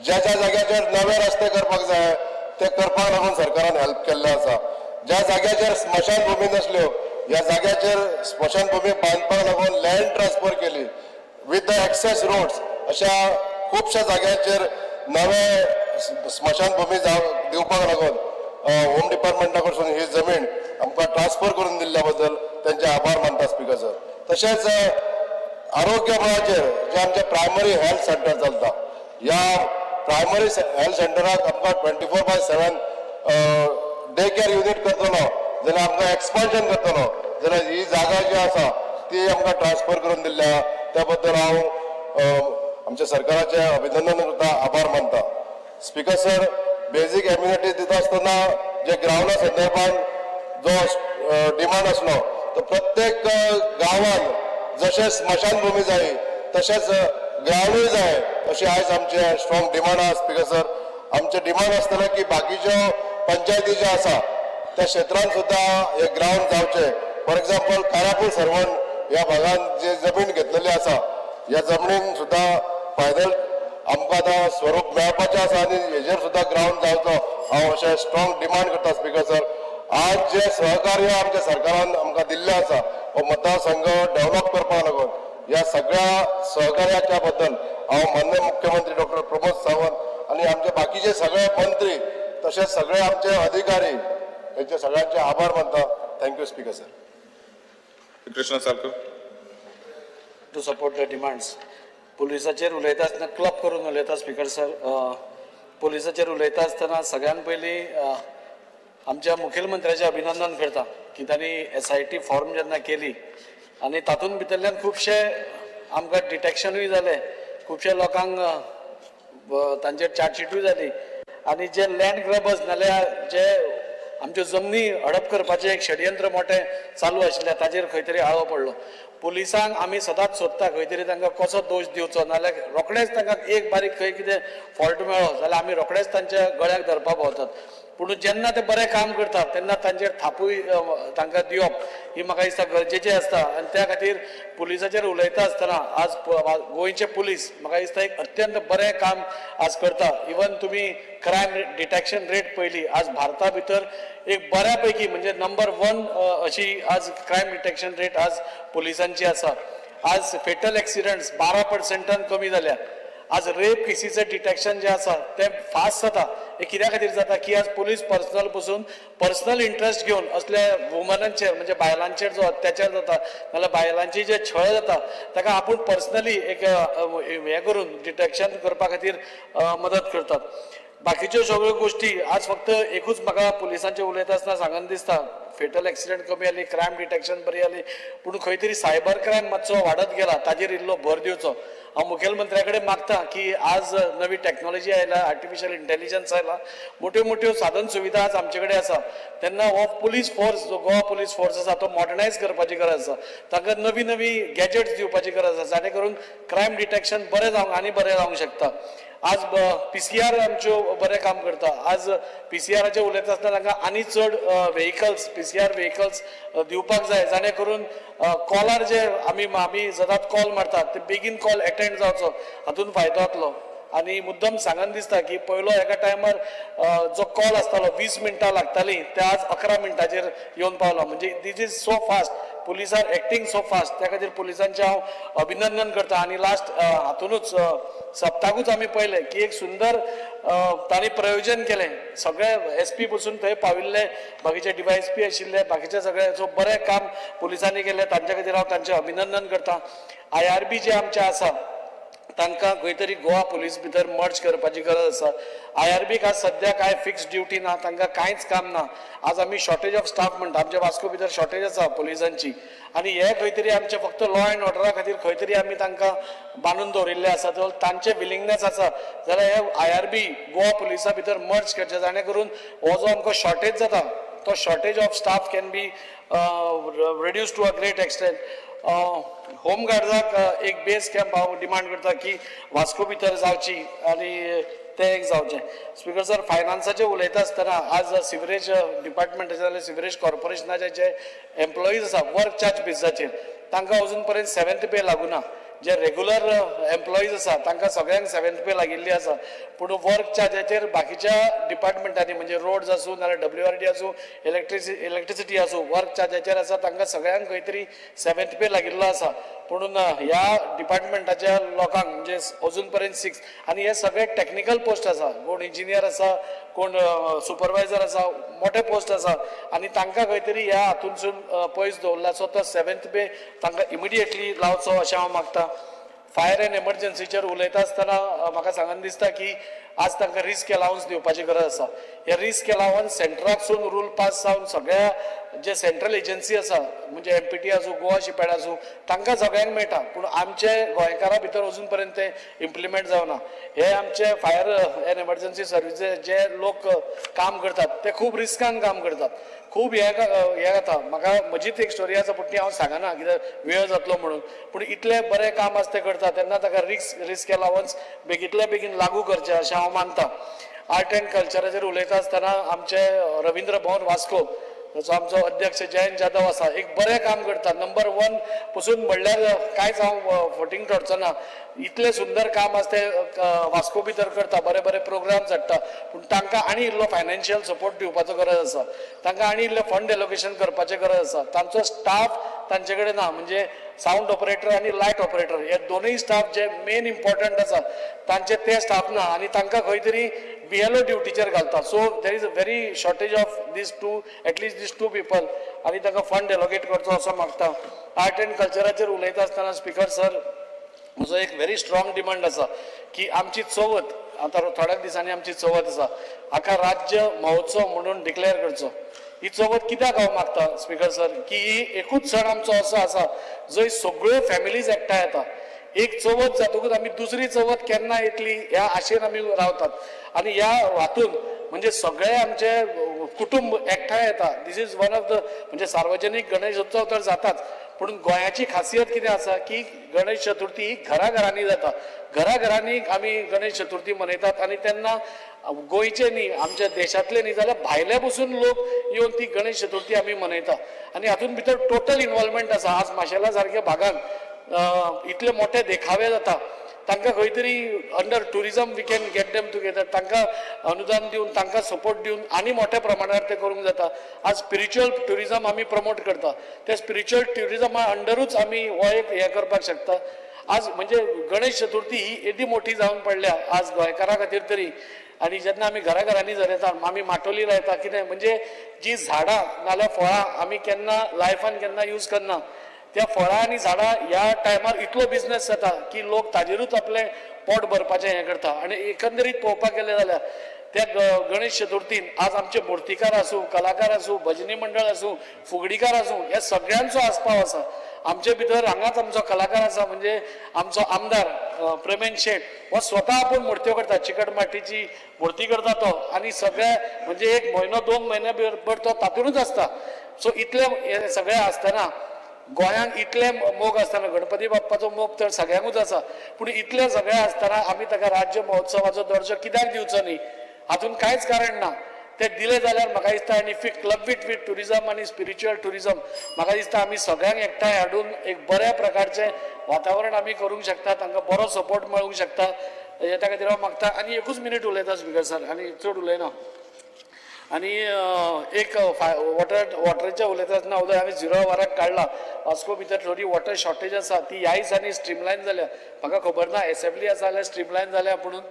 H: ज्या ज्या जाग्याचेर नवे रस्ते करपाक जाय ते करपाक लागून सरकारान हेल्प केल्ले आसा. ज्या जाग्याचेर स्मशानभुमी नासल्यो ह्या जाग्याचेर स्मशानभुमी बांदपाक लागून लँड ट्रान्सफर केली विथ the access roads. अशा खुबश्या जाग्यांचेर नवे स्मशानभुमी दिवपाक लागून होम डिपार्टमेंटा कडसून ही जमीन आमकां ट्रान्सफर करून दिल्ल्या बद्दल तेंचे आभार मानता स्पीकर सर. तशेंच आरोग्य मळाचेर जे आमचे प्रायमरी हेल्थ सेंटर चलता, ह्या प्रायमरी हेल्थ सेंटराक आमकां 24/7 डे केअर युनीट करतलो जाल्यार आमकां एक्सपान्शन करतलो जाल्यार ही जागा जी आसा ती आमकां ट्रान्सफर करून दिल्ल्या त्या बद्दल हांव आमच्या सरकाराचें अभिनंदन करता, आभार मानता. स्पीकर सर, बेजीक एम्युनिटीज दिता आसतना जे ग्रावंडा संदर्भान जो डिमांड आसलो तो प्रत्येक गांवान जशें स्मशानभुमी जाय तशेंच ग्रावंडूय जाय अशी आयज आमचे स्ट्रॉंग डिमांड आहा स्पीकर सर. आमचें डिमांड आसतलें की बाकीच्यो पंचायती ज्यो आसा त्या क्षेत्रान सुद्दां हे ग्रावंड जावचें. फॉर एग्जाम्पल कारापूर सर्वण ह्या भागान जे जमीन घेतलेली आसा ह्या जमनीन सुद्दां फायनल आमकां आतां स्वरूप मेळपाचें आसा आनी हेजेर सुद्दां ग्रावंड जावचो हांव अशें स्ट्रॉंग डिमांड करता स्पीकर सर. आज जे सहकार्य आमच्या सरकारान आमकां दिल्लें आसा हो मतदारसंघ डेव्हलप करपाक लागून ह्या सगळ्या सहकार्याच्या बद्दल हांव माननीय मुख्यमंत्री डॉक्टर प्रमोद सावंत आनी आमचे बाकीचे सगळे मंत्री तशेंच सगळे आमचे अधिकारी हेंचे सगळ्यांचे आभार मानता. Thank you speaker sir.
B: Krishna Salkar.
I: To support the demands. पुलिसाचेर उलयता आसतना क्लब करून उलयता स्पीकर सर. पुलिसाचेर उलयता आसतना सगळ्यान पयलीं आमच्या मुखेलमंत्र्याचें अभिनंदन करता की तांणी SIT form जेन्ना केली आनी तातूंत भितरल्यान खुबशे आमकां डिटेक्शनूय जालें, खुबशे लोकांक तांचेर चार्जशीटूय जाली आनी जे लँड ग्रॅबर्स नाल्यार जे आमच्यो जमनी हडप करपाचें एक षडयंत्र मोठें चालू आशिल्लें ताचेर खंय तरी आळो पडलो. पुलिसांक आमी सदांच सोदता खंय तरी तांकां कसो दोश दिवचो, नाल्यार रोखडेच तांकां एक बारीक खंय कितें फॉल्ट मेळ्ळो जाल्यार आमी रोखडेच तांच्या गळ्याक धरपाक पावतात. पूण जेन्ना ते बरें काम करतात तेन्ना तांचेर थापूय तांकां दिवप ही म्हाका दिसता गरजेचें आसता. आनी त्या खातीर पुलिसाचेर उलयता आसतना आज गोंयचे पुलीस म्हाका दिसता एक अत्यंत बरें काम आज करता. इवन तुमी क्रायम डिटेक्शन रेट पळयली, आज भारता भितर एक बऱ्या पैकी म्हणजे नंबर 1 अशी आज क्रायम डिटेक्शन रेट आज पुलिसांची आसा. आज फेटल एक्सिडंट्स 12% कमी जाल्या. आज रेप केसीचें डिटेक्शन जें आसा तें फास्ट जाता. हें कित्या खातीर जाता की आज पुलीस पर्सनल पसून पर्सनल इंट्रस्ट घेवन असल्या वुमनांचेर म्हणजे बायलांचेर जो अत्याचार जाता नाल्यार बायलांची जे छळ जाता ताका आपूण पर्सनली एक हें करून डिटेक्शन करपा खातीर मदत करतात. बाकीच्यो सगळ्यो गोश्टी आज फक्त एकूच म्हाका पुलिसांचेर उलयता आसतना सांगन दिसता, फेटल एक्सिडंट कमी जाली, क्रायम डिटेक्शन बरी जाली, पूण खंय तरी सायबर क्रायम मातसो वाडत गेला, ताजेर इल्लो भर दिवचो. हांव मुखेलमंत्र्या कडेन मागता की आज नवी टॅक्नोलॉजी आयला, आर्टिफिशियल इंटेलिजन्स आयला, मोट्यो मोट्यो साधन सुविधा आज आमचे कडेन आसा, तेन्ना हो पुलीस फोर्स जो गोवा पुलीस फोर्स आसा तो मॉडर्नायज करपाची गरज आसा. तांकां नवी नवी गॅजेट्स दिवपाची गरज आसा जाणे करून क्रायम डिटेक्शन बरें जावंक आनी बरें जावंक शकता. आज PCR आमच्यो बरें काम करता. आज PCRाचेर उलयता आसतना तांकां आनी चड व्हेकल्स PCR vehicles दिवपाक जाय जाणे करून कॉलार जे आमी आमी सदांच कॉल मारतात ते बेगीन कॉल एटेंड जावचो, हातून फायदो जातलो. आनी मुद्दम सांगन दिसता की पयलो एका टायमार जो कॉल आसतालो 20 मिनटां लागतालीं ते आज 11 मिनटांचेर येवन पावलो. म्हणजे this is so fast, police are acting so fast. त्या खातीर पुलिसांचें हांव अभिनंदन करता. आनी लास्ट हातूनच सप्ताकूच आमी पळयलें की एक सुंदर तांणी प्रयोजन केलें, सगळे SP पसून थंय पाविल्ले, बाकीचे DYSP आशिल्ले, बाकीचे सगळे सो बरें काम पुलिसांनी केलें, तांच्या खातीर हांव तांचें अभिनंदन करता. IRB जे आमचे आसा तांकां खंय तरी गोवा पुलीस भितर मर्ज करपाची गरज आसा. IRBक आज सद्या कांय फिक्स ड्युटी ना, तांकां कांयच काम ना. आज आमी शॉर्टेज ऑफ स्टाफ म्हणटा, आमच्या वास्को भितर शॉर्टेज आसा पुलिसांची आनी हे खंय तरी आमचे फक्त लॉ एंड ऑर्डरा खातीर खंय तरी आमी तांकां बांदून दवरिल्ले आसा. जर तांचे विलिंगनेस आसा जाल्यार हे IRB Goa पुलिसा भितर मर्ज करचे जाणे करून हो जो आमकां शॉर्टेज जाता तो shortage of staff can be reduce to a great extent. Home गार्ड्साक एक बेस कॅम्प हांव डिमांड करता की वास्को भितर जावची आनी तें एक जावचें. स्पीकर सर, फायनान्साचें उलयता आसतना आज सिवरेज डिपार्टमेंटाचे जाल्यार सिवरेज कॉर्पोरेशनाचे जे एम्प्लॉईज आसा वर्क चार्ज बेजिसाचेर तांकां अजून पर्यंत 7th पे लागूना. जे रेगुलर एम्प्लॉईज आसा तांकां सगळ्यांक 7th पे लागिल्ली आसा, पूण वर्क चार्जाचेर बाकीच्या डिपार्टमेंटांनी म्हणजे रोड्स आसूं नाल्यार WRD आसूं, इलेक्ट्रिसिटी आसूं, वर्क चार्जाचेर आसा तांकां सगळ्यांक खंय तरी 7th पे लागिल्लो आसा. पुणून ह्या डिपार्टमेंटाच्या लोकांक म्हणजे अजून पर्यंत 6 आनी हे सगळे टॅक्निकल पोस्ट आसा, कोण इंजिनियर आसा, कोण सुपरवायजर आसा, मोठे पोस्ट आसा आनी तांकां खंय तरी ह्या हातूंतसून पयस दवरला. सो तो 7th पे तांकां इमिडिएटली लावचो अशें हांव मागता. फायर एंड एमर्जन्सीचेर उलयता आसतना म्हाका सांगन दिसता की आज तांकां रिस्क एलावन्स दिवपाची गरज आसा. हे रिस्क एलावन्स सेंट्राकसून रूल पास जावन सगळ्या जे सेंट्रल एजन्सी आसा म्हणजे MPT आसूं, गोवा शिपयार्ड आसूं, तांकां सगळ्यांक मेळटा, पूण आमचे गोंयकारां भितर अजून पर्यंत तें इम्प्लिमेंट जावना. हे आमचे फायर एंड एमर्जन्सी सर्विसीस जे लोक काम करतात ते खूब रिस्कान काम करतात, खूब हें जाता. म्हाका म्हजीच एक स्टोरी आसा पूण ती हांव सांगना कित्याक वेळ जातलो म्हणून. पूण इतलें बरें काम आसा तें करता तेन्ना ताका रिस्क एलावन्स बेगींतल्या बेगीन लागू करचें अशें हांव मानता. आर्ट एंड कल्चराचेर उलयता आसतना आमचे रवींद्र भवन वास्को जो आमचो अध्यक्ष जयंत जाधव आसा एक बरें काम करता. नंबर 1 पसून म्हणल्यार कांयच हांव फटींग ठरचो ना, इतलें सुंदर काम आसा तें वास्को भितर करता, बरे बरे प्रोग्राम्स हाडटा, पूण तांकां आनी इल्लो फायनान्शियल सपोर्ट दिवपाचो गरज आसा, तांकां आनी इल्लें फंड एलोकेशन करपाचें गरज आसा. तांचो स्टाफ तांचे कडेन ना, म्हणजे सावंड ऑपरेटर आनी लायट ऑपरेटर हे दोनूय स्टाफ जे मेन इम्पॉर्टंट आसा तांचे ते स्टाफ ना आनी तांकां खंय तरी BLO ड्युटीचेर घालता. So there is a very shortage of these two, at least these two people, आनी तांकां फंड एलोकेट करचो असो मागता. आर्ट एंड कल्चराचेर उलयता आसतना स्पीकर सर म्हजो एक व्हेरी स्ट्रॉंग डिमांड आसा की आमची चवथ आतां थोड्या दिसांनी आमची चवथ आसा हाका राज्य महोत्सव म्हणून डिक्लेअर करचो. ही चवथ कित्याक हांव मागता स्पीकर सर की ही एकूच सण आमचो असो आसा जंय सगळ्यो फॅमिलीज एकठांय येता. एक चवथ जातकूच आमी दुसरी चवथ केन्ना येतली ह्या आशेन आमी रावतात आनी ह्या हातून म्हणजे सगळे आमचे कुटुंब एकठांय येता. This is one of the म्हणजे सार्वजनीक गणेश उत्सव तर जाताच, पूण गोंयाची खासियत कितें आसा की गणेश चतुर्थी ही घराघरांनी जाता. घराघरांनी आमी गणेश चतुर्थी मनयतात आनी तेन्ना गोंयचे न्ही, आमच्या देशांतले न्ही जाल्यार भायले पसून लोक येवन ती गणेश चतुर्थी आमी मनयता आनी हातूंत भितर टोटल इनवॉल्वमेंट आसा. आज माशेला सारक्या भागान इतले मोठे देखावे जाता, तांकां खंय तरी under tourism we can get them together, तांकां अनुदान दिवन तांकां सपोर्ट दिवन आनी मोठ्या प्रमाणार ते करूंक जाता. आज स्पिरिच्युअल ट्युरिजम आमी प्रमोट करता, त्या स्पिरिच्युअल ट्युरिजमा अंडरूच आमी हो एक हें करपाक शकता. आज म्हणजे गणेश चतुर्थी ही येदी मोठी जावन पडल्या आज गोंयकारां खातीर तरी. आनी जेन्ना आमी घरा घरांनी झरयता, आमी माटोली लायता, कितें म्हणजे जी झाडां नाल्यार फळां आमी केन्ना लायफान केन्ना यूज करना, त्या फळां आनी झाडां ह्या टायमार इतलो बिजनेस जाता की लोक ताजेरूच आपलें पोट भरपाचें हें करता. आनी एकंदरीत पळोवपाक गेलें जाल्यार त्या गणेश चतुर्थीन आज आमचे मुर्तीकार आसूं, कलाकार आसूं, भजनी मंडळ आसूं, फुगडीकार आसूं, ह्या सगळ्यांचो आस्पाव आसा. आमचे भितर हांगाच आमचो कलाकार आसा, म्हणजे आमचो आमदार प्रेमेन शेट हो स्वता आपूण मुर्त्यो करता, चिकट माटीची मुर्ती करता तो, आनी सगळे म्हणजे एक म्हयनो 2 म्हयने भर तो तातूंतच आसता. सो इतले हे सगळे आसतना गोंयांत इतले मोग आसतना, गणपती बाप्पाचो मोग तर सगळ्यांकूच आसा, पूण इतले सगळे आसतना आमी ताका राज्य महोत्सवाचो दर्जो कित्याक दिवचो न्ही? हातूंत कांयच कारण ना. ते दिले जाल्यार म्हाका दिसता आनी if club it with tourism आनी स्पिरिच्युअल ट्युरिजम, म्हाका दिसता आमी सगळ्यांक एकठांय हाडून एक बऱ्या प्रकारचें वातावरण आमी करूंक शकता, तांकां बरो सपोर्ट मेळूंक शकता. हे त्या खातीर हांव मागता. आनी एकूच मिनीट उलयता स्पिकर सर, आनी चड उलयना. आनी एक वॉटराचें उलयता आसतना उदक हांवें 0 वराक काडला. वास्को भितर थोडी वॉटर शॉर्टेज आसा, ती ह्या दिसांनी स्ट्रीमलायन जाल्या. म्हाका खबर ना एसेंब्ली आसा जाल्यार स्ट्रीमलायन जाल्या म्हणून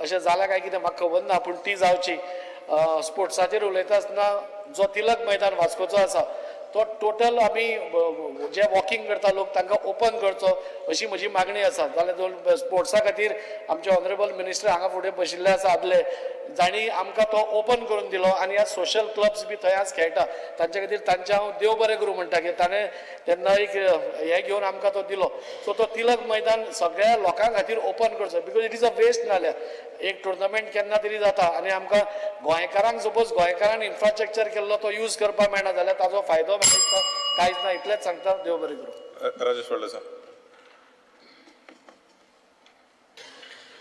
I: अशें जालां काय कितें म्हाका खबर ना, पूण ती जावची. स्पोर्ट्साचेर उलयता आसतना जो तिलक मैदान वास्कोचो आसा तो टोटल आमी जे वॉकिंग करता लोक तांकां ओपन करचो अशी म्हजी मागणी आसा. जाल्यार दोन स्पोर्ट्सा खातीर आमचे ऑनरेबल मिनिस्टर हांगा फुडें बशिल्ले आसा आदले, जांणी आमकां तो ओपन करून दिलो आनी ह्या सोशल क्लब्स बी थंय आज खेळटा तांचे खातीर तांचें हांव देव बरें करूं म्हणटा की ताणें तेन्ना एक हें घेवन आमकां तो दिलो. सो तो तिलक मैदान सगळ्या लोकां खातीर ओपन करचो, because it is a waste. नाल्यार एक टुर्नामेंट केन्ना तरी जाता आनी आमकां गोंयकारांक सपोज गोंयकारान इन्फ्रास्ट्रक्चर केल्लो तो यूज करपाक मेळना जाल्यार ताजो फायदो म्हाका दिसता कांयच ना. इतलेंच सांगता. देव बरें करूं.
B: राजेश फळदेसाय.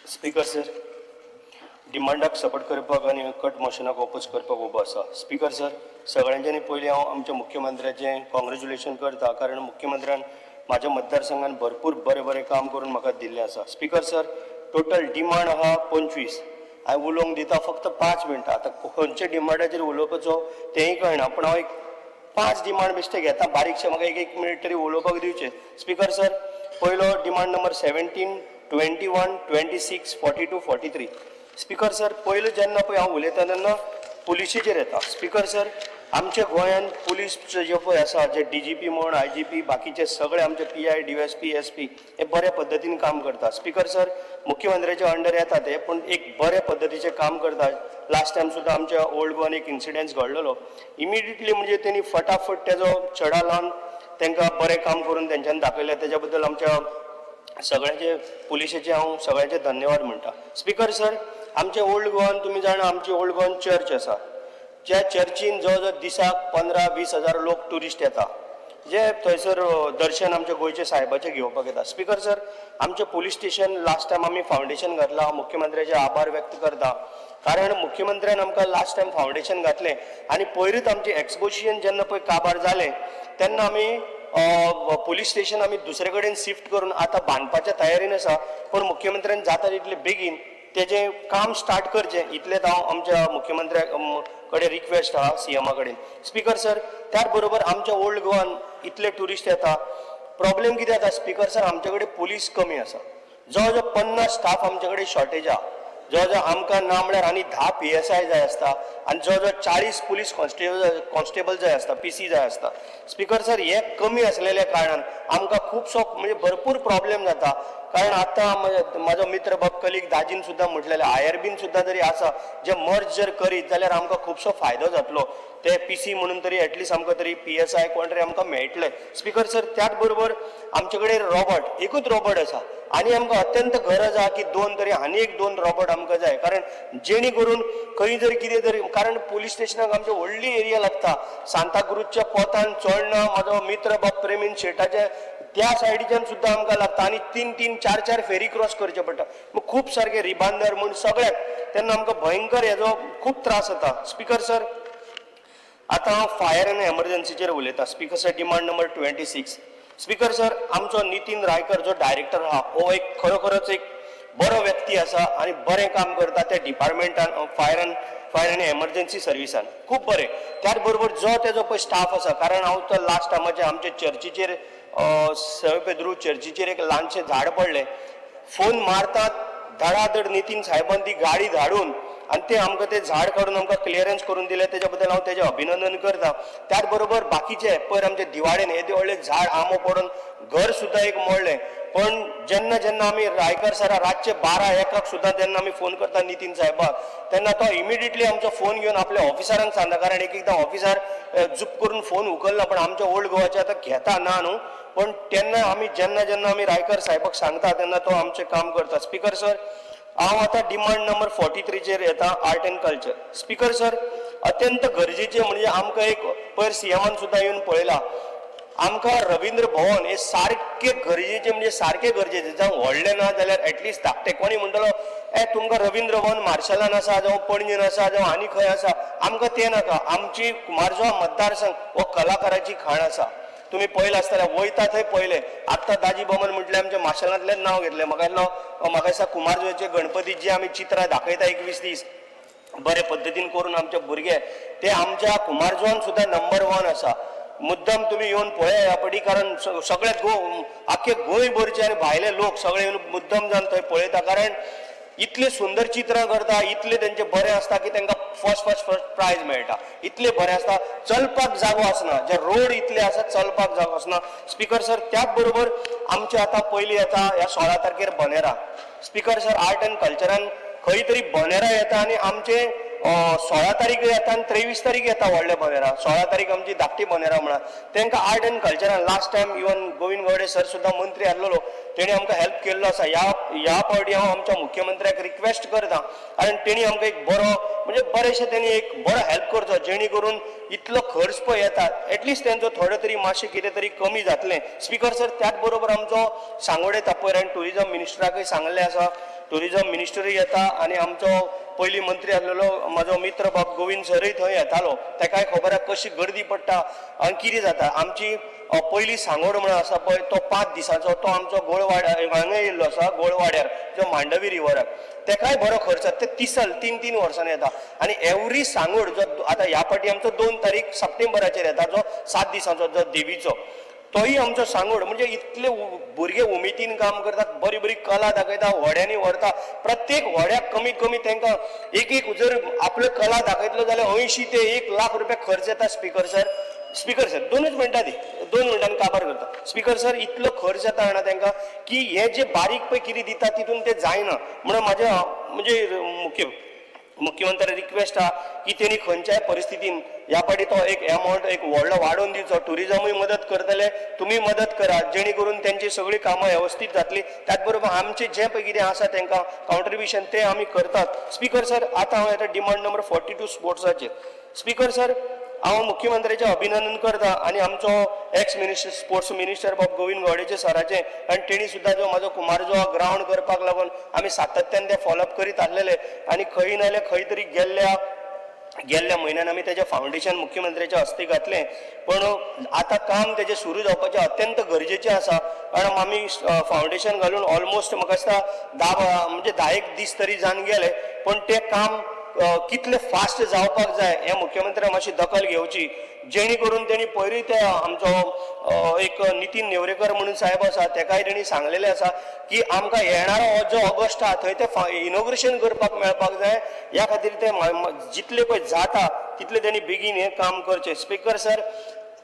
J: स्पीकर सर, डिमांडाक सपोर्ट करपाक आनी कट मोशनाक ओपोज करपाक उबो आसा. स्पीकर सर, सगळ्यांच्यानी पयलीं हांव आमच्या मुख्यमंत्र्याचें कॉंग्रेच्युलेशन करता, कारण मुख्यमंत्र्यान म्हाज्या मतदारसंघान भरपूर बरें बरें काम करून म्हाका दिल्लें आसा. स्पीकर सर, टोटल डिमांड आहा 25, हांवें उलोवंक दिता फक्त 5 मिनटां. आतां खंयच्या डिमांडाचेर उलोवपाचो तेंय कळना, पूण हांव एक 5 डिमांड बेश्टे घेता, बारीकशें म्हाका एक मिनीट तरी उलोवपाक दिवचें. स्पीकर सर, पयलो डिमांड नंबर 17, 21, 26, 42, 43. स्पीकर सर, पयलो जेन्ना पळय हांव उलयता तेन्ना पुलिशेचेर येता. स्पीकर सर, आमच्या गोंयांत पुलीस जे पळय आसा, जे DGP म्हण, IGP, बाकीचे सगळे आमचे PI, DSP, SP हे बऱ्या पद्दतीन काम करता. स्पीकर सर, मुख्यमंत्र्याच्या अंडर येता ते, पूण एक बऱ्या पद्दतीचें काम करता. लास्ट टायम सुद्दां आमच्या ओल्ड गोवान एक इन्सिडंट्स घडलेलो, इमिडिएटली म्हणजे तेणी फटाफट तेजो चेडा लावन तांकां बरें काम करून तेंच्यांनी दाखयलें. तेज्या बद्दल आमच्या सगळ्यांचे पुलिशेचे हांव सगळ्यांचे धन्यवाद म्हणटा. स्पीकर सर, आमच्या ओल्ड गोवान तुमी जाणा आमची ओल्ड गोवान चर्च आसा, ज्या चर्चीन जवळ जवळ दिसाक 15-20 हजार लोक ट्युरिस्ट येता, जे थंयसर दर्शन आमच्या गोंयचे सायबाचें घेवपाक येता. स्पीकर सर, आमचें पुलीस स्टेशन लास्ट टायम आमी फावंडेशन घातलां, मुख्यमंत्र्याचे आभार व्यक्त करता, कारण मुख्यमंत्र्यान आमकां लास्ट टायम फावंडेशन घातलें आनी पयरूच आमचें एक्सपोजिशन जेन्ना पळय काबार जालें तेन्ना आमी पुलीस स्टेशन आमी दुसरे कडेन शिफ्ट करून आतां बांदपाच्या तयारीन आसा, पूण मुख्यमंत्र्यान जाता तितले बेगीन तेजें काम स्टार्ट करचें इतलेंच हांव आमच्या मुख्यमंत्र्या कडेन रिक्वेस्ट आहा सीएमा कडेन. स्पीकर सर, त्याच बरोबर आमच्या ओल्ड गोवान इतले ट्युरिस्ट येता, प्रॉब्लेम कितें जाता स्पीकर सर, आमचे कडेन पुलीस कमी आसा, जवळ जवळ 50 स्टाफ आमचे कडेन शॉर्टेज आहा. जवळ जवळ आमकां ना म्हळ्यार आनी 10 PSI जाय आसता आनी जवळ जवळ 40 पुलीस कॉन्स्टेबल जाय आसता, PC जाय आसता. स्पीकर सर, हे कमी आसलेल्या कारणान आमकां खुबसो म्हणजे भरपूर प्रॉब्लेम जाता, कारण आतां म्हाजो मित्र बाब कलीग दाजीन सुद्दां म्हटलेलें, IRBन सुद्दां जरी आसा जे मर्ज जर करीत जाल्यार आमकां खुबसो फायदो जातलो, ते PC म्हणून तरी एटलिस्ट आमकां तरी PSI कोण तरी आमकां मेळटले. स्पीकर सर, त्याच बरोबर आमचे कडेन रॉबर्ट, एकूच रॉबर्ट आसा आनी आमकां अत्यंत गरज आहा की 2 तरी आनी एक 2 रॉबर्ट आमकां जाय, कारण जेणे करून खंय जर कितें तरी, कारण पुलीस स्टेशनाक आमचे व्हडली एरिया लागता, सांताक्रूजच्या पोतान चोडणा म्हाजो मित्र बाब प्रेमीन शेटाच्या त्या सायडीच्यान सुद्दां आमकां लागता आनी 3-3 3-4 4 फेरी क्रॉस करचे पडटा. मग खूब सारके रिबांदर म्हूण सगळ्याक तेन्ना आमकां भयंकर हेजो खूब त्रास जाता. स्पीकर सर, आतां हांव फायर आनी एमर्जन्सीचेर उलयतां. Speaker sir, demand number 26. Speaker sir, आमचो नितीन रायकर जो डायरेक्टर आहा हो एक खरोखरच एक बरो व्यक्ती आसा आनी बरें काम करता त्या डिपार्टमेंटान, फायर आनी एमर्जन्सी सर्विसान खूब बरें. त्याच बरोबर जो तेजो पळय स्टाफ आसा, कारण हांव तो लास्ट टायमाचे आमचे चर्चीचेर सव पेद्रू चर्चीचेर एक ल्हानशें झाड पडलें, फोन मारतात धडाधड नितीन साहेबान ती गाडी धाडून आनी ते आमकां तें झाड काडून आमकां क्लियरन्स करून दिलें, तेज्या बद्दल हांव तेजें अभिनंदन करता. त्याच बरोबर बाकीचे पयर आमचे दिवाळेन हे व्हडलें झाड आंबो पडून घर सुद्दां एक मोडलें. पण जेन्ना जेन्ना आमी रायकर सरा रातचे 12-1 सुद्दां जेन्ना आमी फोन करता नितीन साहेबाक तेन्ना तो इमिडिएटली आमचो फोन घेवन आपल्या ऑफिसरांक सांगता, कारण एक एकदां ऑफिसर जुप करून फोन उखलना, पण आमच्या ओल्ड गोवाचे आतां घेता ना न्हू, पण तेन्ना आमी जेन्ना जेन्ना आमी रायकर साहेबाक सांगता तेन्ना तो आमचें काम करता. स्पीकर सर, हांव आतां डिमांड नंबर 43चेर येता, art and culture. Speaker sir, अत्यंत गरजेचें म्हणजे आमकां एक पयर सीएमान सुद्दां येवन पळयला, आमकां रवींद्र भवन हे सारकें गरजेचें, म्हणजे सारकें गरजेचें. जावं व्हडलें ना जाल्यार एटलिस्ट धाकटें. कोणी म्हणटलो ए तुमकां रवींद्र भवन मार्शलान आसा, जावं पणजेन आसा, जावं आनी खंय आसा, आमकां तें नाका. आमची कुमारजुवा मतदारसंघ हो कलाकाराची खाण आसा. तुमी पळयलां आसतलें, वयता थंय पळयलें. आत्तां दाजी बमन म्हटलें आमच्या मार्शलांतलें नांव घेतलें, म्हाका इल्लो म्हाका दिसता कुमारजुवाचे गणपती जी आमी चित्रां दाखयता 21 दीस बरे पद्दतीन करून आमचे भुरगे, ते आमच्या कुमारजुवान सुद्दां नंबर 1 आसा. मुद्दम तुमी येवन पळया ह्या पटी, कारण सगळे आख्खे गोंयभरचे आनी भायले लोक सगळे येवन मुद्दम जावन थंय पळयता, कारण इतले सुंदर चित्रां करता, इतले तेंचे बरें आसता की तांकां फर्स्ट फर्स्ट फर्स्ट प्रायज मेळटा, इतले बरें आसता. चलपाक जागो आसना, जे रोड इतले आसा चलपाक जागो आसना. स्पीकर सर, त्याच बरोबर आमचे आतां पयलीं येता ह्या 16 तारखेर बनेरा. स्पीकर सर, आर्ट एंड कल्चरान खंय तरी बनेरा येता आनी आमचे 16 तारीख येता आनी 23 तारीख येता व्हडले बनेरा. 16 तारीख आमची धाकटी बनेरा म्हणा. तांकां आर्ट एंड कल्चरान last time even Govind Gawde sir सुद्दां मंत्री आसलेलो, तेणी आमकां हेल्प केल्लो आसा. ह्या फावटी हांव आमच्या मुख्यमंत्र्याक रिक्वेस्ट करता, कारण तेणी आमकां एक बरो म्हणजे बरेशें तेणी एक बरो हेल्प करचो, जेणे करून इतलो खर्च पळय येता एटलिस्ट तेंचो थोडो तरी मातशें कितें तरी कमी जातलें. स्पीकर सर, त्याच बरोबर आमचो सांगोडे तापयर आनी ट्युरिजम मिनिस्टराकय सांगलें आसा, ट्युरिजम मिनिस्टरूय येता आनी आमचो पयलीं मंत्री आसलेलो म्हाजो मित्र बाब गोविंद सरय थंय येतालो, तेकाय खबर आसा कशी गर्दी पडटा आनी कितें जाता. आमची पयली सांगोड म्हणून आसा पळय तो 5 दिसांचो, तो आमचो गोळवाड्यार हांगा येयल्लो आसा, गोळवाड्यार जो मांडवी रिवराक, तेकाय बरो खर्च जाता. ते तिसल 3-3 वर्सांनी येता आनी एवरी सांगोड जो आतां ह्या फावटी आमचो 2 तारीख सप्टेंबराचेर येता, जो 7 दिसांचो जो देवीचो, तोय आमचो सांगोड. म्हणजे इतले भुरगे उमेदीन काम करतात, बरी बरी कला दाखयता, व्हड्यांनी व्हरता. प्रत्येक व्हड्याक कमीत कमी तांकां एक एक जर आपल्यो कला दाखयतलो जाल्यार 80 ते 1 लाख रुपया खर्च येता. स्पीकर सर, स्पीकर सर 2 मिनटां दी, 2 मिनटांनी काबार करता. स्पीकर सर, इतलो खर्च येता जाणा तांकां की हे जे बारीक पळय कितें दिता तितून ते जायना. म्हणून म्हाजें म्हणजे मुख्यमंत्र्याक रिक्वेस्ट आहा की तेणी खंयच्याय परिस्थितीन ह्या फावटी तो एक एमावंट एक व्हडलो वाडोवन दिवचो. ट्युरिजमूय मदत करतले, तुमी मदत करा, जेणे करून तेंची सगळीं कामां वेवस्थीत जातली. त्याच बरोबर आमचें जें पळय कितें आसा तांकां कॉन्ट्रिब्युशन तें आमी करतात. स्पीकर सर, आतां हांव येता डिमांड नंबर 42 स्पोर्ट्साचेर. स्पीकर सर, हांव मुख्यमंत्र्याचें अभिनंदन करता आनी आमचो एक्स मिनिस्टर स्पोर्ट्स मिनिस्टर बाब गोविंद गावडेचे सराचें, आनी तेणी सुद्दां जो म्हाजो कुमारजुवा ग्रावंड करपाक लागून आमी सातत्यान ते फॉलोअप करीत आसलेले आनी खंय ना जाल्यार खंय तरी गेल्ल्या म्हयन्यान आमी तेजें फावंडेशन मुख्यमंत्र्याच्या हस्ते घातलें. पण आतां काम तेजें सुरू जावपाचें अत्यंत गरजेचें आसा, कारण आमी फावंडेशन घालून ऑलमोस्ट म्हाका दिसता 10 म्हणजे 10 दीस तरी जावन गेले, पण तें काम कितलें फास्ट जावपाक जाय हें मुख्यमंत्र्यान मातशी दखल घेवची, जेणे करून तेणी पयरूय ते आमचो एक नितीन नेवरेकर म्हणून साहेब आसा तेकाय तेणी सांगलेलें आसा की आमकां येणारो हो जो ऑगस्ट आहा थंय ते इनॉग्रेशन करपाक मेळपाक जाय. ह्या खातीर ते जितले पळय जाता तितले तेणी बेगीन हें काम करचें. स्पीकर सर,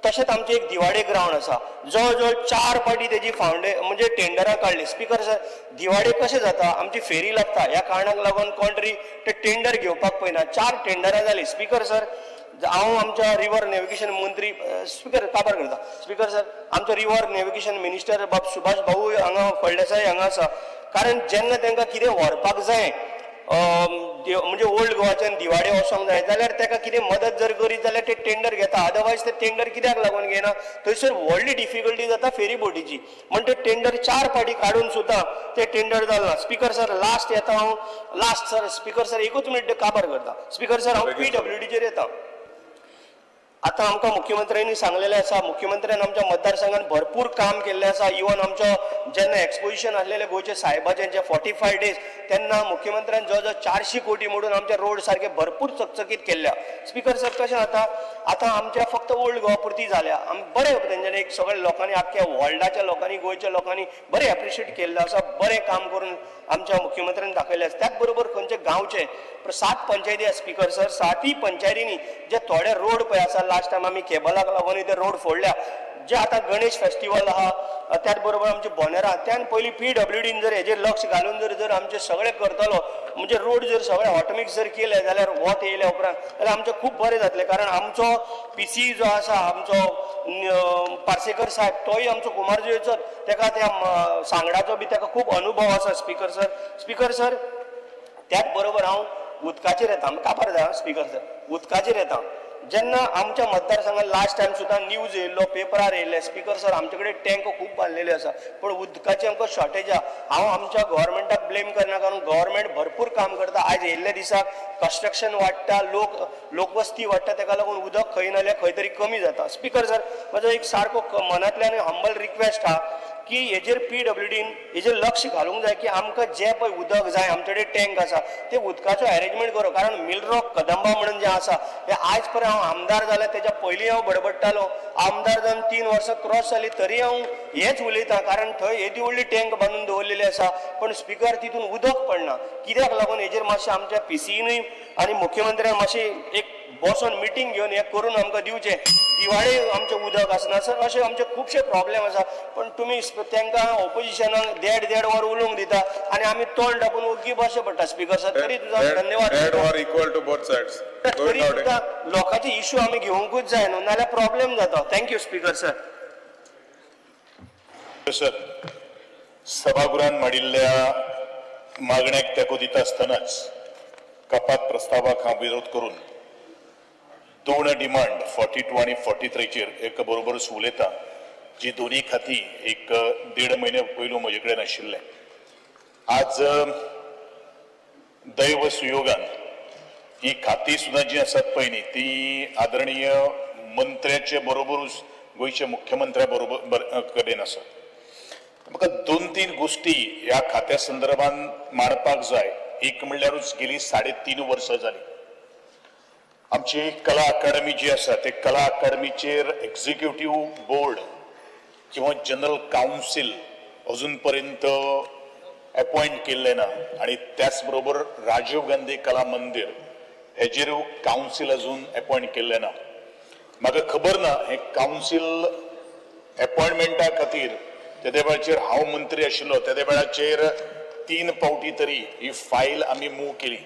J: तशेंच आमचें एक दिवाडे ग्रावंड आसा, जवळ जवळ 4 फावटी तेजी म्हणजे टेंडरां काडली. स्पीकर सर, दिवाडे कशें जाता, आमची फेरी लागता, ह्या कारणाक लागून कोण तरी ते टेंडर घेवपाक पळयना. 4 टेंडरां जालीं. स्पीकर सर, हांव आमच्या रिवर नेविगेशन मंत्री स्पीकर काबार करता. स्पीकर सर, आमचो रिवर नेविगेशन मिनिस्टर बाब सुभाष भाऊ हांगा फळदेसाय हांगा आसा, कारण जेन्ना तांकां कितें व्हरपाक जाय म्हणजे ओल्ड गोवाच्यान दिवाडे वचोंक जाय जाल्यार ताका कितें मदत जर करीत जाल्यार ते टेंडर घेता, अदरवायज ते टेंडर कित्याक लागून घेना? थंयसर व्हडली डिफिकल्टी जाता फेरी बोटीची, म्हण ते टेंडर 4 फावटी काडून सुद्दां ते टेंडर जालें ना. स्पीकर सर लास्ट येता हांव, लास्ट सर, स्पीकर सर एकूच मिनट काबार करता. स्पीकर सर हांव PWDचेर येता. आतां आमकां मुख्यमंत्र्यांनी सांगलेलें आसा, मुख्यमंत्र्यान आमच्या मतदारसंघान भरपूर काम केल्लें आसा. इवन आमचो जेन्ना एक्सपोजिशन आसलेलें गोंयचे सायबाचें जे 45 डेज, तेन्ना मुख्यमंत्र्यान जवळ जवळ 400 कोटी मोडून आमचे रोड सारके भरपूर चकचकीत केल्ल्या. स्पीकर सर कशें जाता, आतां आमच्या फक्त ओल्ड गोवा पुरती जाल्या, आम बरें तेंच्यांनी एक सगळ्या लोकांनी, आख्ख्या वर्ल्डाच्या लोकांनी, गोंयच्या लोकांनी बरें एप्रिशिएट केल्लें आसा, बरें काम करून आमच्या मुख्यमंत्र्यान दाखयलें आसा. त्याच बरोबर खंयचे गांवचे 7 पंचायती आसा स्पीकर सर, 7 पंचायतींनी जे थोडे रोड पळय आसा, लास्ट टायम आमी केबलाक लागून ते रोड फोडल्या. जे आतां गणेश फेस्टिवल आहा, त्याच बरोबर आमचे बोनेरा, त्यान पयलीं PWDन जर हेजेर लक्ष घालून जर जर आमचे सगळे करतलो, म्हणजे रोड जर सगळे हॉटमिक्स जर केले जाल्यार वत येयल्या उपरांत जाल्यार आमचें खूब बरें जातलें. कारण आमचो PC जो आसा, आमचो पार्सेकर साहेब, तोय आमचो कुमारजुंवेचोच, तेका त्या सांगडाचो बी तेका खूब अनुभव आसा स्पीकर सर. स्पीकर सर त्याच बरोबर हांव उदकाचेर येता, काबार जाता स्पीकर सर, उदकाचेर येता. जेन्ना आमच्या मतदारसंघात लास्ट टायम सुद्दां न्यूज येयल्लो, पेपरार येयल्ले स्पीकर सर, आमचे कडेन टँक खूब बांदलेले आसा, पूण उदकाची आमकां शॉर्टेज आहा. हांव आमच्या गव्हर्मेंटाक ब्लेम करना, कारण गव्हर्मेंट भरपूर काम करता. आयज येयल्ल्या दिसाक कन्स्ट्रक्शन वाडटा, लोकवस्ती वाडटा, तेका लागून उदक खंय नाल्यार खंय तरी कमी जाता. स्पीकर सर म्हजो एक सारको मनांतल्यान हंबल रिक्वेस्ट आहा की हेजेर PWDन हेजेर लक्ष घालूंक जाय की आमकां जें पळय उदक जाय, आमचे कडेन टँक आसा, ते उदकाचो एरेंजमेंट करो. कारण मिलरॉक कदंबा म्हणून जें आसा हें आयज पर्यंत हांव आमदार जाल्यार तेज्या पयलीं हांव बडबडटालो, आमदार जावन 3 वर्सां क्रॉस जाली तरी हांव हेंच उलयतां, कारण थंय येदी व्हडली टँक बांदून दवरलेली आसा, पण स्पीकर तितून उदक पडना. कित्याक लागून हेजेर मातशें आमच्या PCनूय आनी मुख्यमंत्र्यान मातशें एक बसोन मिटींग घेवन हें करून आमकां दिवचें. दिवाळे आमचें उदक आसना सर, अशे आमचे खुबशे प्रॉब्लेम आसा, पण तुमी तांकां ऑपोजिशनाक देड देड वर उलोवंक दिता आनी आमी तोंड धापून ओग्गी बसचें पडटा स्पीकर सर. तरी तुजो धन्यवाद. तरी सुद्दां लोकांचे इशू आमी घेवंकूच जाय न्हू, नाल्यार प्रॉब्लेम जाता. Thank you speaker sir.
A: Sir सभागृहान मांडिल्ल्या मागण्याक तेंको दिता आसतनाच कपात प्रस्तावाक हांव विरोध करून 2 डिमांड 42 आनी 43चेर एका बरोबरच उलयता, जी दोन्ही खाती एक 1.5 म्हयने पयलू म्हजे कडेन आशिल्लें. आज दैव सुयोगान ही खाती सुद्दां जी आसात पळय न्ही, ती आदरणीय मंत्र्याचे बरोबरूच गोंयच्या मुख्यमंत्र्या बरोबर कडेन आसा. म्हाका 2-3 गोश्टी ह्या खात्या संदर्भान मांडपाक जाय. एक म्हणल्यारूच गेली 3.5 वर्सां जाली आमची कला अकादमी जी आसा, ते कला अकादमीचेर एक्झिक्युटीव बोर्ड किंवा जनरल कावन्सील अजून पर्यंत अपॉयंट केल्लें ना, आनी त्याच बरोबर राजीव गांधी कला मंदिर हेजेर कावन्सील अजून अपॉयंट केल्लें ना. म्हाका खबर ना हें कावन्सील अपॉयंटमेंटा खातीर तेदे वेळाचेर हांव मंत्री आशिल्लो, तेदे वेळाचेर 3 फावटी तरी ही फायल आमी मूव केली.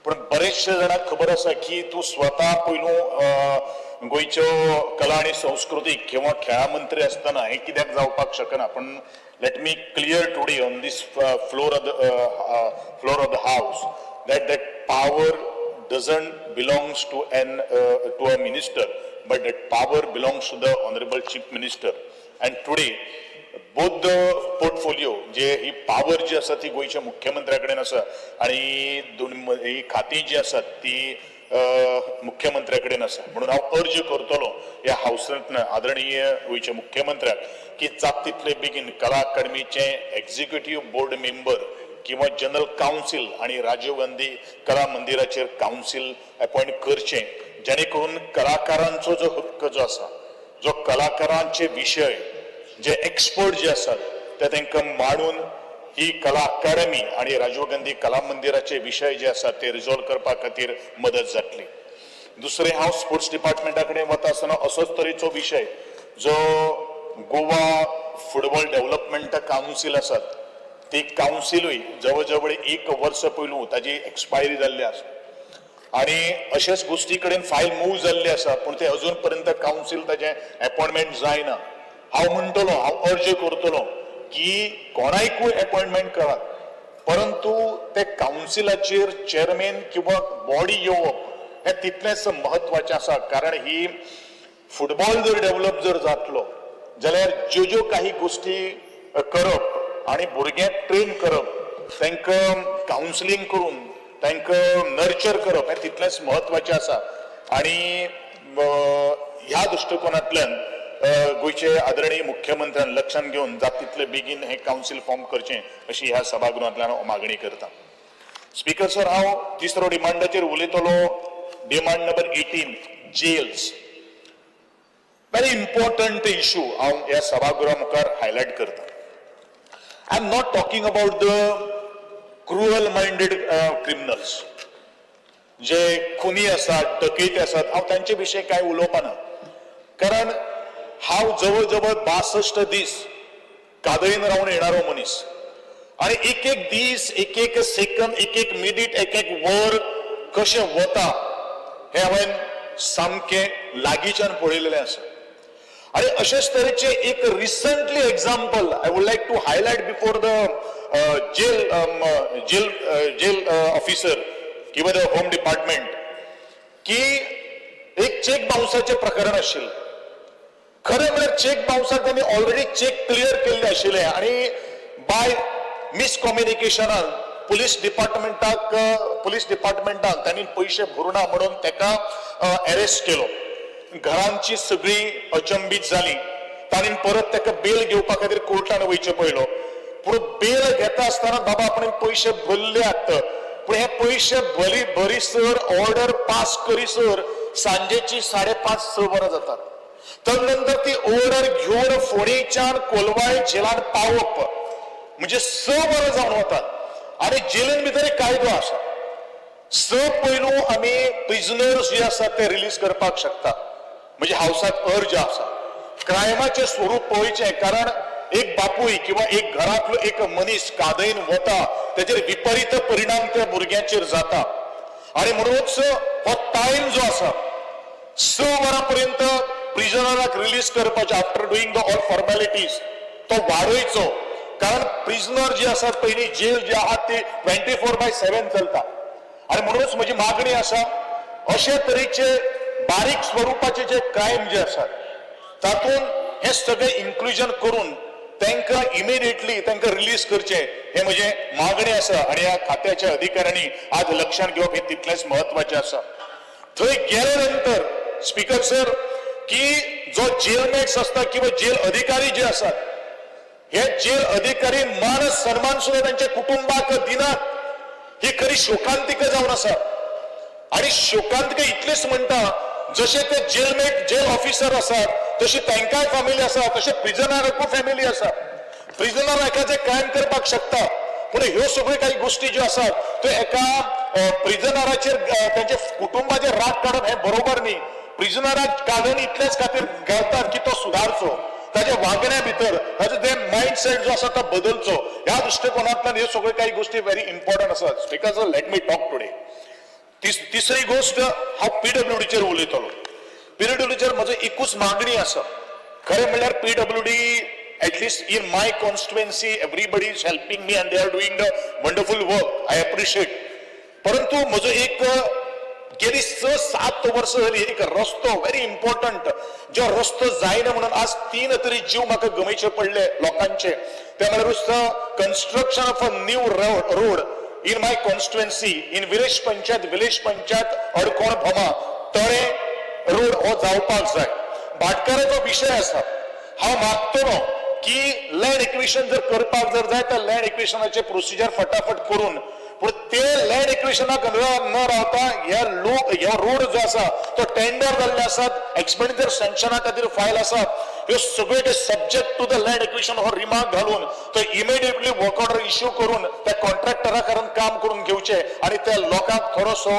A: पूण बरेचशे जाणांक खबर आसा की तूं स्वता पयलू गोंयच्यो कला आनी संस्कृतीक किंवा खेळां मंत्री आसतना हें कित्याक जावपाक शकना. पूण let me clear today on this floor of the house that that power doesn't belongs to an to a minister, but that power belongs to the honourable chief minister. And today both the portfolio J he power जी आसा ती गोंयच्या मुख्यमंत्र्या कडेन आसा, आनी ही खातीं जी आसात ती मुख्यमंत्र्या कडेन आसा. म्हणून हांव अर्ज करतलो ह्या हावसांतल्यान आदरणीय गोंयच्या मुख्यमंत्र्याक की जाता तितले बेगीन कला अकादमीचे एक्झिक्युटीव बोर्ड मेंबर किंवा जनरल कावन्सील आनी राजीव गांधी कला मंदिराचेर कावन्सील अपॉयंट करचें, जेणे करून कलाकारांचो जो हक्क जो आसा, जो कलाकारांचे विशय जे एक्सपर्ट जे आसात ते तांकां मांडून ही कला अकादमी आनी राजीव गांधी कला मंदिराचे विशय जे आसात ते रिजॉल्व करपा खातीर मदत जातली. दुसरें, हांव स्पोर्ट्स डिपार्टमेंटा कडेन वता आसतना असोच तरेचो विशय जो गोवा फुटबॉल डेव्हलपमेंट कावन्सील आसात, ती कावन्सिलूय जवळ जवळ 1 वर्स पयलू ताजी एक्सपायरी जाल्ली आसा आनी अशेच गोश्टी कडेन फायल मूव जाल्ली आसा, पूण ते अजून पर्यंत कावन्सील ताजें अपॉयंटमेंट जायना. हांव म्हणटलो, हांव अर्ज करतलो की कोणायकूय अपॉयंटमेंट करात,
K: परंतु ते कावन्सिलाचेर चेअरमॅन किंवा बॉडी येवप हें तितलेंच म्हत्वाचें आसा. कारण ही फुटबॉल जर डेवलप जर जातलो जाल्यार ज्यो ज्यो काही गोश्टी करप आनी भुरग्यांक ट्रेन करप, तांकां कावन्सिलींग करून तांकां नर्चर करप हें तितलेंच म्हत्वाचें आसा. आनी ह्या दृश्टिकोनांतल्यान गोंयचे आदरणीय मुख्यमंत्र्यान लक्षांत घेवन जाता तितले बेगीन हें कावन्सील फॉर्म करचें अशी ह्या सभागृहांतल्यान हांव मागणी करता. स्पीकर सर, हांव तिसरो डिमांडाचेर उलयतलो, demand number 18, jails. Very important issue हांव ह्या सभागृहा मुखार हायलायट करता. I am not talking about the cruel minded criminals, जे खुनी आसात, डकैती आसात, हांव तांचे विशयी कांय उलोवपाना, कारण हांव जवळ जवळ 62 दीस कादयेन रावन येणारो मनीस आनी एक एक दीस, एक एक सेकंद, एक एक मिनीट, एक एक वर कशें वता हें हांवें सामकें लागींच्यान पळयलेलें आसा. आनी अशेच तरेचे एक recently example I would like to highlight before the jail officer किंवा the home department की एक चेक बाउन्साचें प्रकरण आशिल्लें. खरें म्हळ्यार चेक बाउन्साक तांणी ऑलरेडी चेक क्लियर केल्ले आशिल्ले आनी बाय मिसकम्युनिकेशनान पुलीस डिपार्टमेंटान तांणी पयशे भरुना म्हणून ताका अरेस्ट केलो. घरांची सगळी अचंबीत जाली. तांणी परत ताका बेल घेवपा खातीर कोर्टान वयचें पडलो. पूण बेल घेता आसतना बाबा आपणे पयशे भरल्यात, पूण हे पयशे भरीसर ऑर्डर पास करीसर सांजेची 5:30-6 वरां जातात. तदनंतर ती ऑर्डर घेवन फोंडेच्यान कोलवाळ जेलान पावप म्हणजे 6 वरां जावन वतात. आनी जेलीन भितर एक कायदो आसा, 6 पयलू आमी प्रिजनर्स जे आसात ते रिलीज करपाक शकता, म्हणजे हावसाक अर्ज आसा. क्रायमाचें स्वरूप पळोवचें, कारण एक बापूय किंवा एक घरांतलो एक मनीस कादयेन वता तेजेर विपरीत परिणाम त्या भुरग्यांचेर जाता. आनी म्हणूनच हो टायम जो आसा 6 वरां पर्यंत प्रिजनराक रिलीज करपाचे after doing the all formalities तो वाडयचो, कारण प्रिजनर जे आसात पयलीं जेल जे आहात ती 24/7 चलता. आनी म्हणूनच म्हजी मागणी आसा अशे तरेचे बारीक स्वरुपाचे जे क्रायम जे आसात तातूंत हे सगळे इन्क्लुजन करून तांकां इमिडिएटली तांकां रिलीज करचें हे म्हजें मागणें आसा. आनी ह्या खात्याच्या अधिकाऱ्यांनी आज लक्षांत घेवप हें तितलेंच म्हत्वाचें आसा. थंय गेले नंतर स्पीकर सर की जो जेलमेट्स आसता किंवा जेल अधिकारी जे आसात हे जेल अधिकारी मान सन्मान सुद्धा त्यांच्या कुटुंबाक दिनात, ही खरी शोकांतिका जावन आसा. आनी शोकांतिका इतलेच म्हणटा, जशे ते जेलमेट जेल ऑफिसर आसात तशी तांकांय फॅमिली आसा, तशे प्रिजनराकूय फॅमिली आसा. प्रिजनर एखादें क्रायम करपाक शकता, पूण ह्यो सगळ्यो काही गोश्टी ज्यो आसात त्यो एका प्रिजनराचेर तांच्या कुटुंबाचेर राग काडप हें बरोबर न्ही. प्रिजनराक काडून इतलेच खातीर घालतात की तो सुदारचो, ताच्या वागण्या भितर ताचो ते मायंडसेट जो आसा तो बदलचो. ह्या दृश्टिकोनांतल्यान ह्यो सगळ्यो काही गोश्टी व्हेरी इम्पॉर्टंट आसात. Speaker sir, let me talk today. तिसरी गोश्ट हांव पीडब्ल्यूडीचेर उलयतलो. पीडब्ल्यूडीचेर म्हजो एकूच मागणी आसा. खरें म्हणल्यार PWD at least in my constituency everybody is helping me and they are doing the wonderful work, I appreciate. परंतु म्हजो एक गेली 6-7 वर्सां जाली एक रस्तो व्हेरी इम्पॉर्टंट जो रस्तो जायना म्हणून आज 3 तरी जीव म्हाका गमयचे पडले लोकांचे. ते म्हळ्यार construction of a new road in my constituency in village panchayat, village panchayat Adkon Bhoma Tale road हो जावपाक जाय. भाटकाराचो विशय आसा, हांव मागतलो की लँड एक्विशन जर करपाक जर जाय तर लँड एक्विशनाचे प्रोसिजर फटाफट करून, पूण ते लँड एक्विशनाक न रावता ह्या लोक ह्या रोड जो आसा तो टेंडर जाल्ले आसात, एक्सपेंडिचर सँक्शना खातीर फायल आसा, ह्यो सगळे ते subject to the land acquisition हो रिमार्क घालून तो इमिडिएटली वर्क ऑर्डर इश्यू करून त्या कॉन्ट्रॅक्टरा कारण काम करून घेवचें आनी त्या लोकांक थोडोसो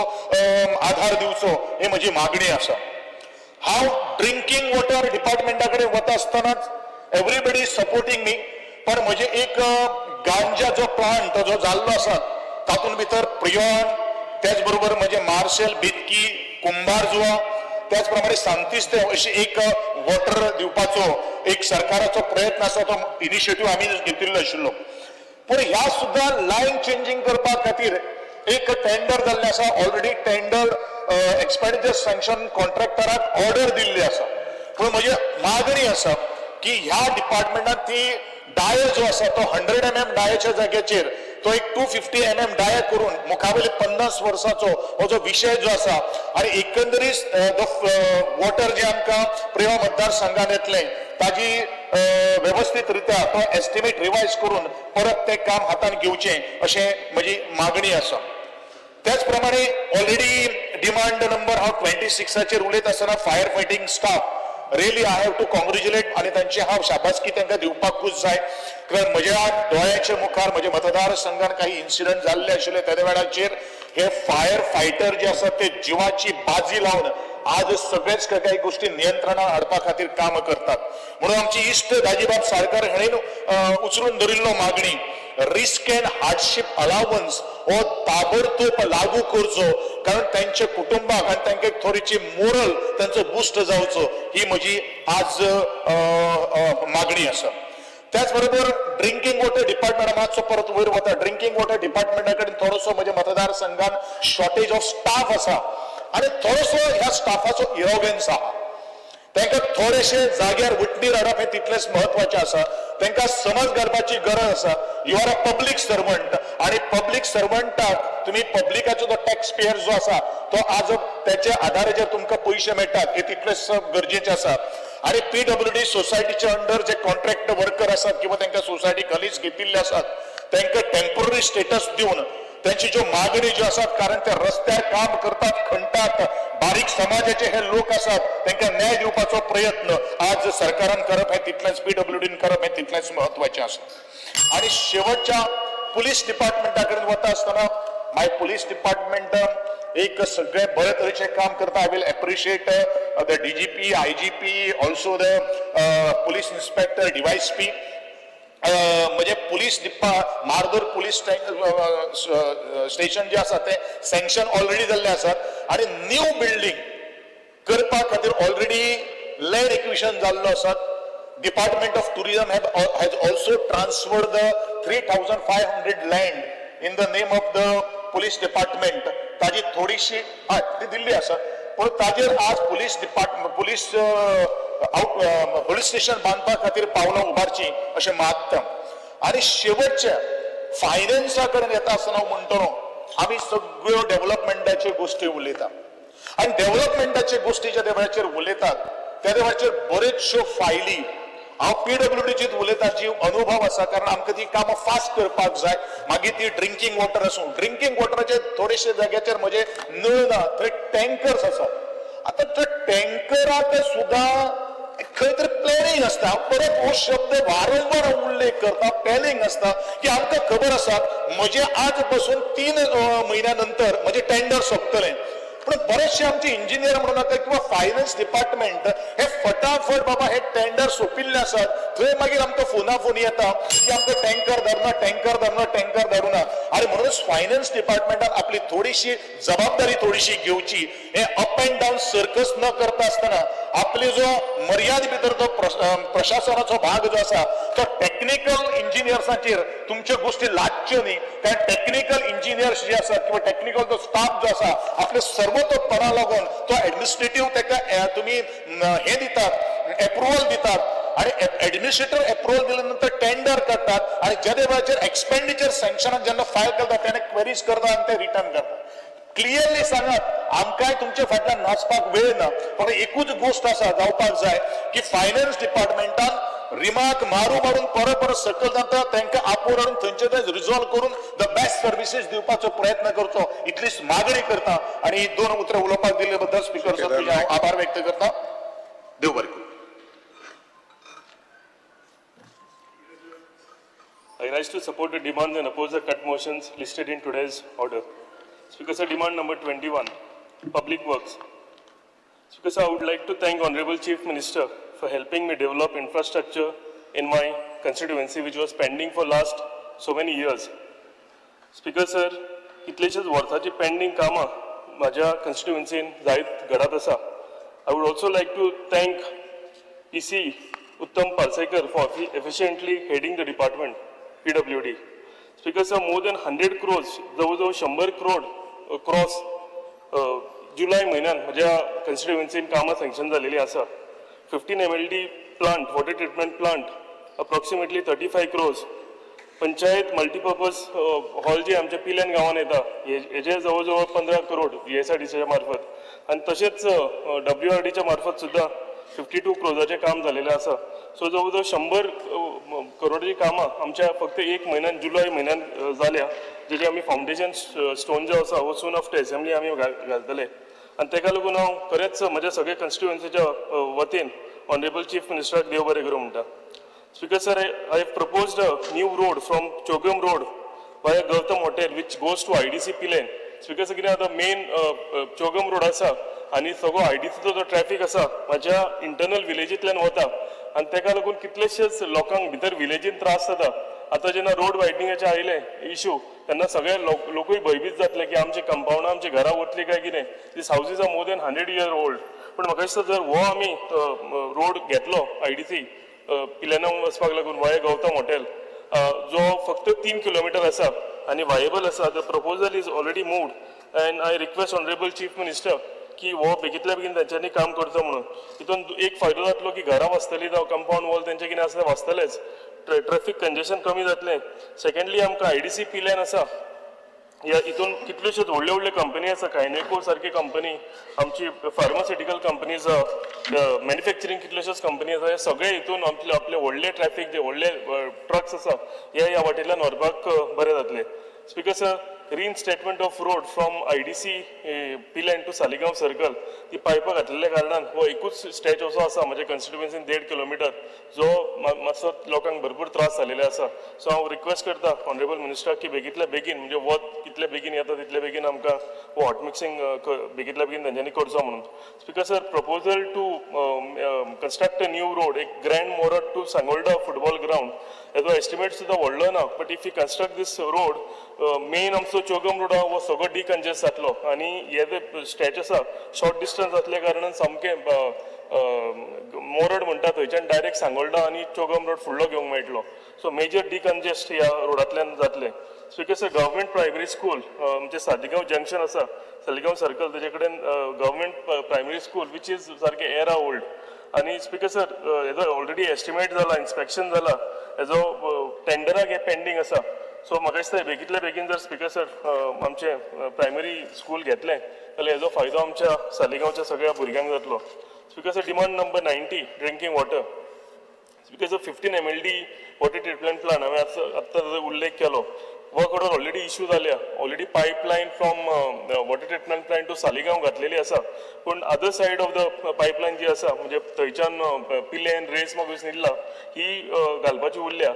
K: आधार दिवचो ही म्हजी मागणी आसा. हांव ड्रिंकींग वॉटर डिपार्टमेंटा कडेन वता आसतनाच एवरीबडी is supporting मी, पण म्हजे एक गांजा जो प्लांट जो जाल्लो आसा तातूंत भितर प्रियोन, त्याच बरोबर म्हजे मार्शल, बितकी, कुंभारजुआ, त्याच प्रमाणे सांतिस्ते अशी एक वॉटर दिवपाचो एक सरकाराचो प्रयत्न आसा, तो इनिशिएटीव आमी घेतिल्लो आशिल्लो. पूण ह्या सुद्दां लायन चेंजींग करपा खातीर एक टेंडर जाल्लें आसा. ऑलरेडी टेंडर एक्सपेंडिचर सँक्शन कॉन्ट्रॅक्टराक ऑर्डर दिल्ली आसा. पूण म्हजी मागणी आसा की ह्या डिपार्टमेंटान ती डायो जो आसा तो 100 mm डायाच्या जाग्याचेर तो एक 250 mm डाया करून मुखावेले 50 वर्साचो हो जो विशय जो आसा आनी एकंदरीत वॉटर जे आमकां प्रेमा मतदारसंघान येतलें ताजी वेवस्थीत रित्या तो एस्टिमेट रिवायज करून परत तें काम हातान घेवचें अशें म्हजी मागणी आसा. त्याच प्रमाणे ऑलरेडी डिमांड नंबर हांव 26 उलयत आसतना fire fighting staff really I have to congratulate आनी तांची हांव शाबासकी तांकां दिवपाकूच जाय. कारण म्हज्या दोळ्याच्या मुखार म्हज्या मतदारसंघान काही इन्सिडंट जाल्ले आशिल्ले त्या वेळाचेर हे फायर फायटर जे आसात ते जिवाची बाजी लावन आज सगळेच काही गोष्टी नियंत्रणात हाडपा खातीर काम करतात. म्हणून आमची इश्ट दाजीबाब साळकर हाणें उचलून धरिल्लो मागणी रिस्क अँड हार्डशीप अलावन्स हो ताबडतोब लागू करचो, कारण त्यांच्या कुटुंबाक आनी तांकां एक थोडीशी मोरल तांचो बुस्ट जावचो ही म्हजी आज मागणी आसा. त्याच बरोबर ड्रिंकिंग वॉटर डिपार्टमेंट मातसो परत वयर वता. ड्रिंकिंग वॉटर डिपार्टमेंटा कडेन थोडोसो म्हज्या मतदारसंघान शॉर्टेज ऑफ स्टाफ आसा आनी थोडोसो ह्या स्टाफाचो इरोगन्स आहा. तांकां थोडेशे जाग्यार उठणीर हाडप हें तितलेंच म्हत्वाचें आसा. तांकां समज घालपाची गरज आसा. You are a public servant आनी पब्लीक सर्वंटाक तुमी पब्लिकाचो जो टॅक्स पेयर जो आसा तो आज त्याच्या आधाराचेर तुमकां पयशे मेळटात हे तितलेंच गरजेचें आसा. आनी पीडब्ल्यूडी सोसायटीच्या अंडर जे कॉन्ट्रॅक्ट वर्कर आसात किंवा तांकां सोसायटी खलीच घेतिल्ले आसात तांकां टेम्पररी स्टेटस दिवन त्यांची ज्यो मागणी ज्यो आसात, कारण ते रस्त्यार काम करतात, खणटात, बारीक समाजाचे हे लोक आसात, तांकां न्याय दिवपाचो प्रयत्न आज सरकारान करप हें तितलेंच पीडब्ल्यूडीन करप हें तितलेंच म्हत्वाचें आसा. आनी शेवटच्या पुलीस डिपार्टमेंटा कडेन वता आसतना माय पुलीस डिपार्टमेंट एक सगळे बरे तरेचें काम करता. I will appreciate the DGP, IGP, also the police inspector, DySP. म्हणजे पुलीस मार्दोर पुलीस स्टेशन जे आसा तें सँक्शन ऑलरेडी जाल्लें आसा आनी न्यू बिल्डींग करपा खातीर ऑलरेडी लँड एक्विशन जाल्लो आसा. Department of tourism has also transferred the 3,500 land in the name of the police department. ताजी थोडीशी हय ती दिल्ली आसा, पूण ताजेर आज police department police out police station बांदपा खातीर पावलां उबारची अशें मागता. आनी शेवटच्या फायनान्सा कडेन येता आसतना हांव म्हणटलो आमी सगळ्यो डेव्हलपमेंटाच्यो गोश्टी उलयता आनी डेव्हलपमेंटाचे गोश्टी ज्या वेळाचेर उलयतात त्या वेळाचेर बऱ्योचश्यो फायली हांव पीडब्ल्यूडीचीच उलयता जी अनुभव आसा, कारण आमकां ती कामां फास्ट करपाक जाय. मागीर ती ड्रिंकींग वॉटर आसूं, ड्रिंकींग वॉटराचे थोडेशे जाग्याचेर म्हजे नळ ना, थंय टँकर्स आसात. आतां त्या टँकराक सुद्दां खंय तरी प्लॅनिंग आसता. परत हो शब्द वारंवार उल्लेख करता, प्लॅनिंग आसता की आमकां खबर आसा म्हजे आज पासून 3 म्हयन्या नंतर म्हजें टेंडर सोंपतलें. पूण बरेचशे आमचे इंजिनियर म्हणूं नाका किंवा फायनान्स डिपार्टमेंट हे फटाफट बाबा हे टेंडर सोंपिल्ले आसात, थंय मागीर आमकां फोना फोन येता की आमकां टँकर धरना, टँकर धरना, टँकर धाडूना. आनी म्हणूनच फायनान्स डिपार्टमेंटान आपली थोडीशी जबाबदारी थोडीशी घेवची. हे अप अँड डावन सर्कस न करता आसतना आपली जो मर्याद भितर जो प्रशासनाचो भाग जो आसा तो टेक्निकल इंजिनियर्साचेर तुमच्यो गोश्टी लागच्यो न्ही, कारण टेक्निकल इंजिनियर्स जे आसात किंवा टेक्निकल जो स्टाफ जो आसा आपले सर्वतोपणा लागून तो एडमिनिस्ट्रेटीव ताका तुमी हे दितात, एप्रुवल दितात आनी एडमिनिस्ट्रेटर एप्रुवल दिल्या नंतर टेंडर काडटात आनी ज्या वेळाचेर एक्सपेंडिचर सँक्शनाक जेन्ना फायल करता तेन्ना क्वेरीज करता आनी ते रिटर्न करता. क्लियरली सांगात आमकांय तुमच्या फाटल्यान नाचपाक वेळ ना, पण एकूच गोश्ट आसा जावपाक जाय की फायनान्स डिपार्टमेंटान रिमार्क मारू मारून परत परत सकयल जाता तांकां आपोवन हाडून थंयचे थंय रिजॉल्व करून the best services दिवपाचो प्रयत्न करचो इतलीच मागणी करता. आनी ही 2 उतरां उलोवपाक दिल्ले बद्दल स्पीकर सर तुजें हांव आभार व्यक्त करता. देव बरें करूं.
L: I rise to support the demands and oppose the cut motions listed in today's order. Speaker sir, demand number 21, Public Works. Speaker sir, I would like to thank Honorable Chief Minister for helping me develop infrastructure in my constituency, which was pending for last so many years. Speaker sir, कितलेशेच वर्साची pending कामां माझ्या constituency जायत घडत आसा. I would also like to thank PC Uttam Parsekar for efficiently heading the department, PWD. Speaker sir, more than 100 crores, जवळ जवळ 100 करोड क्रॉस जुलय म्हयन्यान म्हज्या कॉन्स्टिट्युएन्सीन कामां सँक्शन जालेली आसा. 15 MLD plant, water treatment plant, approximately 35 crores. Panchayat multipurpose hall जे आमच्या पिल्यान गांवान येता हेजे जवळ जवळ 15 करोड GSRDCच्या मार्फत आनी तशेंच WRDच्या मार्फत सुद्दां 52 क्रोजाचें काम जालेलें आसा. सो जवळ जवळ 100 करोडची कामां आमच्या फक्त एक म्हयन्यान, जुलय म्हयन्यान जाल्या, जेचे आमी फावंडेशन स्टोन जो आसा हो सून आफ्टर एसेंब्ली आमी घालतले. आनी तेका लागून हांव खरेंच म्हज्या सगळ्या कॉन्स्टिट्युएन्सीच्या वतीन ऑनरेबल चीफ मिनिस्टराक देव बरें करूं म्हणटा. Speaker sir, I have proposed a new road from Chogm Road via Gautam Hotel which goes to IDC Pilerne. Speaker sir, कितें आतां मेन चोगम रोड आसा आनी सगळो IDCचो जो ट्रॅफिक आसा म्हाज्या इंटरनल विलेजींतल्यान वता आनी तेका लागून कितलेशेच लोकांक भितर विलेजीन त्रास जाता. आतां जेन्ना रोड वायडनिंगाचे आयले इशू तेन्ना सगळे लोकूय भंयभीत जातले की आमची कंपावंडां, आमची घरां वतली काय कितें. These houses are more than 100 year old. पूण म्हाका दिसता जर हो आमी रोड घेतलो IDC पिलेना वचपाक लागून वाया गौतम हॉटेल जो फक्त 3 किलोमिटर आसा आनी वायेबल आसा, the proposal is already moved and I request honourable chief minister की हो बेगीतल्या बेगीन तेंच्यांनी काम करचो म्हणून. हितून एक फायदो जातलो की घरां वाचतली, जावं कंपावंड वॉल तेंचें कितें आसा तें वाचतलेंच, ट्रॅफिक कंजेशन कमी जातलें. सेकंडली आमकां IDC पिल्यान आसा, ह्या हितून कितल्योश्योच व्हडल्यो व्हडल्यो कंपनी आसा, कायनेको सारकी कंपनी, आमची फार्मास्युटिकल कंपनी आसा, मॅन्युफॅक्चरींग कितल्योश्योच कंपनी आसा. हे सगळे हितून आपले आपले व्हडले ट्रॅफिक जे व्हडले ट्रक्स आसा हे ह्या वाटेंतल्यान व्हरपाक बरें जातलें. Speaker sir, reinstatement of road from IDC Pilerne to Saligao circle, ती पायपां घातलेल्या कारणान हो एकूच स्ट्रेच असो आसा म्हज्या कॉन्स्टिट्युएन्सीन 1.5 किलोमिटर जो मातसो लोकांक भरपूर त्रास जालेले आसा. सो हांव रिक्वेस्ट करता ऑनरेबल मिनिस्टराक की बेगींतल्या बेगीन, म्हणजे वत कितले बेगीन येता तितले बेगीन आमकां हो हॉट मिक्सिंग बेगींतल्या बेगीन तेंच्यांनी करचो म्हणून. Speaker sir, proposal to construct a new road, एक Grand Morot to Sangolda football ground, हेजो एस्टिमेट सुद्दां व्हडलो ना, but if you construct this road, main आमचो चोगम रोड हो सगळो डिकंजेस्ट जातलो आनी हे जे स्ट्रेच आसा शॉर्ट डिस्टन्स जातल्या कारणान सामकें मोरड म्हणटा थंयच्यान डायरेक्ट सांगोल्डा आनी चोगम रोड फुडलो घेवंक मेळटलो. सो मेजर डिकंजेस्ट ह्या रोडांतल्यान जातलें. Speaker sir, government primary school आमचें सालिगांव जंक्शन आसा, सालिगांव सर्कल, तेजे कडेन government primary school which is सारकें एरा ओल्ड. आनी स्पीकर सर, हेजो ऑलरेडी एस्टिमेट जाला, इन्स्पेक्शन जाला, हेजो टेंडराक हे पेंडींग आसा. सो म्हाका दिसता बेगींतल्या बेगीन जर स्पीकर सर आमचें प्रायमरी स्कूल घेतलें जाल्यार हेजो फायदो आमच्या सालिगांवच्या सगळ्या भुरग्यांक जातलो. Speaker sir, demand number 90, drinking water. Speaker sir, 15 MLD water treatment plant हांवें आत्तां ताजो उल्लेख केलो. वर्क ऑर्डर ऑलरेडी इश्यू जाल्या, already pipeline from water treatment plant to Saligao घातलेली आसा, पूण other side of the pipeline जी आसा म्हणजे थंयच्यान पिलेन रेस मागूस निल्ला ही घालपाची उरल्या.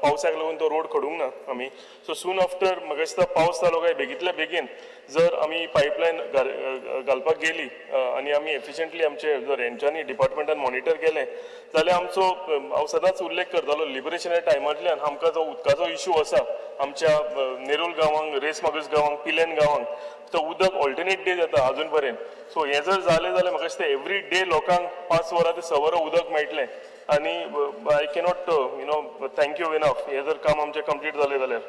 L: पावसाक लागून तो रोड खडूंक ना आमी. सो सून आफ्टर म्हाका दिसता पावस जालो काय बेगींतल्या बेगीन जर आमी पायपलायन घालपाक गेली आनी आमी एफिशियंटली आमचे जर हेंच्यांनी डिपार्टमेंटान मॉनिटर केलें जाल्यार आमचो, हांव सदांच उल्लेख करतालो, लिबरेशना टायमांतल्यान आमकां जो उदकाचो इशू आसा आमच्या नेरूल गांवांक, रेस मागूस गांवांक, पिलेन गांवांक, तो उदक ऑल्टरनेट डे जाता अजून पर्यंत. सो हें जर जालें जाल्यार म्हाका दिसता एवरी डे लोकांक 5 वरां ते 6 वरां उदक मेळटलें आनी I cannot thank you enough हें जर काम आमचें कंप्लीट जालें जाल्यार.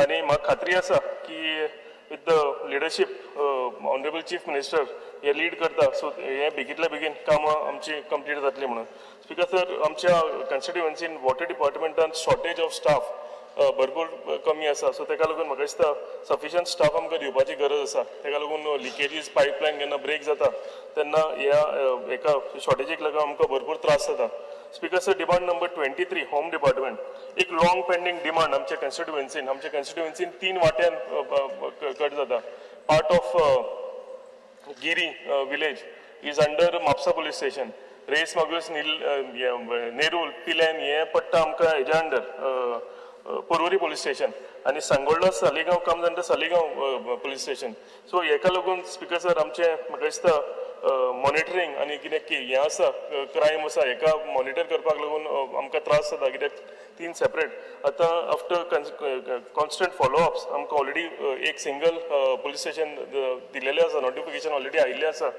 L: आनी म्हाका खात्री आसा की with the leadership honourable chief minister हे लीड करता, सो हें बेगींतल्या बेगीन कामां आमची कंप्लीट जातली म्हणून. स्पीकर सर, आमच्या कॉन्स्टिट्युएन्सीन वॉटर डिपार्टमेंटान शॉर्टेज ऑफ स्टाफ भरपूर कमी आसा. सो तेका लागून म्हाका दिसता सफिशियंट स्टाफ आमकां दिवपाची गरज आसा. तेका लागून लिकेजीस पायपलायन जेन्ना ब्रेक जाता तेन्ना ह्या एका शॉर्टेजीक लागून आमकां भरपूर त्रास जाता. Speaker sir, demand number 23, home department, एक लॉंग पेंडींग डिमांड आमच्या कॉन्स्टिट्युएन्सीन. आमच्या कॉन्स्टिट्युएन्सीन 3 वाट्यान कट जाता. Part of Giri village is under Mapusa police station, Reis Magos Nerul Pilerne हें पडटा आमकां हेज्या अंडर पोरवरी पोलीस स्टेशन आनी Sangolda Saligao comes under Saligao police station. So हेका लागून स्पीकर सर आमचें म्हाका दिसता मॉनिटरींग आनी कितें की हें आसा क्रायम आसा हेका मॉनिटर करपाक लागून आमकां त्रास जाता, कित्याक 3 सेपरेट. आतां आफ्टर कॉन्स्टंट फॉलोअप्स आमकां ऑलरेडी एक सिंगल पोलीस स्टेशन दिलेलें आसा, नोटिफिकेशन ऑलरेडी आयिल्लें आसा.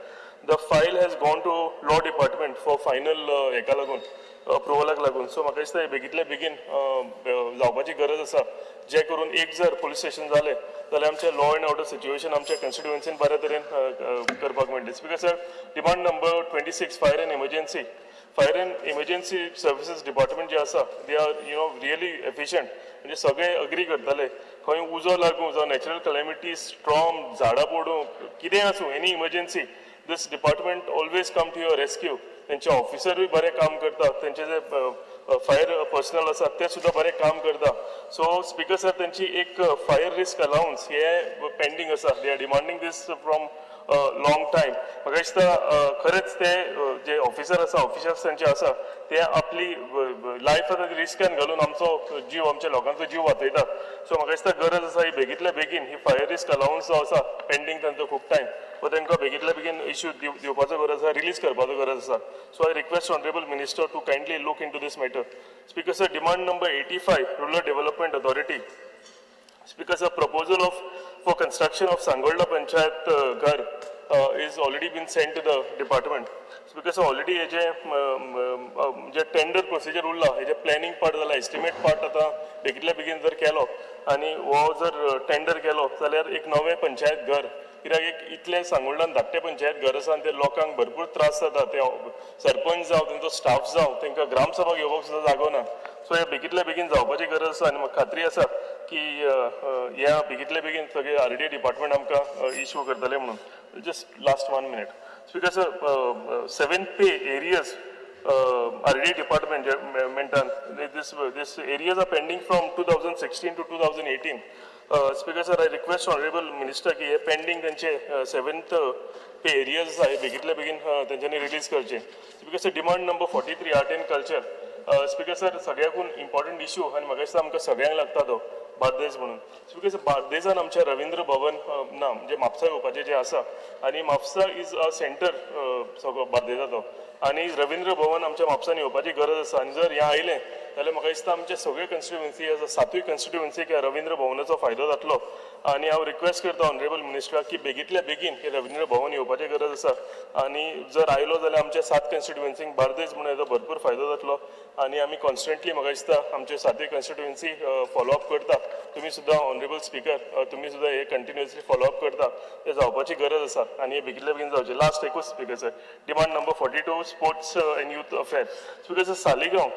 L: The file has gone to law department for final हेका लागून, अप्रुवलाक लागून. सो म्हाका दिसता हे बेगींतल्या बेगीन जावपाची गरज आसा, जे करून एक जर पुलीस स्टेशन जालें जाल्यार आमचें लॉ एंड ऑर्डर सिच्युएशन आमच्या कॉन्स्टिट्युएन्सीन बऱ्या तरेन करपाक मेळटलें. Speaker sir, demand number 26, fire and emergency. Fire and emergency services department जे आसा, they are really efficient. म्हणजे सगळे अग्री करताले, खंय उजो लागूं जावं नॅचरल कलॅमिटी, स्ट्रॉम, झाडां पडूं, कितेंय आसूं, any emergency, this department always come to your rescue. तेंचे ऑफिसरूय बरें काम करता, तेंचे जे फायर पर्सनल आसा ते सुद्दां बरें काम करता. सो स्पीकर सर, तेंची एक फायर रिस्क अलावन्स हे पेंडींग आसा. They are demanding this from long time. म्हाका दिसता खरेंच ते जे ऑफिसर आसा, ऑफिसर्स तेंचे आसा, ते आपली लायफ आतां रिस्कान घालून आमचो जीव, आमच्या लोकांचो जीव वाचयता. सो म्हाका दिसता गरज आसा ही बेगींतल्या बेगीन ही फायर रिस्क अलावन्स जो आसा पेंडींग तांचो खूब टायम, हो तांकां बेगींतल्या बेगीन इश्यू दिवपाचो गरज आसा, रिलीज करपाचो गरज आसा. So I request honourable minister to kindly look into this matter. Speaker sir, demand number 85, rural development authority. Speaker sir, proposal of for construction of Sangolda Panchayat Ghar is already been sent to the department. Speaker sir, already हे जे जे टेंडर प्रोसिजर उरला, हे जे प्लॅनिंग पार्ट जाला, एस्टिमेट पार्ट आतां बेगींतल्या बेगीन जर केलो आनी हो जर टेंडर केलो जाल्यार एक नवें पंचायत घर, कित्याक एक इतलें सांगोल्डान धाकटें पंचायत घर आसा आनी ते लोकांक भरपूर त्रास जाता. ते सरपंच जावं, तेंचो स्टाफ जावं, तांकां ग्रामसभा घेवपाक सुद्दां जागो ना. सो हे बेगींतल्या बेगीन जावपाची गरज आसा आनी म्हाका खात्री आसा की ह्या बेगींतल्या बेगीन सगळे आर डी ए डिपार्टमेंट आमकां इश्यू करतले म्हणून. Just last 1 minute. Speaker sir, 7 pay arrears RDA department मेंटान this arrears are pending from 2016 to 2018. Speaker sir, I request honourable minister की हे पेंडींग तेंचे 7th पे एरियज आसा हे बेगींतल्या बेगीन तेंच्यांनी रिलीज करचे. Speaker sir, demand number 43, art and culture. Speaker sir, सगळ्याकून इम्पॉर्टंट इश्यू आनी म्हाका दिसता आमकां सगळ्यांक लागता तो बार्देस म्हणून. स्पीकर सर, बार्देसान आमच्या रवींद्र भवन ना, म्हणजे म्हापसा येवपाचें जें आसा, आनी म्हापसा is a centre सगळो बार्देसाचो, आनी रवींद्र भवन आमच्या म्हापसान येवपाची गरज आसा. आनी जर हें आयलें जाल्यार म्हाका दिसता आमचे सगळे कॉन्स्टिट्युएन्सी आसा, सातूय कॉन्स्टिट्युएन्सीक ह्या रवींद्र भवनाचो फायदो जातलो. आनी हांव रिक्वेस्ट करता ऑनरेबल मिनिस्टराक की बेगींतल्या बेगीन हे रवींद्र भवन येवपाची गरज आसा, आनी जर आयलो जाल्यार आमच्या 7 कॉन्स्टिट्युएन्सींक बार्देस म्हणून हेजो भरपूर फायदो जातलो. आनी आमी कॉन्स्टंटली म्हाका दिसता आमचे सातूय कॉन्स्टिट्युएन्सी फॉलोअप करता. तुमी सुद्दां ऑनरेबल स्पीकर, तुमी सुद्दां हे कंटिन्युअसली फॉलोअप करता, ते जावपाची गरज आसा आनी हे बेगींतल्या बेगीन जावचें. लास्ट एकूच speaker sir, demand number 42, sports and youth affair. Speaker sir, Saligao,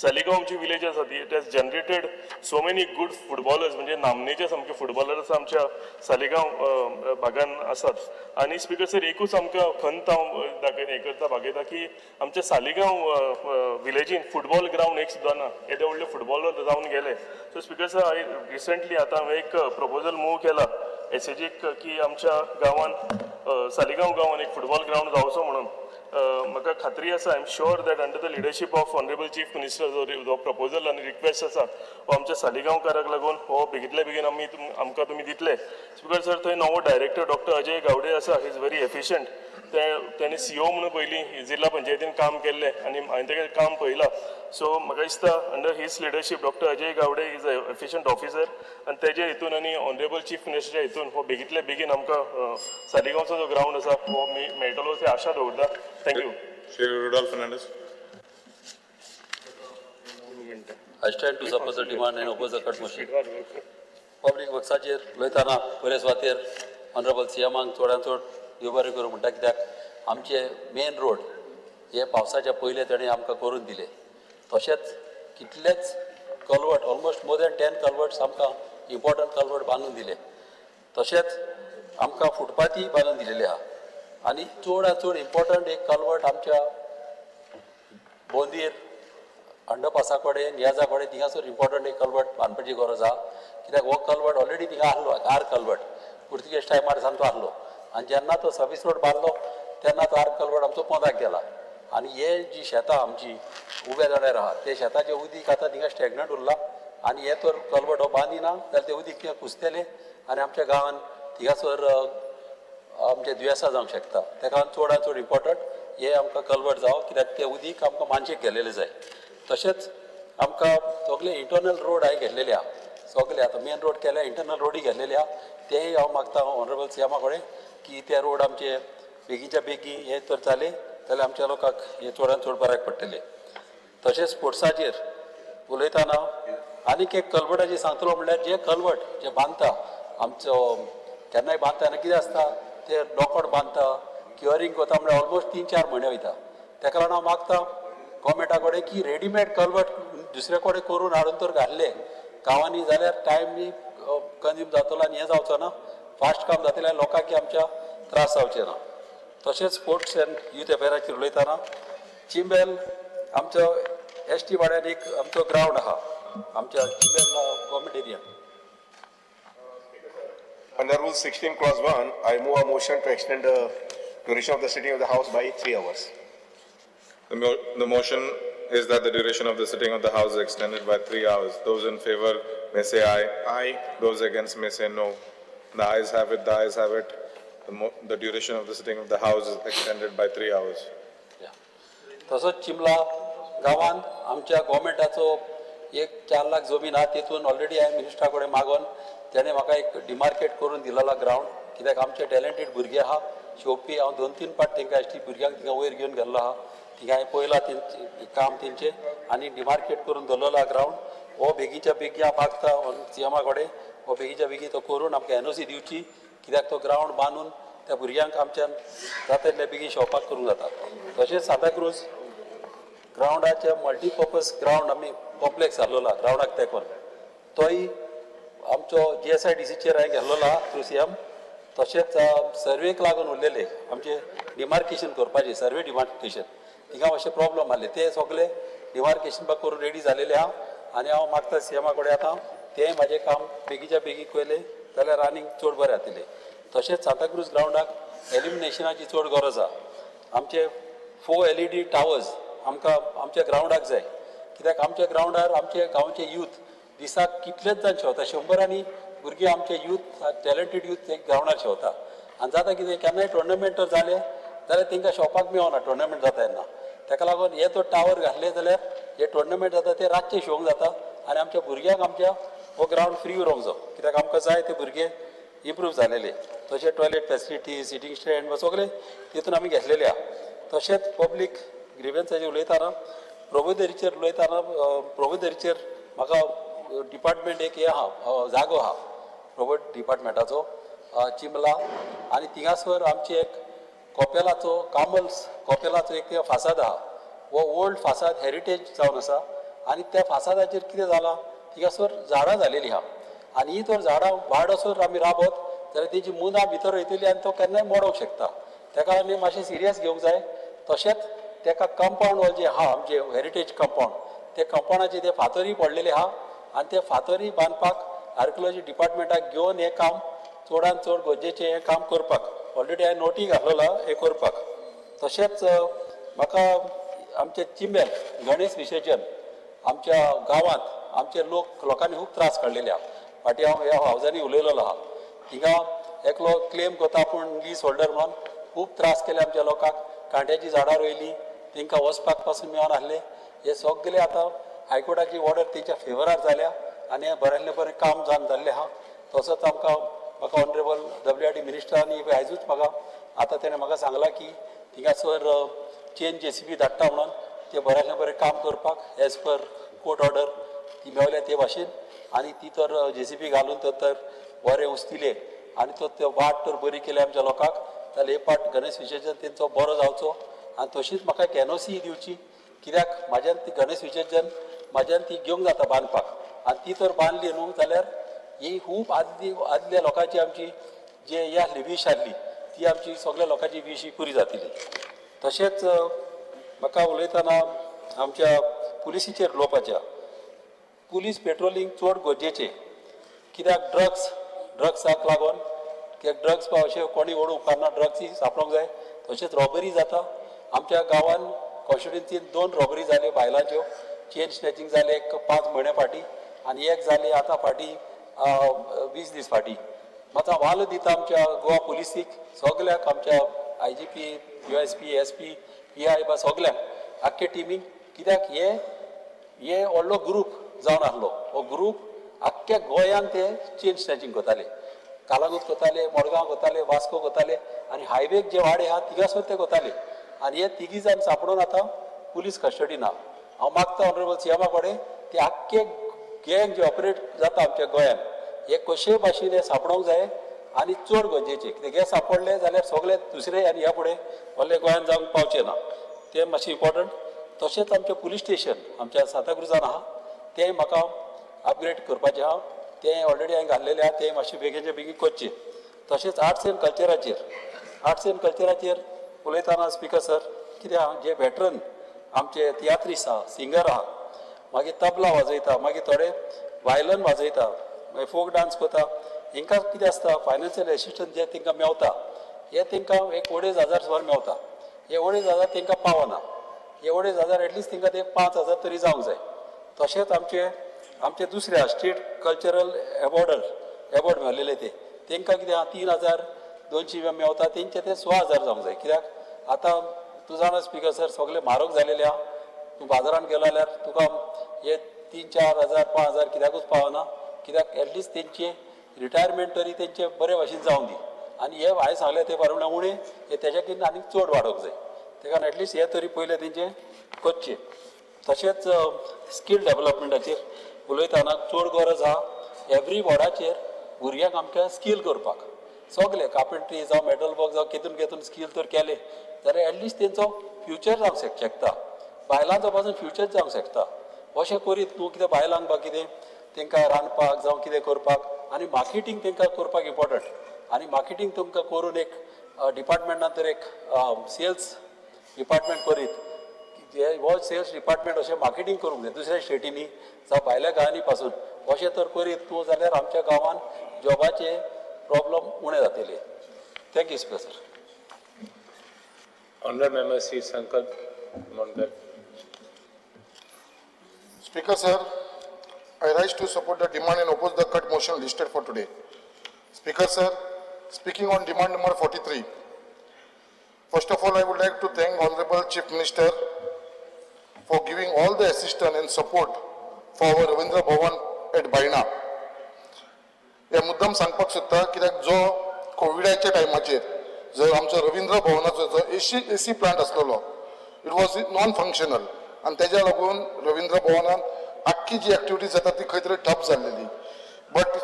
L: Saligao आमची विलेज आसा ती it has generated so many good footballers, म्हणजे नामनेचे सामके फुटबॉलर्स आमच्या सालिगांव भागान आसात. आनी स्पीकर सर, एकूच आमकां खंत हांव दाखय हें करता, भागयता की आमच्या सालिगांव विलेजीन फुटबॉल ग्रावंड एक सुद्दां ना, येदे व्हडले फुटबॉलर जावन गेले. So speaker sir, I recently आतां हांवें एक प्रपोजल मूव केला एसएजीक की आमच्या गांवान सालिगांव गांवान एक फुटबॉल ग्रावंड जावचो म्हणून. म्हाका खात्री आसा, I am sure that under the leadership of honourable chief minister जो प्रपोजल आनी रिक्वेस्ट आसा हो आमच्या सालिगांवकाराक लागून हो बेगींतल्या बेगीन आमी आमकां तुमी दितले. स्पीकर सर, थंय नवो डायरेक्टर डॉक्टर अजय गावडे आसा, he is very efficient. तेणें सीओ म्हणून पयलीं जिल्हा पंचायतीन काम केल्लें आनी हांवें तेगेलें काम पळयलां. सो म्हाका दिसता under his leadership doctor Ajay Gawde is a efficient officer, आनी तेजे हितून आनी ऑनरेबल चीफ मिनिस्टरच्या हितून हो बेगींतल्या बेगीन आमकां सालिगांवचो जो ग्रावंड आसा हो मेळटलो अशी आशा दवरता. Thank you.
B: Shri Rudolph Fernandes.
M: I stand to support the demand and oppose the cut motion. Public वर्क्साचेर उलयतना बरे सुवातेर ऑनरेबल सी एमाक चडांत चड देव बरें करूं म्हणटा, कित्याक आमचे मेन रोड हे पावसाच्या पयले ताणें आमकां करून दिले. तशेंच कितलेच culvert, almost more than 10 culverts आमकां इम्पॉर्टंट कलवर्ट बांदून दिले. तशेंच आमकां फुटपाथी बांदून दिलेले आहा. आनी चडांत चड इम्पॉर्टंट एक कलवर्ट आमच्या बोंदीर अंडरपासा कडेन, नियाजा कडेन थिंगासर इम्पॉर्टंट एक कलवर्ट बांदपाची गरज आहा, कित्याक हो कलवर्ट ऑलरेडी थिंगा आहलो, आर कलवर्ट पुर्तुगेज टायमार सावन तो आहलो, आनी जेन्ना तो सर्वीस रोड बांदलो तेन्ना तो आर कलवर्ट आमचो पोंदाक गेला. आनी हे जी शेतां आमची उब्या जाण्यार आहा ते शेताचें उदीक आतां थिंगा स्टॅग्नंट उरलां, आनी हे तर कलवर्ट हो बांदिना जाल्यार तें उदीक थिंगा कुसतलें आनी आमच्या गांवान थिंगासर आमचे दुयेंसां जावंक शकता. तेका चडांत चड इम्पॉर्टंट हे आमकां कलवर्ट जावं, कित्याक तें उदीक आमकां मानशेक गेलेलें जाय. तशेंच आमकां सगळे इंटरनल रोड हांवें घेतलेले आहा, सगळे आतां मेन रोड केल्या, इंटरनल रोडूय घेतलेले आहा. तेय हांव मागता ऑनरेबल सी एमा कडेन की ते रोड आमचे बेगीच्या बेगी हें तर जालें जाल्यार आमच्या लोकांक हें चडान चड बऱ्याक पडटलें. तशेंच स्पोर्ट्साचेर उलयतना आनीक एक कलवटाचेर सांगतलो म्हणल्यार जे कलवट जे बांदता आमचो केन्नाय बांदता तेन्ना कितें आसता ते लोकड बांदता क्युअरींग करता म्हणल्यार ऑलमोस्ट 3-4 म्हयने वयता. तेका लागून हांव मागता गोवोरमेंटा कडेन की रेडीमेड कलवट दुसरे कडेन करून हाडून तर घातले गांवांनी जाल्यार टायम कंज्यूम जातलो आनी हें जावचो ना, फास्ट काम जातलें आनी लोकांक आमच्या त्रास जावचे ना. तशेंच स्पोर्ट्स एंड यूथ अफेराचेर उलयतना चिंबेल आमचो एस टी वाड्यान एक आमचो ग्रावंड आहा आमच्या चिंबेल government area.
N: Under Rule 16, Clause 1, I move a motion to extend the duration of the sitting of the House by 3 hours.
B: The motion is that the duration of the sitting of the House is extended by 3 hours. Those in favor may say aye.
N: Aye.
B: Those against may say no. The ayes have it, the ayes have it. The duration of the sitting of the House is extended by 3 hours.
M: तसोच चिमला गांवांत आमच्या गोवोरमेंटाचो एक 4 लाख जमीन आहा तेतून ऑलरेडी हांवें मिनिस्टरा कडेन मागोन तेणें म्हाका एक डिमार्केट करून दिलेलो ग्रावंड, कित्याक आमचे टॅलंटेड भुरगे आहा शिकोवपी. हांव 2-3 पाट तेंकां एस टी भुरग्यांक थिंगा वयर घेवन गेल्लो आहा, थिंगा हांवें पळयलां तेंचें काम तेंचें आनी डिमार्केट करून दवरलेलो आहा ग्रावंड. हो बेगीच्या बेगी हांव मागता सी एमा कडेन हो बेगीच्या बेगी तो करून आमकां एनओसी दिवची, कित्याक तो ग्रावंड बांदून त्या भुरग्यांक आमच्यान जाता तितले बेगीन शोवपाक करूंक जाता. तशेंच सांताक्रूज ग्रावंडाचे मल्टीपर्पज ग्रावंड आमी कॉम्प्लेक्स जाल्लो आहा ग्रावंडाक तेंकून, तोय आमचो GSIDCचेर हांवें घेतलेलो आहा थ्रू सी एम. तशेंच सर्वेक लागून उरलेले आमचे डिमार्केशन करपाचें, सर्वे डिमार्केशन थिंगा मातशे प्रॉब्लम आसले ते सगळे डिमार्केशन बा करून रेडी जालेले आहा आनी हांव मागता सी एमा कडेन आतां तें म्हाजें काम बेगीच्या बेगीन केलें जाल्यार आनीक चड बरें जातलें. तशेंच सांताक्रूज ग्रावंडाक एल्युमिनेशनाची चड गरज आहा. आमचे 4 LED towers आमकां आमच्या ग्रावंडाक जाय, कित्याक आमच्या ग्रावंडार आमचे गांवचे यूथ दिसाक कितलेच जाण शेवता, 100 भुरगीं आमचे यूथ टॅलंटेड यूथ ते ग्रावंडार शेवता आनी जाता कितें केन्नाय टुर्नामेंट तर जाले जाल्यार तांकां शेवपाक मेळना टुर्नामेंट जाता तेन्ना. ताका लागून हे तो टावर घातले जाल्यार हे टुर्नामेंट जाता ते रातचे शेवंक जाता आनी आमच्या भुरग्यांक आमच्या हो ग्रावंड फ्री उरोंक जाय, कित्याक आमकां जाय ते भुरगे इम्प्रूव जालेले. तशें टॉयलेट फेसिलिटी सिटींग स्टँड सगळें तितून आमी घेतलेले आहा. तशेंच पब्लीक ग्रिवन्साचेर उलयतना प्रबोधरीचेर उलयतना प्रबोधरीचेर म्हाका डिपार्टमेंट एक हें आहा जागो आहा प्रबोध डिपार्टमेंटाचो चिंबला आनी थिंगासर आमची एक कोपेलाचो कामल्स कोपेलाचो एक फासाद आहा, हो ओल्ड फासाद हेरिटेज जावन आसा आनी त्या फासादाचेर कितें जालां थिंगासर झाडां जालेलीं आहा आनी ही तर झाडां वाडसर आमी राबत जाल्यार तेजी मुनां भितर वयतली आनी तो केन्नाय मोडोंक शकता. तेका आमी मातशें सिरियस घेवंक जाय. तशेंच तेका कंपावंड वॉल जे आहा आमचे हेरिटेज कंपावंड ते कंपावंडाचे ते फातरी पडलेले आहा आनी ते फातरी बांदपाक आर्किओलॉजी डिपार्टमेंटाक घेवन हें काम चडान चड गरजेचें हें काम करपाक ऑलरेडी हांवें नोटी घातलेलो हें करपाक. तशेंच म्हाका आमचे चिंबेल गणेश विसर्जन आमच्या गांवांत आमचे लोक लोकांनी खूब त्रास काडलेले आहा. फाटीं हांव ह्या हावजांनी उलयलेलो आहा, थिंगा एकलो क्लेम करता आपूण लीज होल्डर म्हणून खूब त्रास केले आमच्या लोकांक, कांट्याचीं झाडां रोयलीं तांकां वचपाक पासून मेळना आसलें. हे सगळे आतां हायकोर्टाची ऑर्डर तेंच्या फेवरार जाल्या आनी हें बऱ्यांतलें बरें काम जावन जाल्लें आहा. तसोच आमकां म्हाका ऑनरेबल WRD मिनिस्टरांनी आयजूच म्हाका आतां तेणें म्हाका सांगलां की थिंगासर चेन JCB धाडटा म्हणून तें बऱ्यांतलें बरें काम करपाक एज पर कोर्ट ऑर्डर ती मेवल्या ते भाशेन आनी ती तर JCB घालून तर बरें उस्तिले आनी तो ते वाट तर बरी केली आमच्या लोकांक जाल्यार हे पाट गणेश विसर्जन तेंचो बरो जावचो. आनी तशीच म्हाका एक एनओसी दिवची, कित्याक म्हाज्यान ती गणेश विसर्जन म्हाज्यान ती घेवंक जाता बांदपाक आनी ती तर बांदली न्हू जाल्यार ही खूब आदली आदल्या लोकांची आमची जे हे आसली वीश आसली ती आमची सगळ्या लोकांची वीश ही पुरी जातली. तशेंच म्हाका उलयतना आमच्या पुलिसीचेर उलोवपाचें, पुलीस पेट्रोलिंग चड गरजेचें, कित्याक ड्रग्साक लागून कित्याक ड्रग्स अशें कोणी ओडूंक उपकारना, ड्रग्स ही सापडोंक जाय. तशेंच रॉबरी जाता आमच्या गांवान कॉन्स्टिट्युएन्सीन 2 रॉबरी जाल्यो बायलांच्यो, चेन स्नॅचिंग जालें एक 5 म्हयने फाटीं आनी एक जालें आतां फाटीं 20 दीस फाटीं. मात हांव वालो दिता आमच्या गोवा पुलिसीक सगल्याक, आमच्या IGP USP SP PI बा सगल्यांक आख्खे टिमीक, कित्याक हे हे व्हडलो ग्रूप जावन आसलो, हो ग्रूप आख्ख्या गोंयान ते चेन स्नॅचिंग करताले. कालागूत कोताले, मडगांव कोताले, वास्को कोताले आनी हायवेक जे वाडे आहा तिगासर ते कोताले आनी हे तिगी जाण सापडून आतां पुलीस कस्टडीन आहा. हांव मागता ऑनरेबल सीएमा कडेन ते आख्खे गँग जे ऑपरेट जाता आमच्या गोंयान हे कशे भाशेन हे सापडोंक जाय आनी चड गरजेचे कित्याक हे सापडले जाल्यार सगळे दुसरे आनी ह्या फुडें व्हडले गोंयान जावंक पावचे ना. तें मातशें इम्पॉर्टंट. तशेंच आमचें पुलीस स्टेशन आमच्या सांताक्रुजान आहा तें म्हाका अपग्रेड करपाचें आहा. तें ऑलरेडी हांवें घाल्लेलें आहा, तें मातशें बेगीनच्या बेगीन करचें. तशेंच आर्ट्स एंड कल्चराचेर, आर्ट्स एंड कल्चराचेर उलयतना स्पिकर सर कितें आहा जे वेटरन आमचे तियात्रीस आहा, सिंगर आहा, मागीर तबला वाजयता, मागीर थोडे वायलन वाजयता, मागीर फोक डांस करता, हांकां कितें आसता फायनान्शियल एसिस्टन्स जे तांकां मेवता हे तांकां एक 2,500 सुमार मेवता. हे 2,500 तांकां पावना. हे 2,500 एटलिस्ट तांकां ते 5,000 तरी जावंक जाय. तशेंच आमचे आमचे दुसऱ्या स्टेट कल्चरल एवॉर्ड मेळिल्ले ते तांकां कितें आहा 3,200 मेवता, तेंचे ते 16,000 जावंक जाय. कित्याक आतां तूं जाणा स्पिकर सर सगळे म्हारग जालेले आहा. तूं बाजारान गेलो जाल्यार तुका हे 3-4 हजार 5,000 कित्याकूच पावना. कित्याक एटलिस्ट तेंचे रिटायरमेंट तरी तेंचे बरे भाशेन जावंक दी. आनी हे हांवें सांगलें ते प्रमाणे उणें हे तेज्याकीन आनीक चड वाडोवंक जाय. ते कारण एटलिस्ट हे तरी पयलें तेंचें करचें. तशेंच स्कील डेवलपमेंटाचेर उलयतना चड गरज आहा एवरी वॉर्डाचेर भुरग्यांक आमकां स्कील करपाक सगळे कार्पेंट्री जावं मेटल वर्क जावं केतून केतून स्कील तर केलें जाल्यार एटलिस्ट तेंचो फ्युचर जावंक शकता, बायलांचो पासून फ्युचर जावंक शकता. अशें करीत न्हू कितें बायलांक बा कितें तांकां रांदपाक जावं कितें करपाक आनी मार्केटींग तांकां करपाक इम्पॉर्टंट. आनी मार्केटींग तुमकां करून एक डिपार्टमेंटान तर एक सेल्स डिपार्टमेंट करीत हो सेल्स डिपार्टमेंट अशें मार्केटींग करूंक जाय दुसऱ्या स्टेटींनी जावं भायल्या गांवांनी पासून अशें तर करीत तूं जाल्यार आमच्या गांवान जॉबाचे प्रॉब्लम उणें जातले. Thank you sir.
O: Honourable member Shri Sankalp Mondkar.
P: Speaker sir, I rise to support the demand and oppose the cut motion listed for today. Speaker sir, speaking on demand number 43. First of all, I would like to thank Honorable Chief Minister for giving all the assistance and support for our Ravindra Bhavan at Baina. हे मुद्दम सांगपाक सोदता कित्याक जो कोविडाच्या टायमाचेर जर आमचो रवींद्र भवनाचो जो एसी प्लांट आसलेलो it was non functional आनी तेज्या लागून रवींद्र भवनान आख्खी जी एक्टिविटीज जाता ती खंय तरी ठप जाल्लेली. बट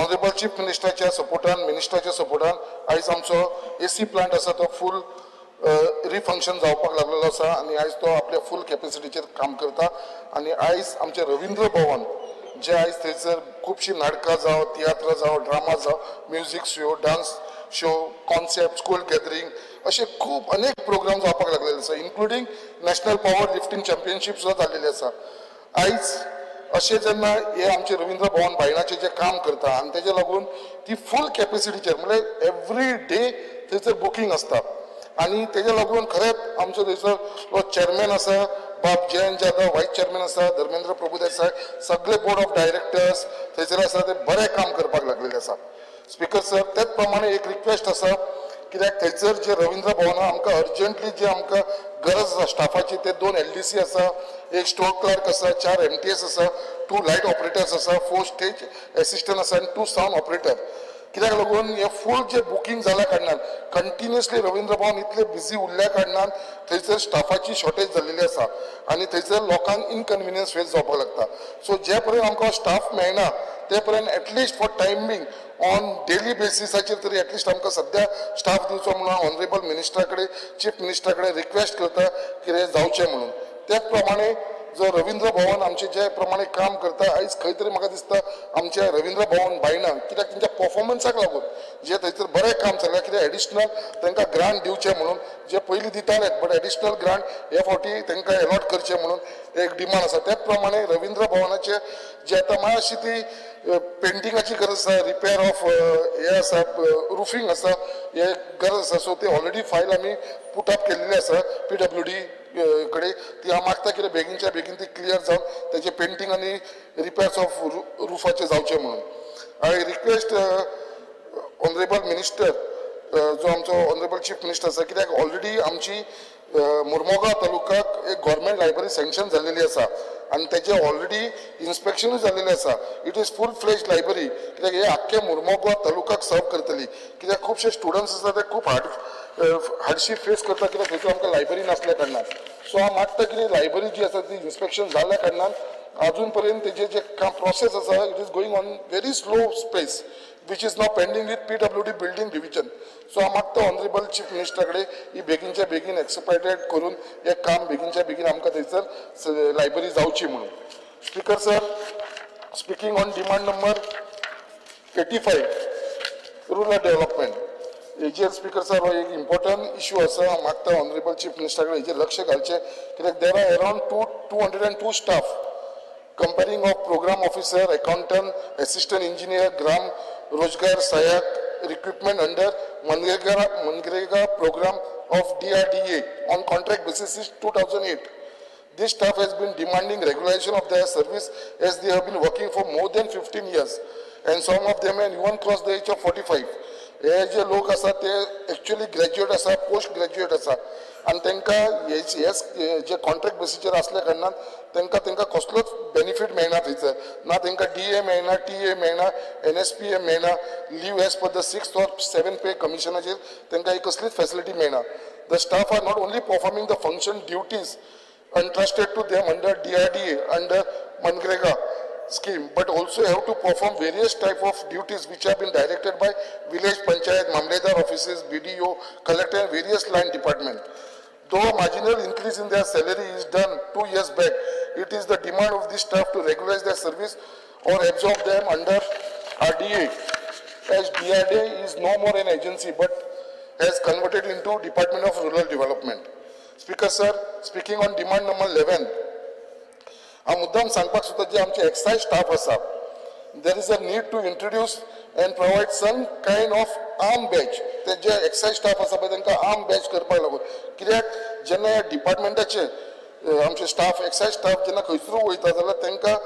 P: ऑनरेबल चीफ मिनिस्टराच्या सपोर्टान, मिनिस्टराच्या सपोर्टान आयज आमचो एसी प्लांट आसा तो फूल रिफंक्शन जावपाक लागलेलो आसा आनी आयज तो आपल्या फूल कॅपेसिटीचेर काम करता. आनी आयज आमचें रवींद्र भवन जे आयज थंयसर खुबशीं नाटकां जावं, तियात्र जावं, ड्रामा जावं, music show, dance show, concept, school gathering अशे खूब अनेक प्रोग्राम जावपाक लागलेले आसा, including national power lifting championship सुद्दां जाल्लेली आसा. आयज अशें जेन्ना हे आमचें रवींद्र भवन बायणाचें जें काम करता आनी तेजे लागून ती फूल कॅपेसिटीचेर म्हणल्यार एवरी डे थंयसर बुकींग आसता आनी तेजे लागून खरेंच आमचो थंयसर चेअरमॅन आसा बाब जयंत जाधव, वायस चेअरमॅन आसा धर्मेंद्र प्रभुदेसाय, सगळे बोर्ड ऑफ डायरेक्टर्स थंयसर आसा ते बरें काम करपाक लागलेले आसा. स्पिकर सर, तेच प्रमाणे एक रिक्वेस्ट आसा कित्याक थंयसर जे रवींद्र भवना आमकां अर्जंटली जे आमकां गरज आसा स्टाफाची ते 2 LDC आसा, 1 स्टोर क्लर्क आसा, 4 MTS आसा, 2 लायट ऑपरेटर्स आसा, 4 स्टेज एसिस्टंट आसा आनी 2 सावंड ऑपरेटर. कित्याक लागून हे फूल जे बुकींग जाल्या कारणान कंटिन्युअसली रवींद्र भवन इतले बिजी उरल्या कारणान थंयसर स्टाफाची शॉर्टेज जाल्लेली आसा आनी थंयसर लोकांक इनकन्विनियन्स फेस जावपाक लागता. सो जे पर्यंत आमकां स्टाफ मेळना ते पर्यंत at least for time being on daily बेसिसाचेर तरी एटलिस्ट आमकां सद्या स्टाफ दिवचो म्हणून हांव ऑनरेबल मिनिस्टरा कडेन, चीफ मिनिस्टरा कडेन रिक्वेस्ट करता कितें जावचें म्हणून. त्याच प्रमाणे जो रवींद्र भवन आमचे जे प्रमाणे काम करता आयज खंय तरी म्हाका दिसता आमच्या रवींद्र भवन बायणा कित्याक तेंच्या परफॉर्मन्साक लागून जे थंयसर बरें काम चल्लां कित्याक एडिशनल तांकां ग्रांट दिवचें म्हणून जे पयलीं दिताले बट एडिशनल ग्रांट हे फावटी तांकां एलॉट करचें म्हणून एक डिमांड आसा. त्याच प्रमाणे रवींद्र भवनाचे जे आतां मातशी ती पेंटिंगाची गरज आसा, रिपेर ऑफ हे आसा, रुफींग आसा, हे गरज आसा. सो ते ऑलरेडी फायल आमी पुट अप केल्लेली आसा PWD कडे. ती हांव मागता कितें बेगीनच्या बेगीन ती क्लियर जावन तेजें पेंटींग आनी रिपेर्स ऑफ रुफाचें जावचें म्हणून. I request honourable minister जो आमचो ऑनरेबल चीफ मिनिस्टर आसा कित्याक ऑलरेडी आमची मुरमोगा तालुक्याक एक गव्हर्मेंट लायब्ररी सँक्शन जाल्लेली आसा आनी तेजें ऑलरेडी इन्स्पेक्शनूय जाल्लेलें आसा. It is full fledge library, कित्याक हे आख्खे मुर्मोगांव तालुकाक सर्व करतली, कित्याक खुबशे स्टुडंट्स आसा ते खूब हार्डशीप फेस करता, कित्याक थंयसर आमकां लायब्ररी नासल्या कारणान. सो हांव मागता कितें लायब्ररी जी आसा ती इन्स्पेक्शन जाल्ल्या कारणान अजून पर्यंत तेजें जें काम प्रोसेस आसा it is going on very slow pace, which is now pending with PWD building division. So हांव मागता ऑनरेबल चीफ मिनिस्टरा कडेन ही बेगीनच्या बेगीन एक्सपायटेड करून हें काम बेगीनच्या बेगीन आमकां थंयसर लायब्ररी जावची म्हणून. Speaker sir, speaking on demand number 85 rural development, हेजेर स्पीकर सर हो एक इम्पॉर्टंट इशू आसा. हांव मागता ऑनरेबल चीफ मिनिस्टरा कडेन हेजेर लक्ष घालचें, कित्याक there are around 202 staff comparing of program officer, accountant, assistant engineer, Gram Rozgar Sahayak recruitment under MGNREGA program of DRDA on contract basis since 2008. This staff has been demanding regularization of their service as they have been working for more than 15 years and some of them have even crossed the age of 45. हे जे लोक आसा ते एक्चुअली ग्रॅज्युएट आसा, पोस्ट ग्रॅज्युएट आसा आनी तांकां हे जे कॉन्ट्रॅक्ट बेसीचेर आसल्या कारणान तांकां तांकां कसलोच बेनिफीट मेळना थंयसर, ना तांकां डी ए मेळना, टी ए मेळना, एन एस पी ए मेळना, leave as per the 6th or 7th pay कमिशनाचेर तांकां ही कसलीच फॅसिलिटी मेळना. The staff are not only performing the function duties entrusted to them under DRDA, under MGNREGA scheme, but also have to perform various type of duties which have been directed by village panchayat, mamledar offices, BDO, collector and various line department. Though a marginal increase in their salary is done 2 years back, it is the demand of this staff to regularize their service or absorb them under RDA, as DRDA is no more an agency but has converted into Department of Rural Development. Speaker sir, speaking on demand number 11, हांव मुद्दाम सांगपाक सोदता जे आमचे एक्सायज स्टाफ आसा, there is a need to introduce and provide some kind of arm badge. ते जे एक्सायज स्टाफ आसा पळय तांकां आर्म बॅच करपाक लागून, कित्याक जेन्ना ह्या डिपार्टमेंटाचे आमचे स्टाफ एक्सायज स्टाफ जेन्ना खंयसरूय वयता जाल्यार तांकां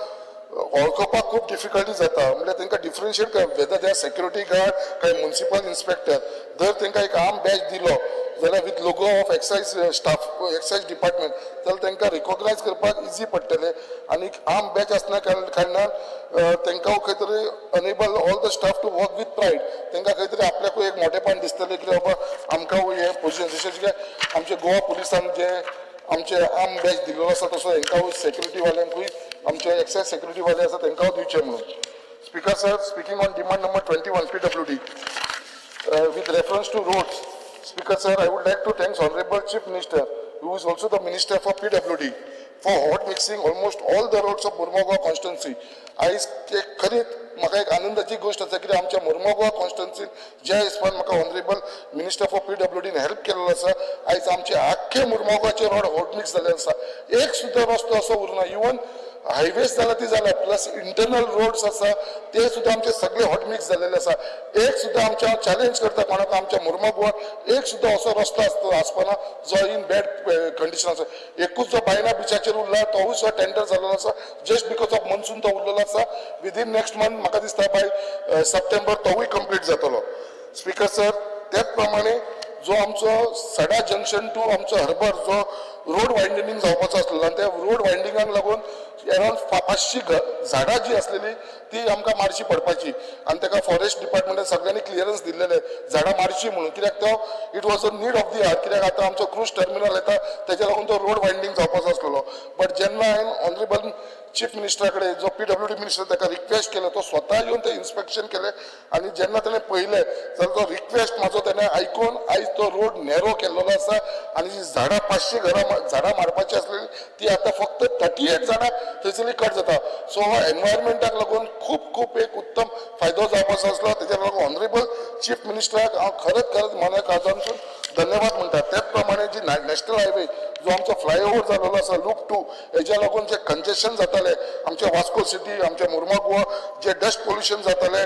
P: वळखपाक खूब डिफिकल्टी जाता, म्हणल्यार तांकां differentiate whether they are security guard काय म्युनिसिपल इन्स्पेक्टर. जर तांकां एक आर्म बॅच दिलो जाल्यार with logo of excise staff, excise department, जाल्यार तांकां रिकॉग्नायज करपाक इजी पडटलें आनी आर्म बॅच आसल्या कारणान तांकां खंय तरी enable all the staff to work with pride. तांकां खंय तरी आपल्याकूय एक मोठेपण दिसतलें की बाबा आमकां हें पोजिशन, जशें की आमचे गोवा पुलिसान जे आमचे आर्म बॅच दिल्लो आसा तसो हेंकां सेक्युरिटी वाल्यांकूय आमचे एक्सायज सेक्युरिटी वाले आसा तांकां दिवचें म्हणून. Speaker sir, speaking on demand number 21 PWD, with reference to roads, Speaker sir, I would like to thank Honorable Chief Minister, who is also the Minister for PWD, for hot mixing almost all the roads of Mormugao constituency. आयज एक खरीच म्हाका एक आनंदाची गोश्ट आसा कित्याक आमच्या मुर्मगांव कॉन्स्टिट्युन्सीन ज्या हिसपान म्हाका ऑनरेबल मिनिस्टर फॉर PWDन हेल्प केल्लो आसा, आयज आमचे आख्खे मुर्मगांवचे road hot mix जाल्ले आसा. एक सुद्दां रस्तो असो उरना, इवन हायवेज जाला ती जाला, प्लस इंटरनल रोड्स आसा ते सुद्दां आमचे सगळे हॉट मिक्स जाल्लेले आसा. एक सुद्दां आमच्या चॅलेंज करता कोणाक आमच्या मुर्मगांवाक एक सुद्दां असो रस्तो आसपाना जो इन बॅड कंडिशन आसा. एकूच जो बायना बिचाचेर उरला तोवूय सुद्दां टेंडर जाल्लो आसा, जस्ट because of monsoon तो उरलेलो आसा. विदीन नेक्स्ट मंथ म्हाका दिसता बाय सप्टेंबर तोवूय कंप्लीट जातलो. स्पीकर सर, त्याच प्रमाणे जो आमचो सडा जंक्शन टू आमचो हर्बर जो रोड वायंडिंग जावपाचो आसलेलो आनी त्या रोड वायंडिंगाक लागून अरावंड 500 झाडां जी आसलेली ती आमकां मारची पडपाची आनी ताका फॉरेस्ट डिपार्टमेंटान सगळ्यांनी क्लियरन्स दिल्लेले झाडां मारची म्हणून, कित्याक तो it was a need of the hour, कित्याक आतां आमचो क्रूज टर्मिनल येता तेच्या लागून तो रोड वायंडींग जावपाचो आसलेलो. बट जेन्ना हांवें ऑनरेबल चीफ मिनिस्टरा कडेन जो PWD minister ताका रिक्वेस्ट केलें, तो स्वता येवन तें इन्स्पेक्शन केलें आनी जेन्ना ताणें पळयलें जाल्यार तो रिक्वेस्ट म्हाजो ताणें आयकून आयज तो रोड नॅरो केल्लो आसा आनी जी झाडां 500 घरां झाडां मारपाची आसलेली ती आतां फक्त 38 झाडां थंयसरली कट जाता. सो हो एनवायरमेंटाक लागून खूब खूब एक उत्तम फायदो जावपाचो आसलो. तेच्या लागून ऑनरेबल चीफ मिनिस्टराक हांव खरेंच खरेंच मना काळजांतसून धन्यवाद म्हणटा. त्याच प्रमाणे जी नॅशनल हायवे जो आमचो फ्लायओवर जाल्लो आसा लूप 2, हेज्या लागून जे कंजेशन जाताले आमच्या वास्को सिटी, आमच्या मुर्मगांव जे डस्ट पोल्युशन जाताले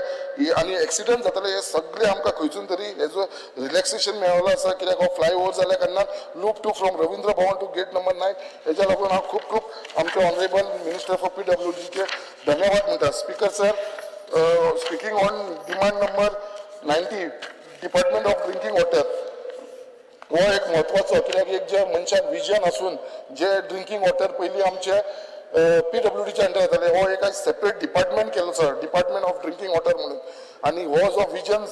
P: आनी एक्सिडंट जाताले, हे सगळे आमकां खंयसून तरी हेजो रिलॅक्सेशन मेळ्ळो आसा, कित्याक हो फ्लायओवर जाल्या कारणान loop 2 from Ravindra Bhavan to gate number 9, हेज्या लागून हांव खूब खूब आमचे ऑनरेबल मिनिस्टर फॉर PWDचे धन्यवाद म्हणटा. Speaker sir, speaking on demand number 90 department of drinking water, हो एक म्हत्वाचो, कित्याक एक जे मनशाक विजन आसून जे ड्रिंकींग वॉटर पयलीं आमचे पीडब्ल्यूडीच्या अंडर येताले. हो एक सेपरेट डिपार्टमेंट केल्लो आसा, डिपार्टमेंट ऑफ ड्रिंकींग वॉटर म्हणून. आनी हो जो विजन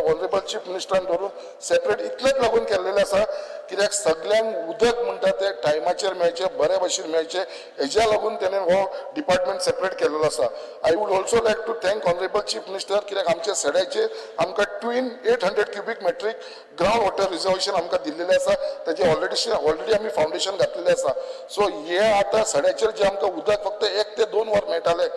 P: ऑनरेबल चीफ मिनिस्टरान धरून सेपरेट इतलेच लागून केल्लेलें आसा कित्याक सगल्यांक उदक म्हणटा तें टायमाचेर मेळचें, बऱ्या भशेन मेळचें, हेज्या लागून तेणें हो डिपार्टमेंट सेपरेट केल्लो आसा. I would also like to thank honourable chief minister कित्याक आमच्या सड्याचेर आमकां twin 800 cubic metric ground water reservation आमकां दिल्लेलें आसा. तेजें ऑलरेडी आमी फावंडेशन घातलेलें आसा. सो हे आतां सड्याचेर जें आमकां उदक फक्त 1 ते 2 वर मेळटालें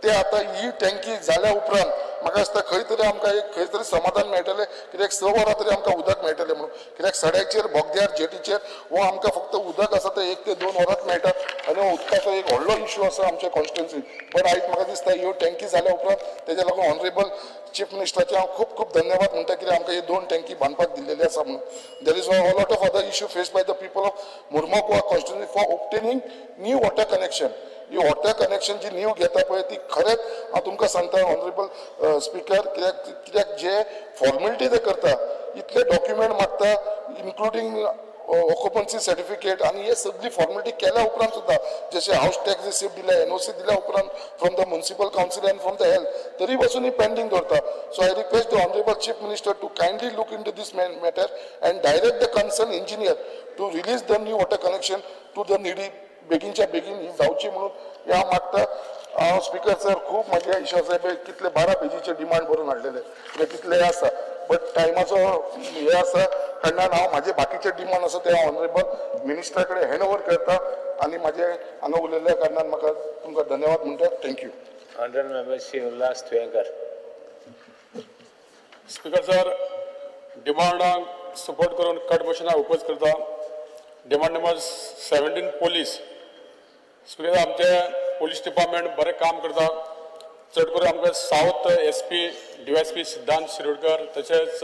P: ते आतां ही टँकी जाल्या उपरांत म्हाका दिसता खंय तरी आमकां एक खंय तरी समाधान मेळटलें कित्याक 6 वरां तरी आमकां उदक मेळटलें म्हणून. कित्याक सड्याचेर, बोगद्यार, जेटीचेर हो आमकां फक्त उदक आसा तें 1 ते 2 वरांच मेळटा आनी हो उदकाचो एक व्हडलो इशू आसा आमच्या कॉन्स्टिट्युएन्सीन. बट आयज म्हाका दिसता ह्यो टँकी जाल्या उपरांत तेज्या लागून ऑनरेबल चीफ मिनिस्टराचे हांव खूब खूब धन्यवाद म्हणटा कित्याक आमकां ही 2 टँकी बांदपाक दिल्लेली आसा म्हणून. There is a lot of other issue face by the people of Mormugao constituency for obtaining new water connection. He water connection ji new घेता पळय ती खरेंच हांव तुमकां सांगता ऑनरेबल स्पिकर, कित्याक जे फॉर्मेलिटी ते करता, इतले डॉक्युमेंट मागता इन्क्लुडींग ऑक्युपन्सी सर्टिफिकेट आनी हे सगळी फॉर्मेलिटी केल्या उपरांत सुद्दां जशें हावस टॅक्स रिसिप्ट दिल्या, एनओसी दिल्या उपरांत from the municipal council and from the health तरी पासून ही पेंडींग दवरता. So I request the honourable chief minister to kindly look into this matter and direct the concern engineer to release the new water connection to the needy. बेगीनच्या बेगीन ही जावची म्हणून हे हांव मागता. हांव स्पिकर सर खूब म्हज्या हिशोबान कितले 12 पेजीचे डिमांड बरोवन हाडलेले, कितले आसा, बट टायमाचो हे आसा कारणान हांव म्हाजे बाकीचे डिमांड आसा ते हांव ऑनरेबल मिनिस्टरा कडेन हँड ओवर करता आनी म्हाजे हांगा उलयल्ल्या कारणान म्हाका तुमकां धन्यवाद म्हणटा. Thank you.
O: Honourable member Shri Ulhas Tuyenkar.
Q: Speaker sir, डिमांडांक support करून कट मोशनाक ओपोज करता. Demand number 17 police. Speaker, आमचे पोलीस डिपार्टमेंट बरें काम करता. चड करून आमकां south S P D S P Siddhant Shirodkar, तशेंच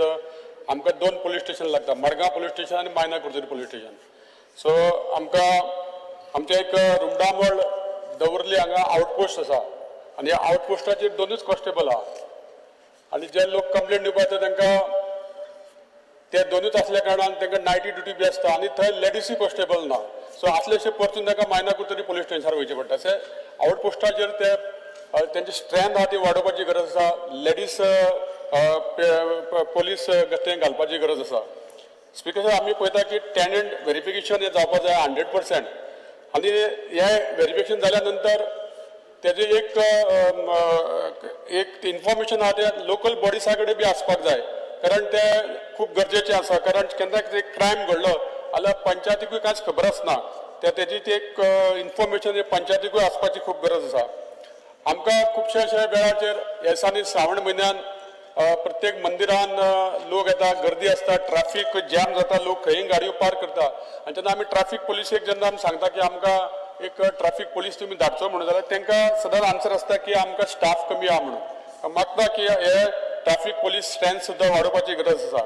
Q: आमकां 2 पोलीस स्टेशन लागता, मडगांव पोलीस स्टेशन आनी मायना कुर्तोरी पोलीस स्टेशन. सो आमकां आमचें एक रुमडामळ दवर्ली हांगा आवटपोस्ट आसा आनी ह्या आवटपोस्टाचेर 2 कॉन्स्टेबल आहा आनी जे लोक कंप्लेन दिवपा येता तांकां ते 2 आसल्या कारणान तांकां नायटी ड्युटी बी आसता आनी थंय लेडिसूय कॉन्स्टेबल ना. सो आसलेशे परतून तांकां मायना कुर्तोरी पोलीस स्टेशनार वयचें पडटा. अशें आवटपोस्टाचेर ते तेंची स्ट्रेंथ आहा ती वाडोवपाची गरज आसा. लेडीज पोलीस थंय घालपाची गरज आसा. स्पिकर सर, आमी पळयता की टेनंट वेरिफिकेशन हें जावपा जाय 100% आनी हें वेरिफिकेशन जाल्या नंतर तेजें एक एक इन्फॉर्मेशन आहा तें लोकल बॉडिसा कडेन बी आसपाक जाय, कारण तें खूब गरजेचें आसा. कारण केन्ना कितें क्रायम घडलो जाल्यार पंचायतीकूय कांयच खबर आसना, तेजी ती एक इन्फॉर्मेशन पंचायतीकूय आसपाची खूब गरज आसा. आमकां खुबशे अशा वेळाचेर ह्या दिसांनी श्रावण म्हयन्यान प्रत्येक मंदिरान लोक येता, गर्दी आसता, ट्राफीक जॅम जाता, लोक खंय गाडयो पार्क करता आनी तेन्ना आमी ट्राफीक पोलिसेक जेन्ना आमी सांगता की आमकां एक ट्राफीक पोलीस तुमी धाडचो म्हणून, जाल्यार तांकां सदांच आन्सर आसता की आमकां स्टाफ कमी आहा म्हणून. मागता की हे ट्राफीक पोलीस स्ट्रेंथ सुद्दां वाडोवपाची गरज आसा.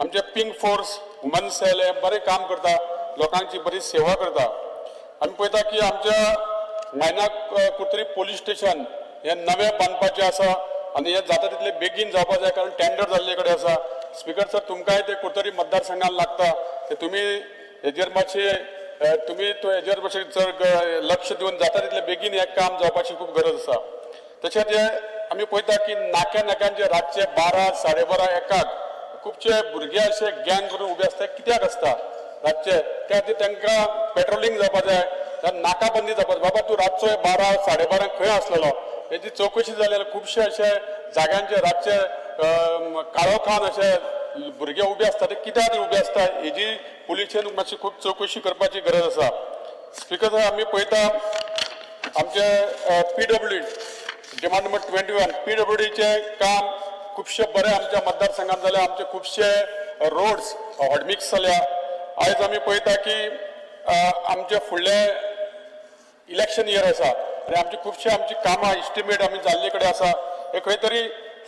Q: आमचे पिंक फोर्स, वुमन सेल हे बरें काम करता, लोकांची बरी सेवा करता. आमी पळयता की आमच्या मायना कुर्तोरी पोलीस स्टेशन हें नवें बांदपाचें आसा आनी हें जाता तितलें बेगीन जावपा जाय, कारण टेंडर जाल्ले कडेन आसा. स्पिकर सर, तुमकांय तें कुर्तोरी मतदारसंघान लागता, ते तुमी हेजेर मातशें तुमी तो हेजेर मातशें चड लक्ष दिवन जाता तितलें बेगीन हें काम जावपाची खूब गरज आसा. तशेंच हें आमी पळयता की नाक्या नाक्यांचे रातचे 12, 12:30, 1 खुबशे भुरगे अशे गँग करून उबे आसता. कित्याक आसता रातचे? त्या खातीर तांकां पेट्रोलिंग जावपा जाय, नाकाबंदी जावपा जाय. बाबा तूं रातचो 12, 12:30 खंय आसलेलो हेजी चवकशी जाली जाल्यार खुबशे अशे जाग्यांचे रातचे काळोखान अशे भुरगे उबे आसता, ते कित्याक उबे आसता हेजी पुलिशेन मातशी खूब चवकशी करपाची गरज आसा. स्पिकर साहेब, आमी पळयता आमचे पीडब्ल्यू डिमांड नंबर 21 पीडब्ल्यूडीचें काम खुबशें बरें आमच्या मतदारसंघात जालें. आमचे खुबशे रोड्स हॉटमिक्स जाल्या. आयज आमी पळयता की आमचे फुडले इलेक्शन इयर आसा आनी आमची खुबशे आमची कामां इस्टिमेट आमी जाल्ले कडेन आसा. हे खंय तरी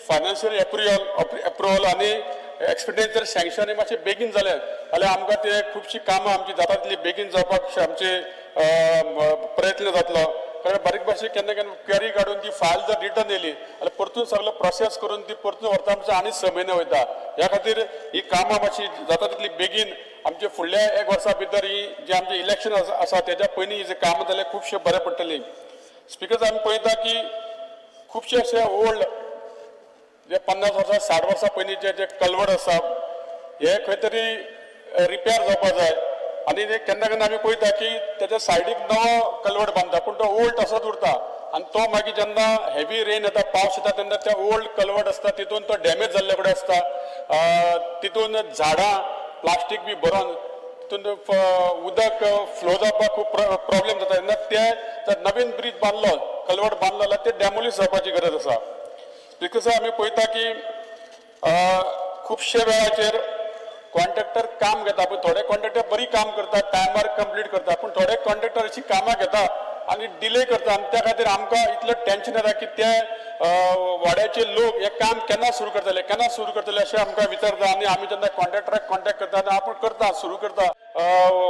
Q: फायनान्शियल एप्रुवल आनी एक्सपेंडिचर सँक्शन हे मातशें बेगीन जालें जाल्यार आमकां ते खुबशीं कामां आमची जाता तितली बेगीन जावपाक आमचे प्रयत्न जातलो. कारण बारीक बारीक केन्ना केन्ना क्वेरी काडून ती फायल जर रिटर्न येयली जाल्यार परतून सगळो प्रोसेस करून ती परतून व्हरता म्हणजे आनी 6 म्हयने वयता. ह्या खातीर ही कामां मातशी जाता तितली बेगीन आमचे फुडल्या एक वर्सा भितर ही जे आमचे इलेक्शन आसा तेज्या पयलीं ही जे कामां जाल्यार खुबशे बरें पडटली. स्पिकर, आमी पळयता की खुबशे अशे ओल्ड जे 50 वर्सां 60 वर्सां पयलींचे जे कलवड आसा हे खंय तरी रिपेर जावपाक जाय आनी ते केन्ना केन्ना आमी पळयता की तेच्या सायडीक नवो कलवड बांदता पूण तो ओल्ड तसोच उरता आनी तो मागीर जेन्ना हेवी रेन येता, पावस येता तेन्ना त्या ओल्ड कलवड आसता तितून तो डॅमेज जाल्ले कडेन आसता. तितून झाडां प्लास्टीक बी भरून तितून उदक फ्लो जावपाक खूब प्रॉब्लेम जाता. तेन्ना ते जर नवीन ब्रीज बांदलो, कलवड बांदलो जाल्यार ते डॅमोलीश जावपाची गरज आसा. स्पिकर साहेब, आमी पळयता की खुबशे वेळाचेर कॉन्ट्रॅक्टर काम घेता, पूण थोडे कॉन्ट्रॅक्टर बरी काम करता, टायमार कंप्लीट करता, पूण थोडे कॉन्ट्रॅक्टर अशी कामां घेता आनी डिले करता आनी त्या खातीर आमकां इतलें टेंशन येता की ते वाड्याचे लोक हें काम केन्ना सुरू करतले, केन्ना सुरू करतले अशें आमकां विचारता आनी आमी जेन्ना कॉन्ट्रॅक्टराक कॉन्टॅक्ट करता आनी आपूण करता, सुरू करता.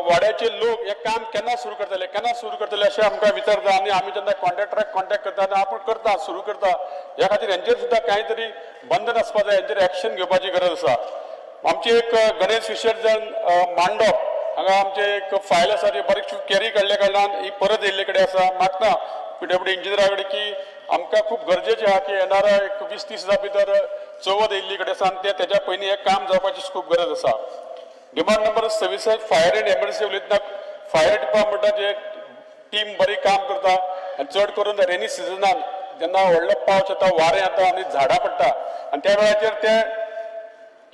Q: वाड्याचे लोक हें काम केन्ना सुरू करतले, केन्ना सुरू करतले अशें आमकां विचारता आनी आमी जेन्ना कॉन्ट्रॅक्टराक कॉन्टॅक्ट करता आनी आपूण करता, सुरू करता. ह्या खातीर हेंचेर सुद्दां कांय तरी बंधन आसपा जाय, हेंचेर एक्शन घेवपाची गरज आसा. आमची एक गणेश विसर्जन मांडप हांगा आमचे एक फायल आसा ती बारीकशी कॅरी काडल्या कारणान ही परत येयल्ले कडेन आसा. मागता पीडब्ल्यूडी इंजिनियरा कडेन की आमकां खूब गरजेचें आहा की येणारा एक 20-30 दिसां भितर चवथ येयल्ली कडेन आसा आनी ते तेज्या पयलीं हें काम जावपाची खूब गरज आसा. Demand number 26, fire and emergency उलयतना फायर डिपार्टमेंटाचे टीम बरी काम करता आनी चड करून रेनी सिजनान जेन्ना व्हडलो पावस येता, वारें येता आनी झाडां पडटा आनी त्या वेळाचेर ते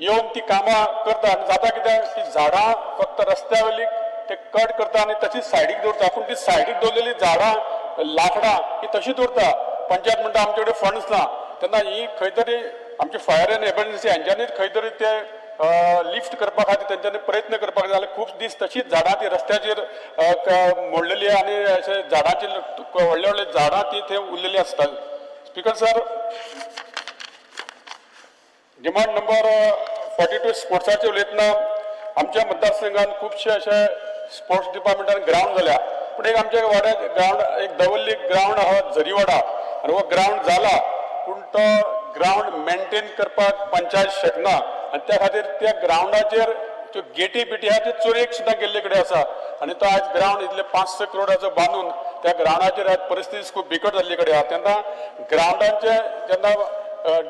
Q: येवन ती कामां करता आनी जाता कित्याक ती झाडां फक्त रस्त्या वयली ते कट करता आनी तशीच सायडीक दवरता, पूण ती सायडीक दवरलेली झाडां लाकडां ही तशीच उरता. पंचायत म्हणटा आमचे कडेन फंड्स ना, तेन्ना ही खंय तरी आमची फायर एंड एमर्जन्सी हेंच्यांनीच खंय तरी ते लिफ्ट करपा खातीर तेंच्यांनी प्रयत्न करपाक जाय. जाल्यार खूब दीस तशीच झाडां ती रस्त्याचेर मोडलेली आनी अशे झाडांची व्हडले व्हडले झाडां ती थंय उरलेली आसता. Speaker sir, demand number 42 स्पोर्ट्साचेर उलयतना आमच्या मतदारसंघात खुबशे अशे स्पोर्ट्स डिपार्टमेंटान ग्रावंड जाल्या, पूण एक आमच्या वाड्यात ग्रावंड एक दवल्ली ग्रावंड आहा झरीवाडा आनी हो ग्रावंड जाला पूण तो ग्रावंड मेंटेन करपाक पंचायत शकना आनी त्या खातीर त्या ग्रावंडाचेर त्यो गेटी बिटी आहा त्यो चोरयेक सुद्दां गेल्ले कडेन आसा आनी तो आयज ग्रावंड इतले 5-6 करोडाचो बांदून त्या ग्रावंडाचेर आयज परिस्थिती खूब बिकट जाल्ली कडेन आहा. तेन्ना ग्रावंडाचे जेन्ना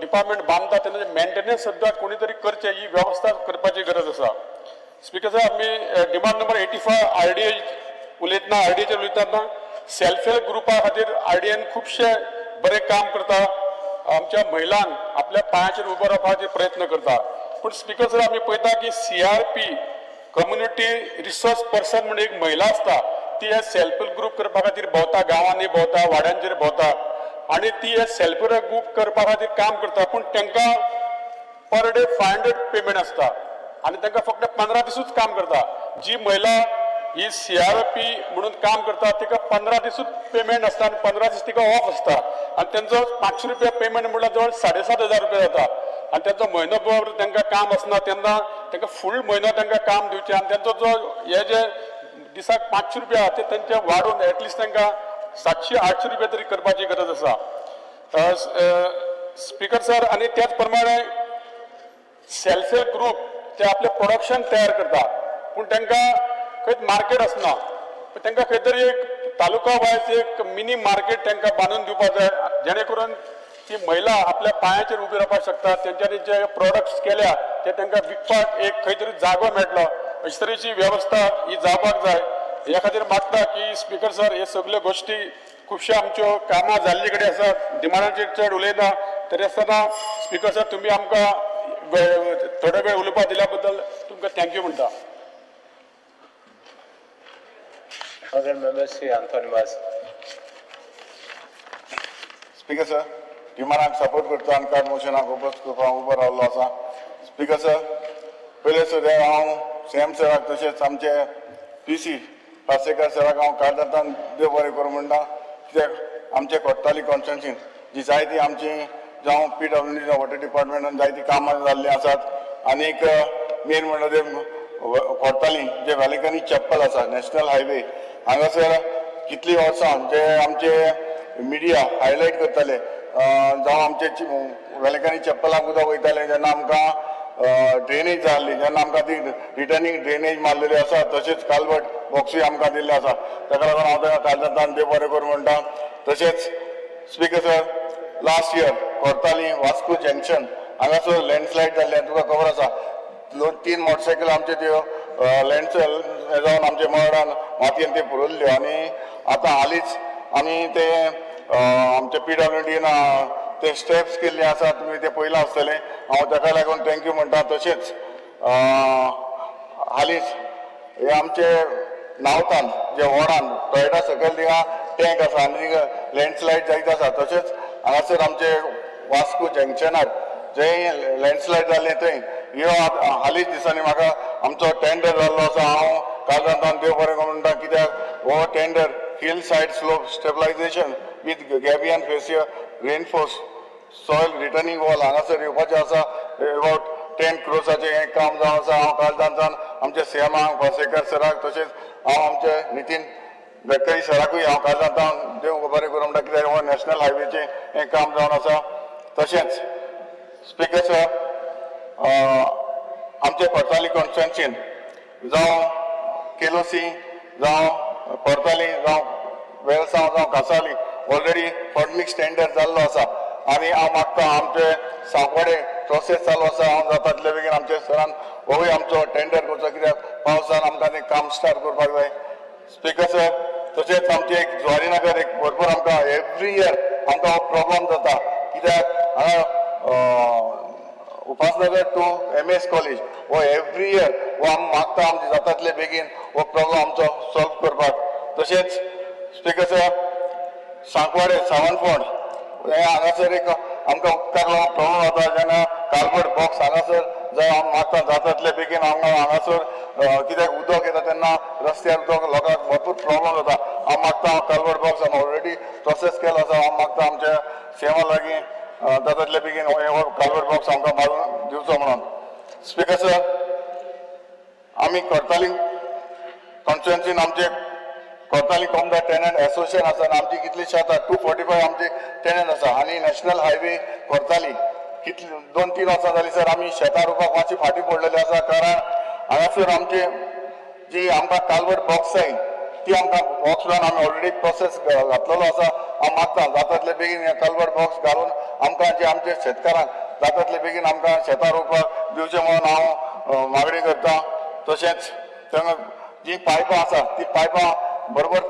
Q: डिपार्टमेंट बांदता तेन्ना मेंटेनन्स सुद्दां कोणी तरी करचें ही वेवस्था करपाची गरज आसा. स्पिकर साहेब, आमी डिमांड नंबर 85 आरडीए उलयतना, आरडीएचेर उलयतना सेल्फ हेल्प ग्रुपा खातीर आरडीएन खुबशे बरें काम करता, आमच्या महिलांक आपल्या पांयाचेर उबो रावपाचे प्रयत्न करता. पूण स्पिकर सर, आमी पळयता की सीआरपी कम्युनिटी रिसोर्स पर्सन म्हणून एक महिला आसता ती हे सेल्फ हेल्प ग्रुप करपा खातीर भोंवता, गांवांनी भोंवता, वाड्यांचेर भोंवता आनी ती हे सेल्फ हेल्प ग्रुप करपा खातीर काम करता, पूण तांकां पर डे 500 पेमेंट आसता आनी तांकां फक्त 15 दिसूच काम करता. जी महिला ही सीआरपी म्हणून काम करता तिका 15 दिसूच पेमेंट आसता आनी 15 दीस तिका ऑफ आसता आनी तेंचो 500 रुपया पेमेंट म्हणल्यार जवळ 7,500 रुपया जाता आनी तेंचो म्हयनो भर तांकां काम आसना, तेन्ना तांकां फूल म्हयनो तांकां काम दिवचें आनी तेंचो जो हे जे दिसाक 500 रुपया ते तेंचे वाडोवन एटलिस्ट तांकां 700-800 रुपया तरी करपाची गरज आसा. स्पिकर सर, आनी त्याच प्रमाणे सेल्फ हेल्प ग्रुप ते आपलें प्रोडक्शन तयार करता पूण तांकां खंयच मार्केट आसना, पूण तांकां खंय तरी एक तालुका वायज एक मिनी मार्केट तांकां बांदून दिवपाक जाय जेणे करून ती महिला आपल्या पांयाचेर उबी रावपाक शकता, तेंच्यांनी जे प्रोडक्ट्स केल्या ते तांकां विकपाक एक खंय तरी जागो मेळटलो, अशे तरेची वेवस्था ही जावपाक जाय. ह्या खातीर मागता की स्पिकर सर, हे सगल्यो गोश्टी खुबश्यो आमच्यो कामां जाल्ले कडेन आसा, डिमांडाचेर चड उलयना तरी आसतना स्पिकर सर तुमी आमकां थोडो वेळ उलोवपाक दिल्या बद्दल तुमकां thank you म्हणटा.
O: Honorable Member Shri Anthony Vaz.
A: Speaker sir, डिमांडाक सपोर्ट करता आनी कट मोशनाक ओपोज करपाक उबो रावल्लो आसा. स्पिकर सर, पयले सुद्दां हांव सीएम सराक तशेंच आमचे पी सी पार्सेकर सराक हांव काळजांतल्यान देव बरें करूं म्हणटा, कित्याक आमचे कोट्टाली कॉन्स्टिट्युएन्सीन जी जायती आमची जावं पीडब्ल्यूडी वॉटर डिपार्टमेंटान जायतीं कामां जाल्लीं आसात. आनीक मेन म्हणल्यार ते कोट्टाली जे वेलंकनी चॅपल आसा नॅशनल हायवे हांगासर कितलीं वर्सां जे आमचे मिडिया हायलायट करताले, जावं आमचे वेलंकनी चॅपलाक उदक वयतालें जेन्ना आमकां
H: ड्रेनेज जाय आसली जेन्ना आमकां ती रिटर्निंग ड्रेनेज मारलेली आसा, तशेंच कालवट बॉक्सूय आमकां दिल्ले आसा. ताका लागून हांव ताका काळजांतल्यान देव बरें करूं म्हणटा. तशेंच speaker sir, last year Cortalim Vasco junction हांगासर लँडस्लायड जाल्लें तुका खबर आसा. 2-3 मोटरसायकल आमच्यो त्यो लँडस्लायड जावन आमच्या मळान मातयेन त्यो पुरयल्ल्यो आनी आतां हालींच आमी ते आमच्या PWDन ते स्टेप्स केल्ले आसा, तुमी ते पळयलां आसतलें. हांव ताका लागून thank you म्हणटा. तशेंच हालींच हे आमचे नावतान जे वडान टॉयटा सकयल थिंगा टँक आसा आनी थिंगा लँडस्लायड जायत आसा. तशेंच हांगासर आमचे वास्को जंक्शनार जंय लँडस्लायड जालें थंय ह्यो हालींच दिसांनी म्हाका आमचो टेंडर जाल्लो आसा. हांव काळजांतल्यान देव बरें करूं म्हणटा, कित्याक हो tender hill side slope stabilisation with gabion fascia reinforce soil retaining wall हांगासर येवपाचें आसा. अबावट 10 crores हें काम जावन आसा. हांव काळजांतल्यान आमच्या सीएमाक पार्सेकर सराक, तशेंच हांव आमचे नितीन गडकरी सराकूय हांव काळजांतल्यान देव बरें करूं म्हणटा, कित्याक हो नॅशनल हायवेचें हें काम जावन आसा. तशेंच स्पीकर सर, आमचे कोर्ताली कॉन्स्टिट्युएन्सीन जावं केलोसी जावं कोर्ताली जावं वेलसांव जावं कासावली ऑलरेडी फंडमिक्स टेंडर जाल्लो आसा आनी हांव मागता आमचे सांकवाडे प्रोसेस चालू आसा. हांव जाता तितले बेगीन आमच्या सरान होय आमचो टेंडर करचो, कित्याक पावसान आमकां तें काम स्टार्ट करपाक जाय. स्पीकर सर, तशेंच आमचे एक ज्वारीनगर एक भरपूर आमकां एवरी इयर आमकां हो प्रॉब्लम जाता, कित्याक हांगा उपासनगर टू MS college हो एवरी इयर हो आमी मागता आमचे जाता तितले बेगीन हो प्रॉब्लम आमचो सॉल्व करपाक. तशेंच स्पीकर सर, सांकवाडे सावंतफोंड हे हांगासर एक आमकां उदकाक लागून प्रॉब्लम जाता जेन्ना कालवट बॉक्स हांगासर जाय आमी मागता जाता तितले बेगीन आमकां हांगासर कित्याक उदक येता तेन्ना रस्त्यार उदक लोकांक भरपूर प्रॉब्लम जाता. हांव मागता कालवट बॉक्स आमी ऑलरेडी प्रोसेस केलो आसा. हांव मागता आमच्या सीएमा लागीं जाता तितले बेगीन हो कालवट बॉक्स आमकां मारून दिवचो म्हणून. स्पीकर सर, आमी कोर्ताली कॉन्स्टिट्युएन्सीन आमचे कोर्ताली कोमदार टेनंट एसोसिएशन आसा आनी आमची कितली शेतां 245 आमची टेनंट आसा आनी नॅशनल हायवे कोर्ताली कितली 2-3 वर्सां जालीं सर आमी शेतां रोवपाक मातशी फाटीं पडलेली आसा, कारण हांगासर आमचे जी आमकां कालवट बॉक्स जाय ती आमकां बॉक्स लावन आमी ऑलरेडी प्रोसेस घातलेलो आसा. हांव मागता जाता तितले बेगीन कालवट बॉक्स घालून आमकां जे आमचे शेतकारांक जाता तितले बेगीन आमकां शेतां रोवपाक दिवचें म्हणून हांव मागणी करता. तशेंच थंय जी पायपां आसा ती पायपां बरोबर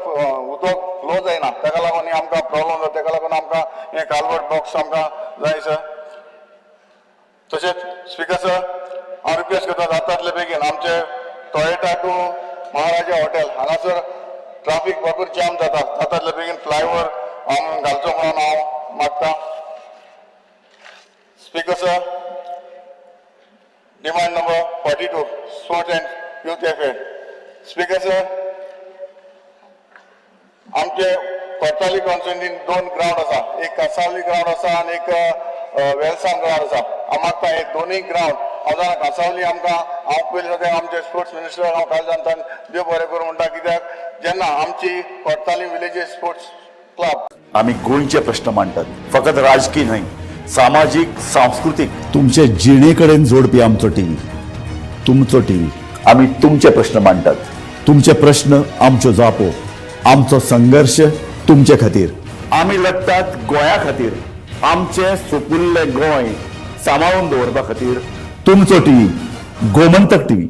H: उदक फ्लो जायना, ताका लागून आमकां प्रॉब्लम जाता. ताका लागून आमकां हें कालवट बॉक्स आमकां जाय सर. तशेंच स्पीकर सर, हांव रिक्वेस्ट करता जाता तितले बेगीन आमचे टॉयोटा टू महाराजा हॉटेल हांगासर ट्राफीक भरपूर जाम जाता, जाता तितले बेगीन फ्लायओवर हांव घालचो म्हणून हांव मागता. Speaker sir, demand number 42 sports and youth affair. Speaker sir, आमचे कोर्ताली कॉन्स्टिट्युएन्सीन 2 ग्रावंड आसा, एक कासावली ग्रावंड आसा आनी एक वेलसांव ग्रावंड आसा. हांव मागता हे दोनूय ग्रावंड हांव जाणा कासावली आमकां हांव पयलीं सगळें आमचे स्पोर्ट्स मिनिस्टर हांव काळजांतल्यान देव बरें करूं म्हणटा, कित्याक जेन्ना आमची कोर्ताली विलेजीस स्पोर्ट्स क्लब
R: आमी गोंयचे प्रश्न मांडटात, फकत राजकीय न्हय, सामाजीक सांस्कृतीक तुमचे जिणे कडेन जोडपी आमचो टीव्ही, तुमचो टीव्ही. आमी तुमचे प्रश्न मांडटात, तुमचे प्रश्न आमच्यो जापो, आमचो संघर्ष तुमचे खातीर. आमी लढटात गोंया खातीर, आमचे सुपुल्ले गोंय सांबाळून दवरपा खातीर. तुमचो टीव्ही, गोमंतक टीव्ही.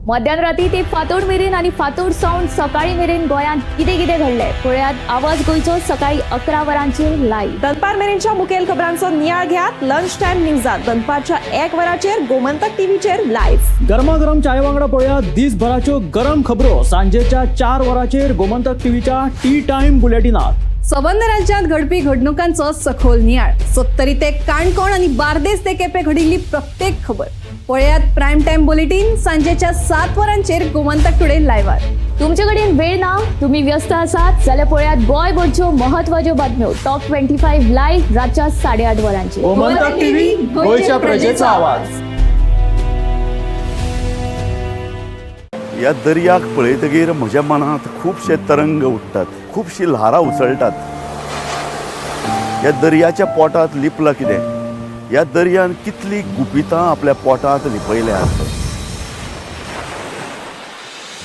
S: मध्यान राती ते फांतोड मेरेन आनी फांतोड सावन सकाळी मेरेन गोंयांत कितें कितें घडलें पळयात आवाज गोंयचो सकाळी 11 वरांचेर लायव्ह.
T: दनपार मेरेनच्या मुखेल खबरांचो नियाळ घेयात लंच टायम न्यूजात दनपारच्या 1 वराचेर गोमंतक टीव्हीचेर लायव्ह.
U: गरमागरम चाय वांगडा पळयात दिसभराच्यो गरम खबरो सांजेच्या 4 वरांचेर गोमंतक टीव्हीच्या टी टायम बुलेटिनात.
V: सबंद राज्यांत घडपी घडणुकांचो सखोल नियाळ, सत्तरी ते काणकोण आनी बार्देस ते केपें घडिल्ली प्रत्येक खबर पळयात प्रायम टायम बुलेटीन सांजेच्या 7 वरांचेर गोमंतक टुडे लायव्हार.
S: तुमचे कडेन वेळ ना, तुम्ही व्यस्त आसात जाल्यार पळयात गोंयभरच्यो महत्वाच्यो बातम्यो टॉप 25 लायव्ह रातच्या 8:30 वरांचेर.
U: गोमंतक टीव्ही, गोंयच्या प्रजेचो आवाज.
R: ह्या दर्याक पळयतगीर म्हज्या मनांत खुबशे तरंग उठ्ठात, खुबशी ल्हारां उसळटात. ह्या दर्याच्या पोटांत लिपलां कितें ह्या दर्यान कितली गुपितां आपल्या पोटांत लिपयल्यात.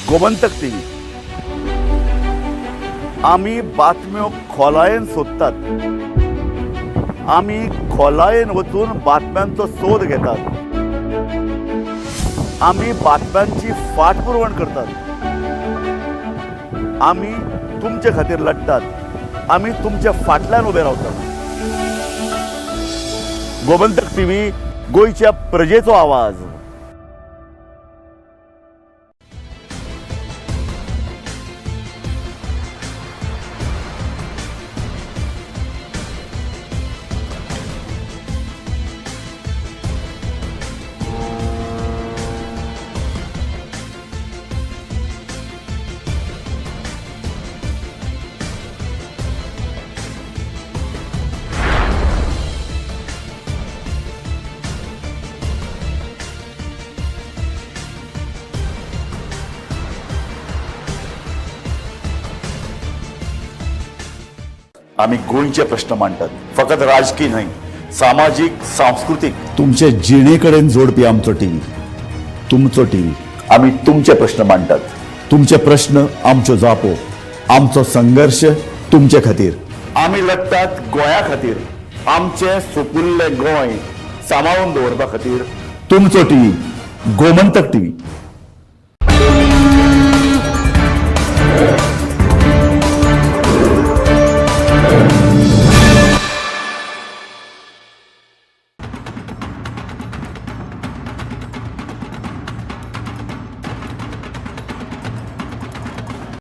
R: गोमंतक टीव्ही, आमी बातम्यो खोलायेन सोदतात, आमी खोलायेन वचून बातम्यांचो सोद घेतात, आमी बातम्यांची फाटपुरवण करतात, आमी तुमचे खातीर लढटात, आमी तुमच्या फाटल्यान उबे रावतात. गोमंतक टीव्ही, गोंयच्या प्रजेचो आवाज. आमी गोंयचे प्रश्न मांडटात, फकत राजकी न्हय, सामाजीक, सांस्कृतीक, तुमचे जिणे कडेन जोडपी आमचो टीव्ही, तुमचो टीव्ही. आमी तुमचे प्रश्न मांडटात, तुमचे प्रश्न आमच्यो जापो, आमचो संघर्श तुमचे खातीर. आमी लढटात गोंया खातीर, आमचें सुपुल्लें गोंय सांबाळून दवरपा खातीर. तुमचो टीव्ही, गोमंतक टीव्ही.